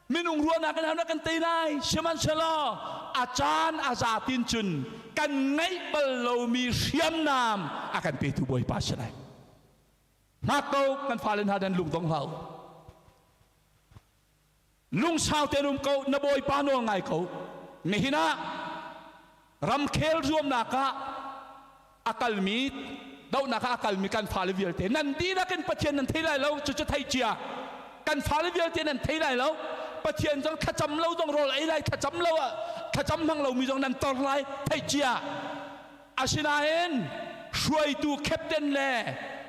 Minung ruahnak in ahodah kan tei lai? Sihmanhsehlaw a caan a zatin cun kan ngeih bal lomi hriamnam a kan petu Bawipa si lai. Hngak ko kan fale hna nan lung dong hlah u. Lungsau tein um ko na Bawipa nawl ngai ko. Nihin ah ramkhel zuamnak ah a kalmi dohnak ah a kalmi kan fale vialte nan dihlak in Pathian nan thei lai lo cucu thei cia kan fale vialte nan thei lai lo Pathian zong thlacam lo zong rawl ei lai thlacam lo thlacam hmang lomi zong nan tor lai thei cia asinain hruaitu captain le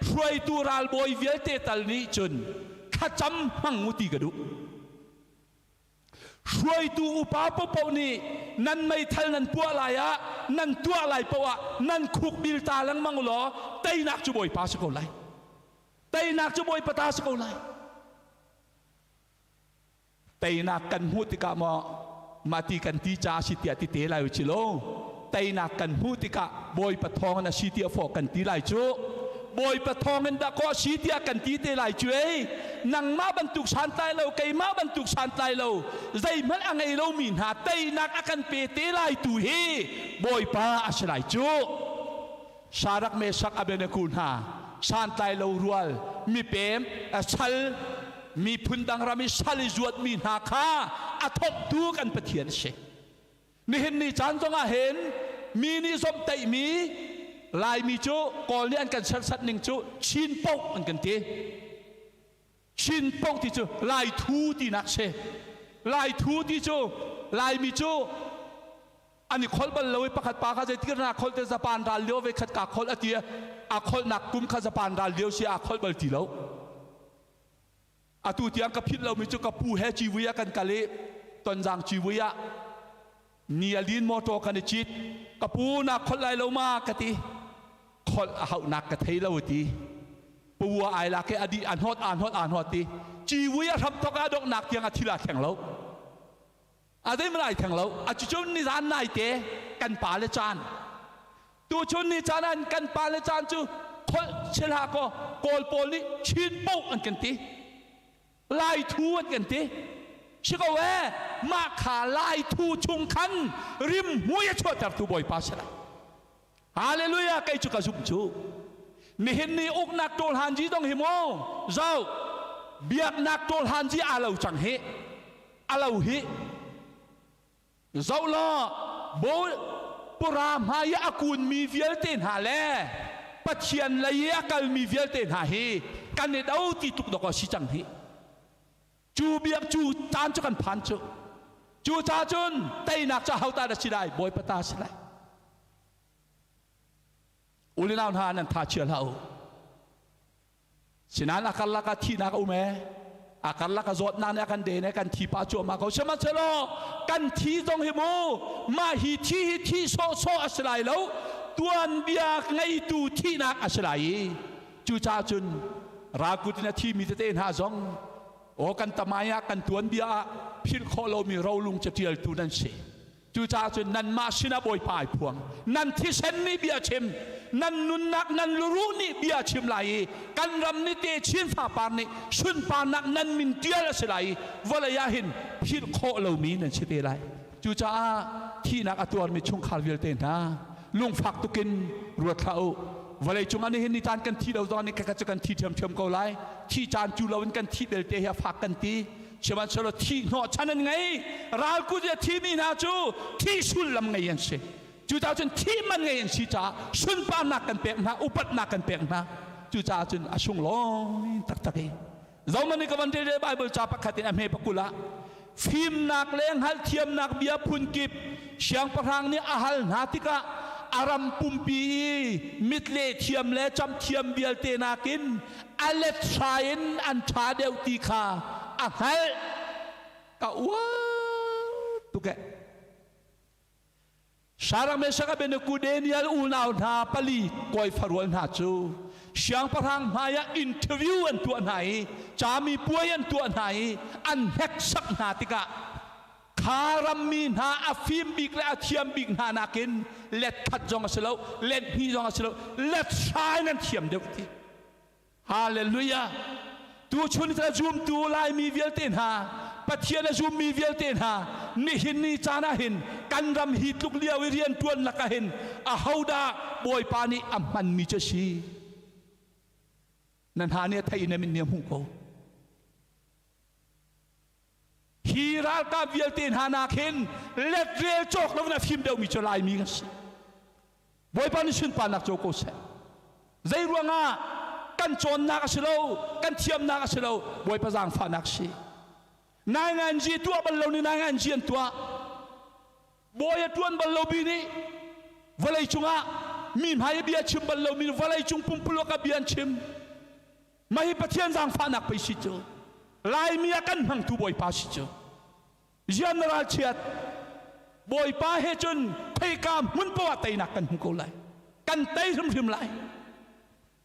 hruaitu ralbawi vialte tal nih cun thlacam hmang u ti ka duh Hruaitu upa paohpaoh nih nan meithal nan puah lai ah nan tuah lai paoh ah nan khuk bil ta lengmang u law teinak cu Bawipa si ko lai. Teinak cu Bawipa ta si ko lai. Teinak kan hmuh tikah maw mah ti kan ti ca si tiah ti te lai u ci lo. Teinak kan hmuh tikah Bawipa thawng in a si tiah fawh kan ti lai cu. Bawipa thawng in dah kaw a si tiah kan ti te lai cu ei. Nangmah bantuk santlai lo, keimah bantuk santlai lo, zeihmanh a ngei lomi hna teinak a kan pe te lai tu hi Bawipa a si lai cu. Sarak Mesak Abednego hna santlai lo rual mipem sal miphun dang ram i sal i zuatmi hna kha a thawktu kan Pathian a si. Nihin ni caan zongah hin mi nih zomhtaihmi Laimi cu Kawl nih an kan serhsat ning cu Chin poh an kan ti. Chin poh ti cu Lai thu tinak si. Lai thu ti cu Laimi cu an i kholh bal lo i pakhat pa kha zeitik na kholh te Japan ral lio ve khat ka kholh a ti a kholhnak kum kha Japan ral lio si a kholh bal ti lo. Atu tiang ka philh lomi cu ka pu he civui ah kan kal i Tonzang civui ah ni a lin motor kan i cit. Ka pu na kholh lai lo ma ka ti. Kholh a hauhnak ka thei lo ti. Pu a ai lak i a dih a hnawt a hnawt a hnawt ti. Civui a hram thok a donghnak tiang a thil aa thleng lo. A zeihmanh ai thleng lo. A cucun nizan nai te kan pa le caan Tuchun ni caan ah kan pale caan cu kholh chil hlah kaw Kawl pawl nih Chin poh an kan ti. Lai thu an kan ti. Si ko ee, mah kha Lai thu chung khan rim hmui a chuahtertu Bawipa si lai. Hallelujah, kei cu ka zumh cu. Nihin ni uknak ṭawl hanji zong hi maw zoh biaknak ṭawl hanji aa lo cang hi a lo hi Zoh law, pura hmai i a kunmi vialte hna le Pathian lei i a kalmi vialte hna hi kan i do ti tuk dawk a si cang hi. Cu biak cu caan cu kan phan cu. Cu ca cun teinak cu ho ta dah si lai? Bawipa ta si lai. Ulinau hna nan tha chia hlah u. Sinain a karlak ah thihnak a um ee. A karlak ah zawtnak nih a kan den ee, kan thi pah cuahmah ko. Sihmanhsehlaw kan thi zong hi mu, mah hi thi hi thi sawhsawh a si lai lo, tuanbia ngeitu thihnak a si lai i cucaah cun ralkut in a thimi tete hna zong aw kan tamai ah kan tuanbia ah philh khawh lomi rolung catialtu nan si. Cucaah cun nanmah sinah Bawipa ai phuang. Nan thisen nih bia chim, nan nunnak nan luruh nih bia chim lai i kan ram nih te chin fapar nih sunparnak nan min tial a si lai i vawlei ah hin philh khawh lomi nan si te lai. Cucaah thihnak a tuarmi chungkhar vialte hna lungfak tukin ruat hlah u. Vawlei cungah nihin ni caan kan thi lo zong nih kha cu kan thi ṭhiamṭhiam ko lai. Thi caan cu loin kan thi belte hi a fak kan ti. Sihmanhsehlaw thih hnawhchan an ngei. Ralkut i a thimi hna cu thih sullam ngei an si. Cucaah cun thih man ngei an si caah sunparnak kan pek hna, upatnak kan pek hna. Cucaah cun a sunglawi taktak i Zohmanh ka van rel Bible ca pakhat in a hme pakul ah fimnak le hngalhthiamnak bia phunkip siangpahrang nih a hal hna tikah a ram pumpi i mitle thiam le camthiam vialte nakin a let hra in an ṭha deuh ti kha a hngalh. Ka uar tuk eh. Shadrach, Meshach, Abednego, Daniel unau hna pali kawi farual hna cu siangpahrang hmaiah interview an tuah hna i cami puai an tuah hna i an hneksak hna tikah kha rammi hna a fim bik le a thiam bik hna nakin let khat zong a si lo, let hnih zong a si lo, let hra in an thiam deuh ti. Hallelujah! Tuchun a zumtu Laimi vialte hna, Pathian a zummi vialte hna, nihin ni caan ah hin kan ram hi tluk lio i rian ṭuan lakah hin ahodah Bawipa nih a hmanmi cu a si? Na hna nih a theih in na mit nih a hmuh ko. Hi ralkap vialte hna nak hin let rel cawk lo in a fim deuhmi cu Laimi kan si. Bawipa nih sunparnak co ko seh. Zei ruangah kan cawnnak a si lo, kan thiamnak a si lo, Bawipa zaangfahnak si. Nainganzi tuah bal lo nih nainganzi an tuah. Bawi a ṭuan bal lo bi nih vawlei cungah mi hmai i bia chim bal lo mi vawlei cung pumpuluk ah bia an chim. Mah hi Pathian zaangfahnak pei si cu. Laimi ah kan hmangtu Bawipa si cu. Zian na ralchiat Bawipa he cun khoika hmun poah teinak kan hmu ko lai. Kan tei hrimhrim lai.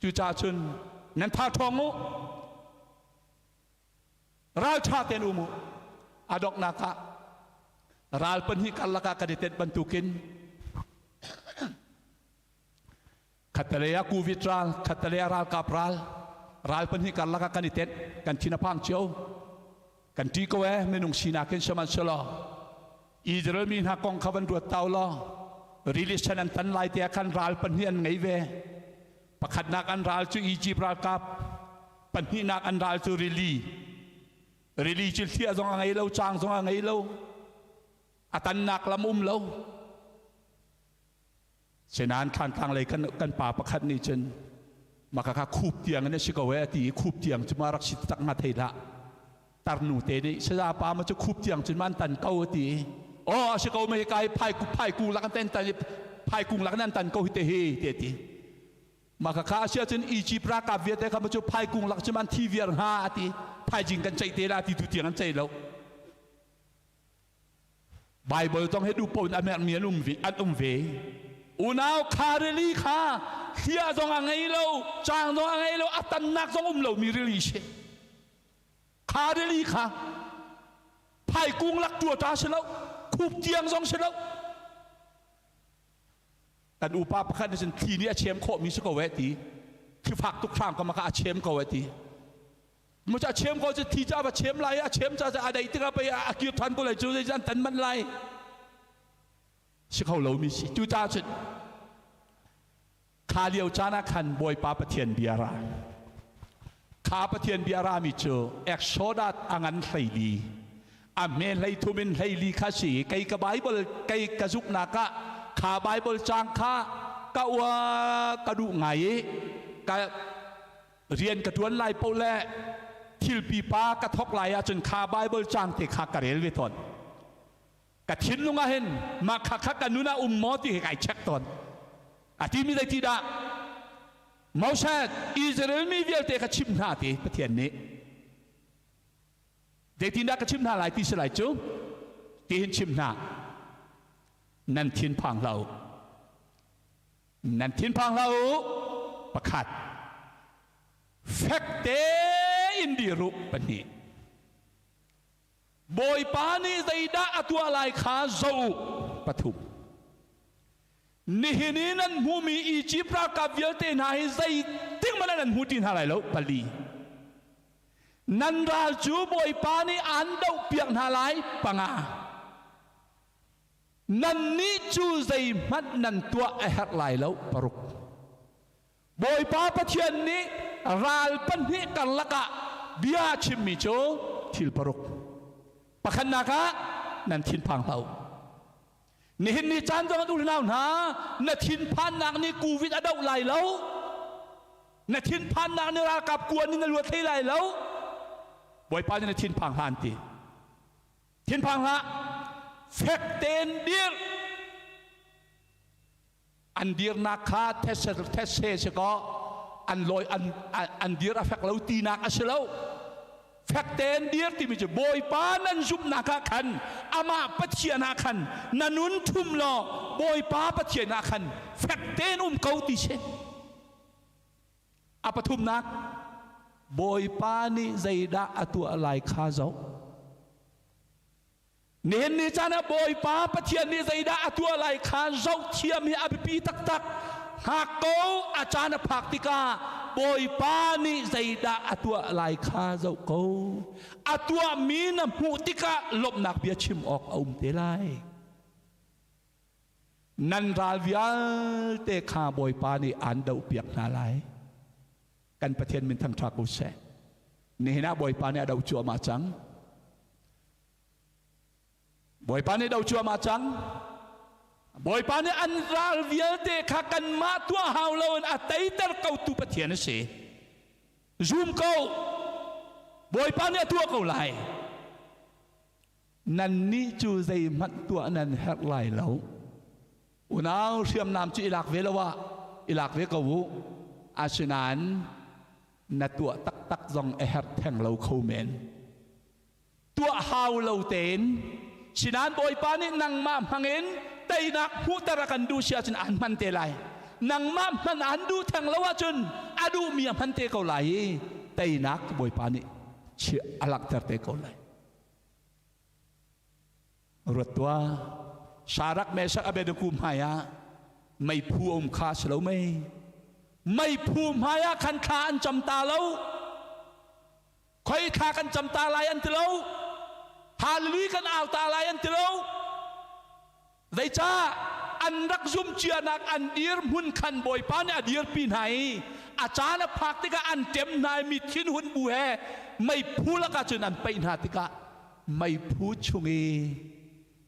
Cucaah cun nan tha ṭhawng u. Ralṭha tein um u. A donghnak ah ral pahnih karlak ah kan i tenh bantukin khattelei ah covid ral, khattelei ah ralkap ral, ral pahnih karlak ah kan i tenh, kan thin a phang cio. Kan ṭih ko ee, minung sinak in sihmanhsehlaw Israel mi hna kong kha van ruat ta u law rili sen an tan lai te ah khan ral pahnih an ngei ve. Pakhatnak an ral cu Egypt ralkap, pahnihnak an ral cu rili. Rili cu hliah zong a ngei lo, caang zong a ngei lo, a tannak lam um lo. Senain Thlantlang lei kan pa pakhat nih cun maka kha khup tiang in a si ko e a ti i khup tiang cu ma rak si tak nga thei hlah. Tarnu te nih saya pa ma cu khup tiang cun ma an tan ko a ti i aw a si ko ma hi kai phai phai kung lak an tan tan i phai kung lak an tan ko hi te hi te ti. Maka kha a si ahcun Egypt ralkap vialte kha ma cu phai kung lak cu ma an thi viar hnga a ti. Phaijing kan ceih te la ti tu tiang an ceih lo. Baibal zong hi duh paoh in a merhmi an um ve, an um ve. Unau kha rili kha hliah zong a ngei lo, caang zong a ngei lo, a tannak zong um lomi rili si. Kha rili kha phaikung lak tua ta si lo, khup tiang zong si lo. Kan upa pakhat nih cun thli nih a chem khawhmi si ko eh ti. Thli fak tuk hram ka maka a chem ko eh ti. Mu ca chem ko cu thi ca va chem lai a chem ca a dai tikah pei a kir than ko lai cu zei an tan manh lai si kho lo mi si cu ca cun kha lio caan ah khan Bawipa Pathian bia ra kha Pathian bia ra mi cu Exodus a ngan 14 a hme 33 in 14 kha si kei ka Bible kei ka zumhnak ah kha Bible cang kha ka ua ka duh ngai i ka rian ka ṭuan lai paoh le thil pipa ka thawk lai ahcun kha Baibal caang te kha ka rel ve tawn. Ka thinlung ah hin mah kha kha ka nun ah um maw ti hi kai check tawn. A timi zei ti dah? Moses, Israel mi vialte kha chim hna ti Pathian nih. Zeitindah ka chim hna lai ti si lai cu? Ti hin chim hna. Nan thin phang hlah u. Nan thinphang hlah u. Pakhat. Fek tein dir u. Pahnih. Bawipa nih zeidah a tuah lai kha zoh u. Pathum. Nihin i nan hmuhmi Izipt ralkap vialte hna hi zeitik hmanh ah nan hmu ti hna lai lo. Pali. Nan ral cu Bawipa nih aan dohpiak hna lai. Panga. Nannih cu zeihmanh nan tuah a herh lai lo. Paruk. Bawipa Pathian nih ral pahnih karlak ah bia a chimmi cu thil paruk. Pakhatnak ah nan thinphang hlah u. Nihin ni caan zong u nau hna, na thinphannak nih covid a doh lai lo. Na thinphannak nih ralkap kuan in na luat hlei lai lo. Bawipa nih na thinphang hlah an ti. Thinphang hlah, fek tein dir. An dirnak kha thetse thetse si kaw an lawi an an dir a fek lo tinak a si lo. Fek tein dir timi cu Bawipa nan zumhnak ah khan amah Pathian ah khan na nun ṭhum law Bawipa Pathian ah khan fek tein um ko ti si. A pathumnak, Bawipa nih zeidah a tuah lai kha zoh. Nihin ni caan ah Bawipa Pathian nih zeidah a tuah lai kha zohthiam hi a biapi taktak. Hngak ko, a caan a phak tikah Bawipa nih zeidah a tuah lai kha zoh ko. A tuahmi na hmuh tikah lawmhnak bia chim awk a um te lai. Nan ral vialte kha Bawipa nih aan dohpiak hna lai. Kan Pathian min thangṭha ko seh. Nihin ah Bawipa nih a doh cuahmah cang. Bawipa nih do cuahmah cang. Bawipa nih an ral vialte kha kanmah tuah hau loin a teiter kotu Pathian a si. Zum ko. Bawipa nih a tuah ko lai. Nannih cu zeihmanh tuah nan herh lai lo. Unau hriamnam cu i lak ve lo ah i lak ve ko u. Asinain na tuah taktak zong a herh theng lo kho men. Tuah hau lo tein Sinan Bawipa nih nangmah hmangin teinak hmuhter a kan duh si ahcun aan hman te lai. Nangmah hman aan duh theng lo ahcun a duhmi a hman te ko lai i teinak Bawipa nih a langhter te ko lai. Ruat tuah, Shadrach, Meshach, Abednego hmai ah meiphu a um kha si lo mei? Meiphu hmai ah khan thla an cam ta lo. Khoi thla kan cam ta lai an ti lo. Hallelujah kan au ta lai an ti lo. Zeicah an rak zum cianak an dir hmun khan Bawipa nih a dirpi hna i a caan a phak tikah an ṭem hna i mi thinhun bu he meiphu lakah cun an paih hna tikah meiphu chung i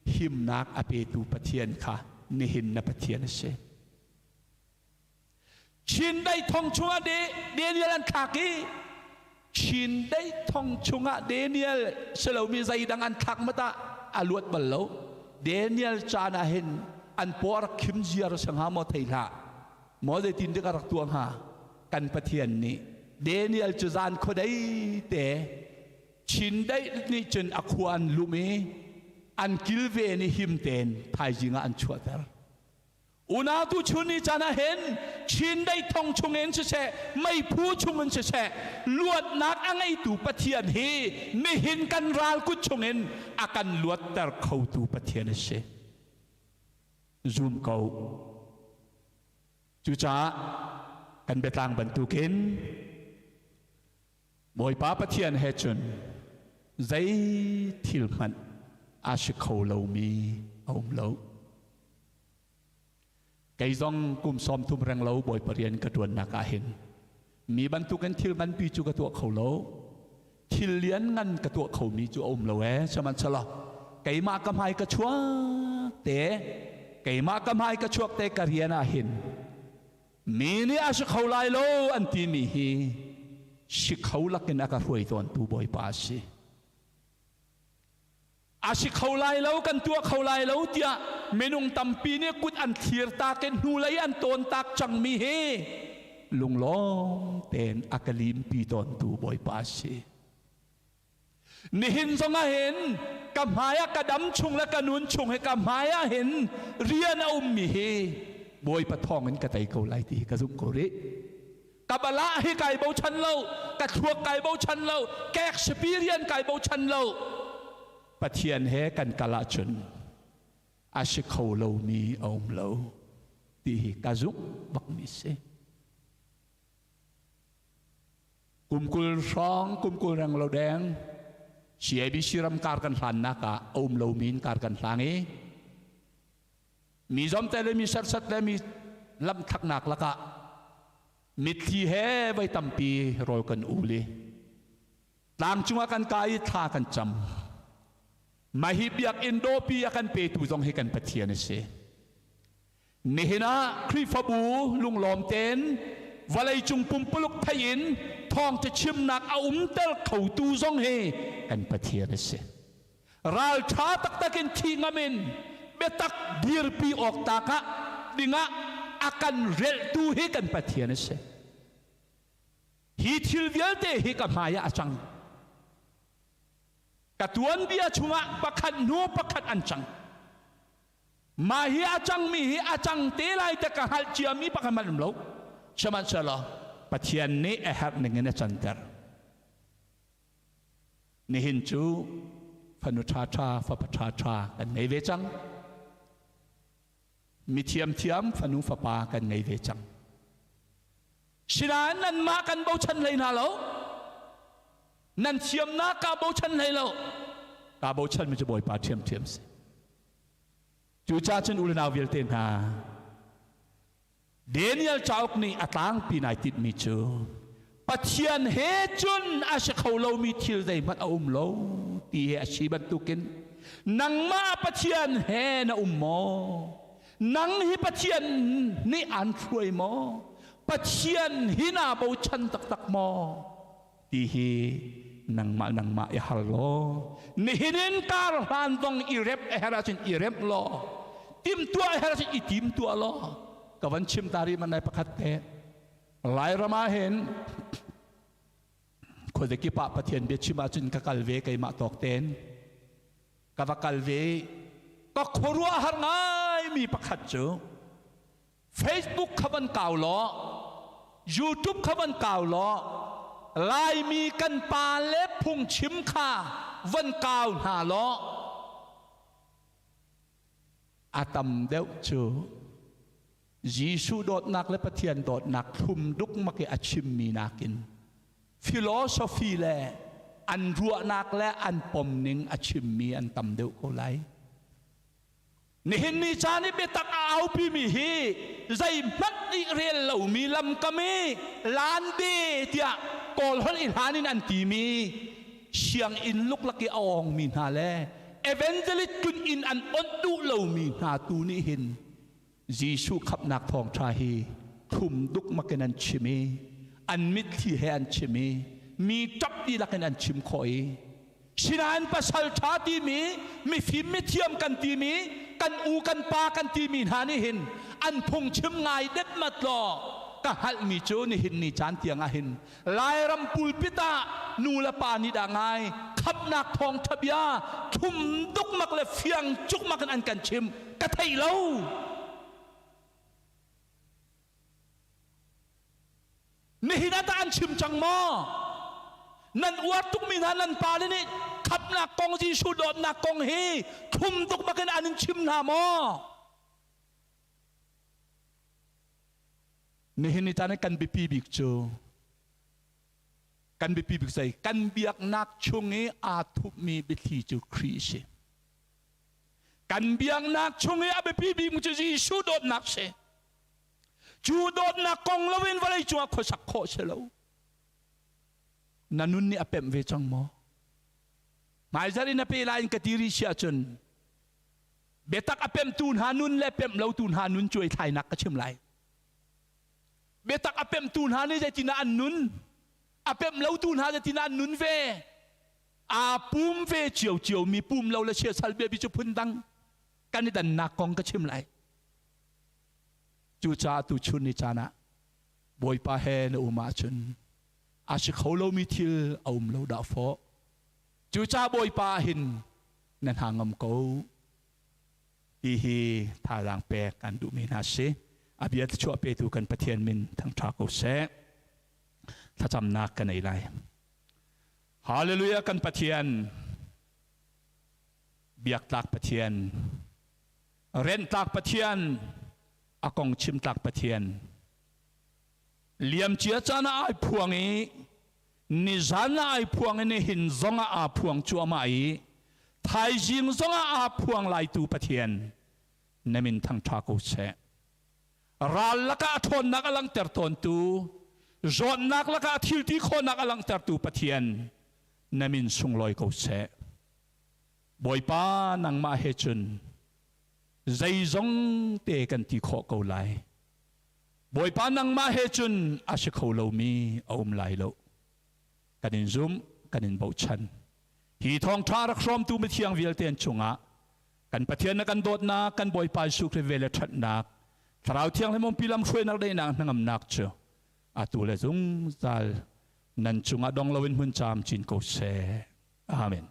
himnak a petu Pathian kha nihin na Pathian a si. Chindeih thong chungah Daniel an thlak i Chindeih thong chungah Daniel si lomi zeidang an thlak mat ah a luat bal lo. Daniel caan ah hin an paw a rak khim ziar a si hnga maw thei hlah. Maw zeitin dik a rak tuah hnga? Kan Pathian nih Daniel cu zan khuadei te Chindeih nih cun a khua an lum i an kilven i him tein thaizing ah an chuahter. Unau tuchun ni caan ah hin Chindeih thong chungin siseh, meiphu chungin siseh, luatnak a ngeitu Pathian hi nihin kan ral kut chungin a kan luatter khotu Pathian a si. Zum ko. Cucaah kan biatlang bantukin Bawipa Pathian he cun zei thil hmanh a si kho lomi a um lo. Kei zong kum 30 reng lo Bawipa rian ka ṭuannak ah hin mi bantukin thil nganpi cu ka tuah kho lo. Thil lian ngan ka tuah khomi cu a um lo ee. Sihmanhsehlaw keimah ka hmai ka chuak te, keimah ka hmai ka chuak te ka rian ah hin mi nih a si kho lai lo an timi hi si kho lakin a ka hruai tawntu Bawipa a si. A si kho lai lo, kan tuah kho lai lo tiah minung tampi nih kut an thlir tak in hnulei an tawn tak cangmi hi lunglawm tein a ka limpi tawntu Bawipa a si. Nihin zong ah hin ka hmai ah ka dam chung le ka nun chung hi ka hmai ah hin rian a ummi hi Bawipa thawng in ka tei ko lai ti hi ka zumh ko rih. Ka bala hi kai bochan lo, ka thluak kai bochan lo, ka experience kai bochan lo. Pathian he kan kal ahcun a si kho lomi a um lo ti hi ka zumh bakmi si. Kum 20 hrawng, kum 20 reng lo deng, CABC ram kar kan hlannak ah a um lomi in kar kan hlang i mi zomte le mi serhsat le mi lamthaknak lakah mitthli he voi tampi rawl kan ul i tlang cungah kan kai i thla kan cam. Mah hi biakinn dawpi a kan petu zong hi kan Pathian a si. Nihin ah Khrihfabu lunglawm tein vawleicung pumpuluk thei in thawngṭha chimnak a umter khotu zong hi kan Pathian a si. Ralṭha taktak in thih ngam in biatak dirpi awk tak ah dingah a kan relhtu hi kan Pathian a si. Hi thil vialte hi ka hmai ah a cang. Ka tuanbia chungah pakhat hnu pakhat an cang. Mah hi a cangmi hi a cang te lai te ka hngalh ciami pakhat hmanh um lo. Sihmanhsehlaw Pathian nih a herh ning in a canter. Nihin cu fanu ṭhaṭha, fapa ṭhaṭha kan ngei ve cang. Mi thiamthiam fanu fapa kan ngei ve cang. Sinain nanmah kan bochan hlei hna lo. Nan thiamnak kaa bochan hlei lo. Kaa bochanmi cu Bawipa ṭhiamṭhiam si. Cucaah cun u le nau vialte hna, Daniel cauk nih a tlangpi nai tinhmi cu Pathian he cun a si kho lomi thil zeihmanh a um lo ti he a si bantukin nangmah Pathian he na um maw? Nang hi Pathian nih aan hruai maw? Pathian hi naa bochan taktak maw? Ti hi nangmah nangmah i har law nihin in kar hlan zong i rep a herh ahcun i remh law timtuah a herh ahcun i tim tuah law ka van chim ta rih man nai pakhat te Lairam ah hin khuazakip ah Pathian bia chim ahcun ka kal ve keimah tawk ten ka va kal ve ka khuaruah har ngai mi pakhat cu Facebook kha van kau law YouTube kha van kau law Laimi kan pa le phungchim kha van kau hna law a tam deuh cu Jesuh dawtnak le Pathian dawtnak thlum dukmak i a chimmi nakin philosophy le an ruahnak le an pomning a chimmi an tam deuh ko lai. Nihin ni caan i biatak a aupimi hi zeihmanh nih rel lomi lamkam i lande tiah Kawl holh i hlan in an timi sianginn luklak i a awngmi hna le evangelist tlun inn an onh duh lomi hna tu nih hin Jesuh khamhnak thawngṭha hi thlum dukmak in an chim i an mitthli he an chim i mi ṭap dihlak in an chim khawh i Sinain pasal ṭha timi mifim mithiam kan timi kan u kan pa kan timi hna nih hin an phungchim ngai detmat law ka hngalhmi cu nihin ni caan tiang ah hin Lairam pulpit ah nu le pa nih dah ngai khamhnak thawngṭha bia thlum dukmak le fiang cukmak in an kan chim ka thei lo. Nihin ah tah an chim cang maw? Nan uar tukmi hna nan pale nih khamhnak kong Jesuh dawtnak kong hi thlum tuk bakin an in chim hna maw? Nihin ni caan kan biapi bik cu kan biapi bik zei kan biaknak chung i aa thupmi biathli cu Khrih si. Kan biaknak chung i a biapi bik cu Jesuh dawtnak si. Cu dawtnak kong loin vawlei cungah khuasak khawh si lo. Na nun nih a pemh ve cang maw? Hmaizarh in a pe lai in ka ti rih si ahcun biatak a pemhtu hna nun le pemh lotu hna nun cuai thlainak ka chim lai. Biatak a pemhtu hna nih zeitinah an nun? A pemh lotu hna zeitinah an nun ve? Aa pum ve ciocio mi pum lo le siasal biabi cu phundang kan i dannak kong ka chim lai. Cucaah tuchun ni caan ah Bawipa he na um ahcun a si kho lomi thil a um lo dah fawh. Cucaah Bawipa ah hin na hna ngam ko ti hi thazaang pek kan duhmi hna si. A bia thluachuah petu kan Pathian min thangṭha ko seh. Thlacamnak ka nei lai. Hallelujah kan Pathian biaktlak Pathian Rentlak Pathian, a kong chimtlak Pathian. Liamcia caan ah ai phuang i nizan ah ai phuang i nihin zong ah aa phuang cuahmah i thaizing zong ah aa phuang laitu Pathian na min thangṭha ko seh. Ral lakah a ṭhawnnak a langhter tawntu, zawtnak lakah a thilti khawhnak a langhtertu Pathian na min sunglawi ko seh. Bawipa nangmah he cun zeizong te kan ti khawh ko lai. Bawipa nangmah he cun a si kho lomi a um lai lo. Kan in zumh, kan in bochan. Hi thawngṭha rak hrawmtu mithiang vialte an chungah kan Pathian na kan dawtnak, kan Bawipa Jesuh Khrih vel le ṭhatnak, Thlarau Thianghlim umpi lamhruainak daihnak hnangamnak cu atu le zungzal nan cungah dong loin hmun caam cin ko seh. Amen.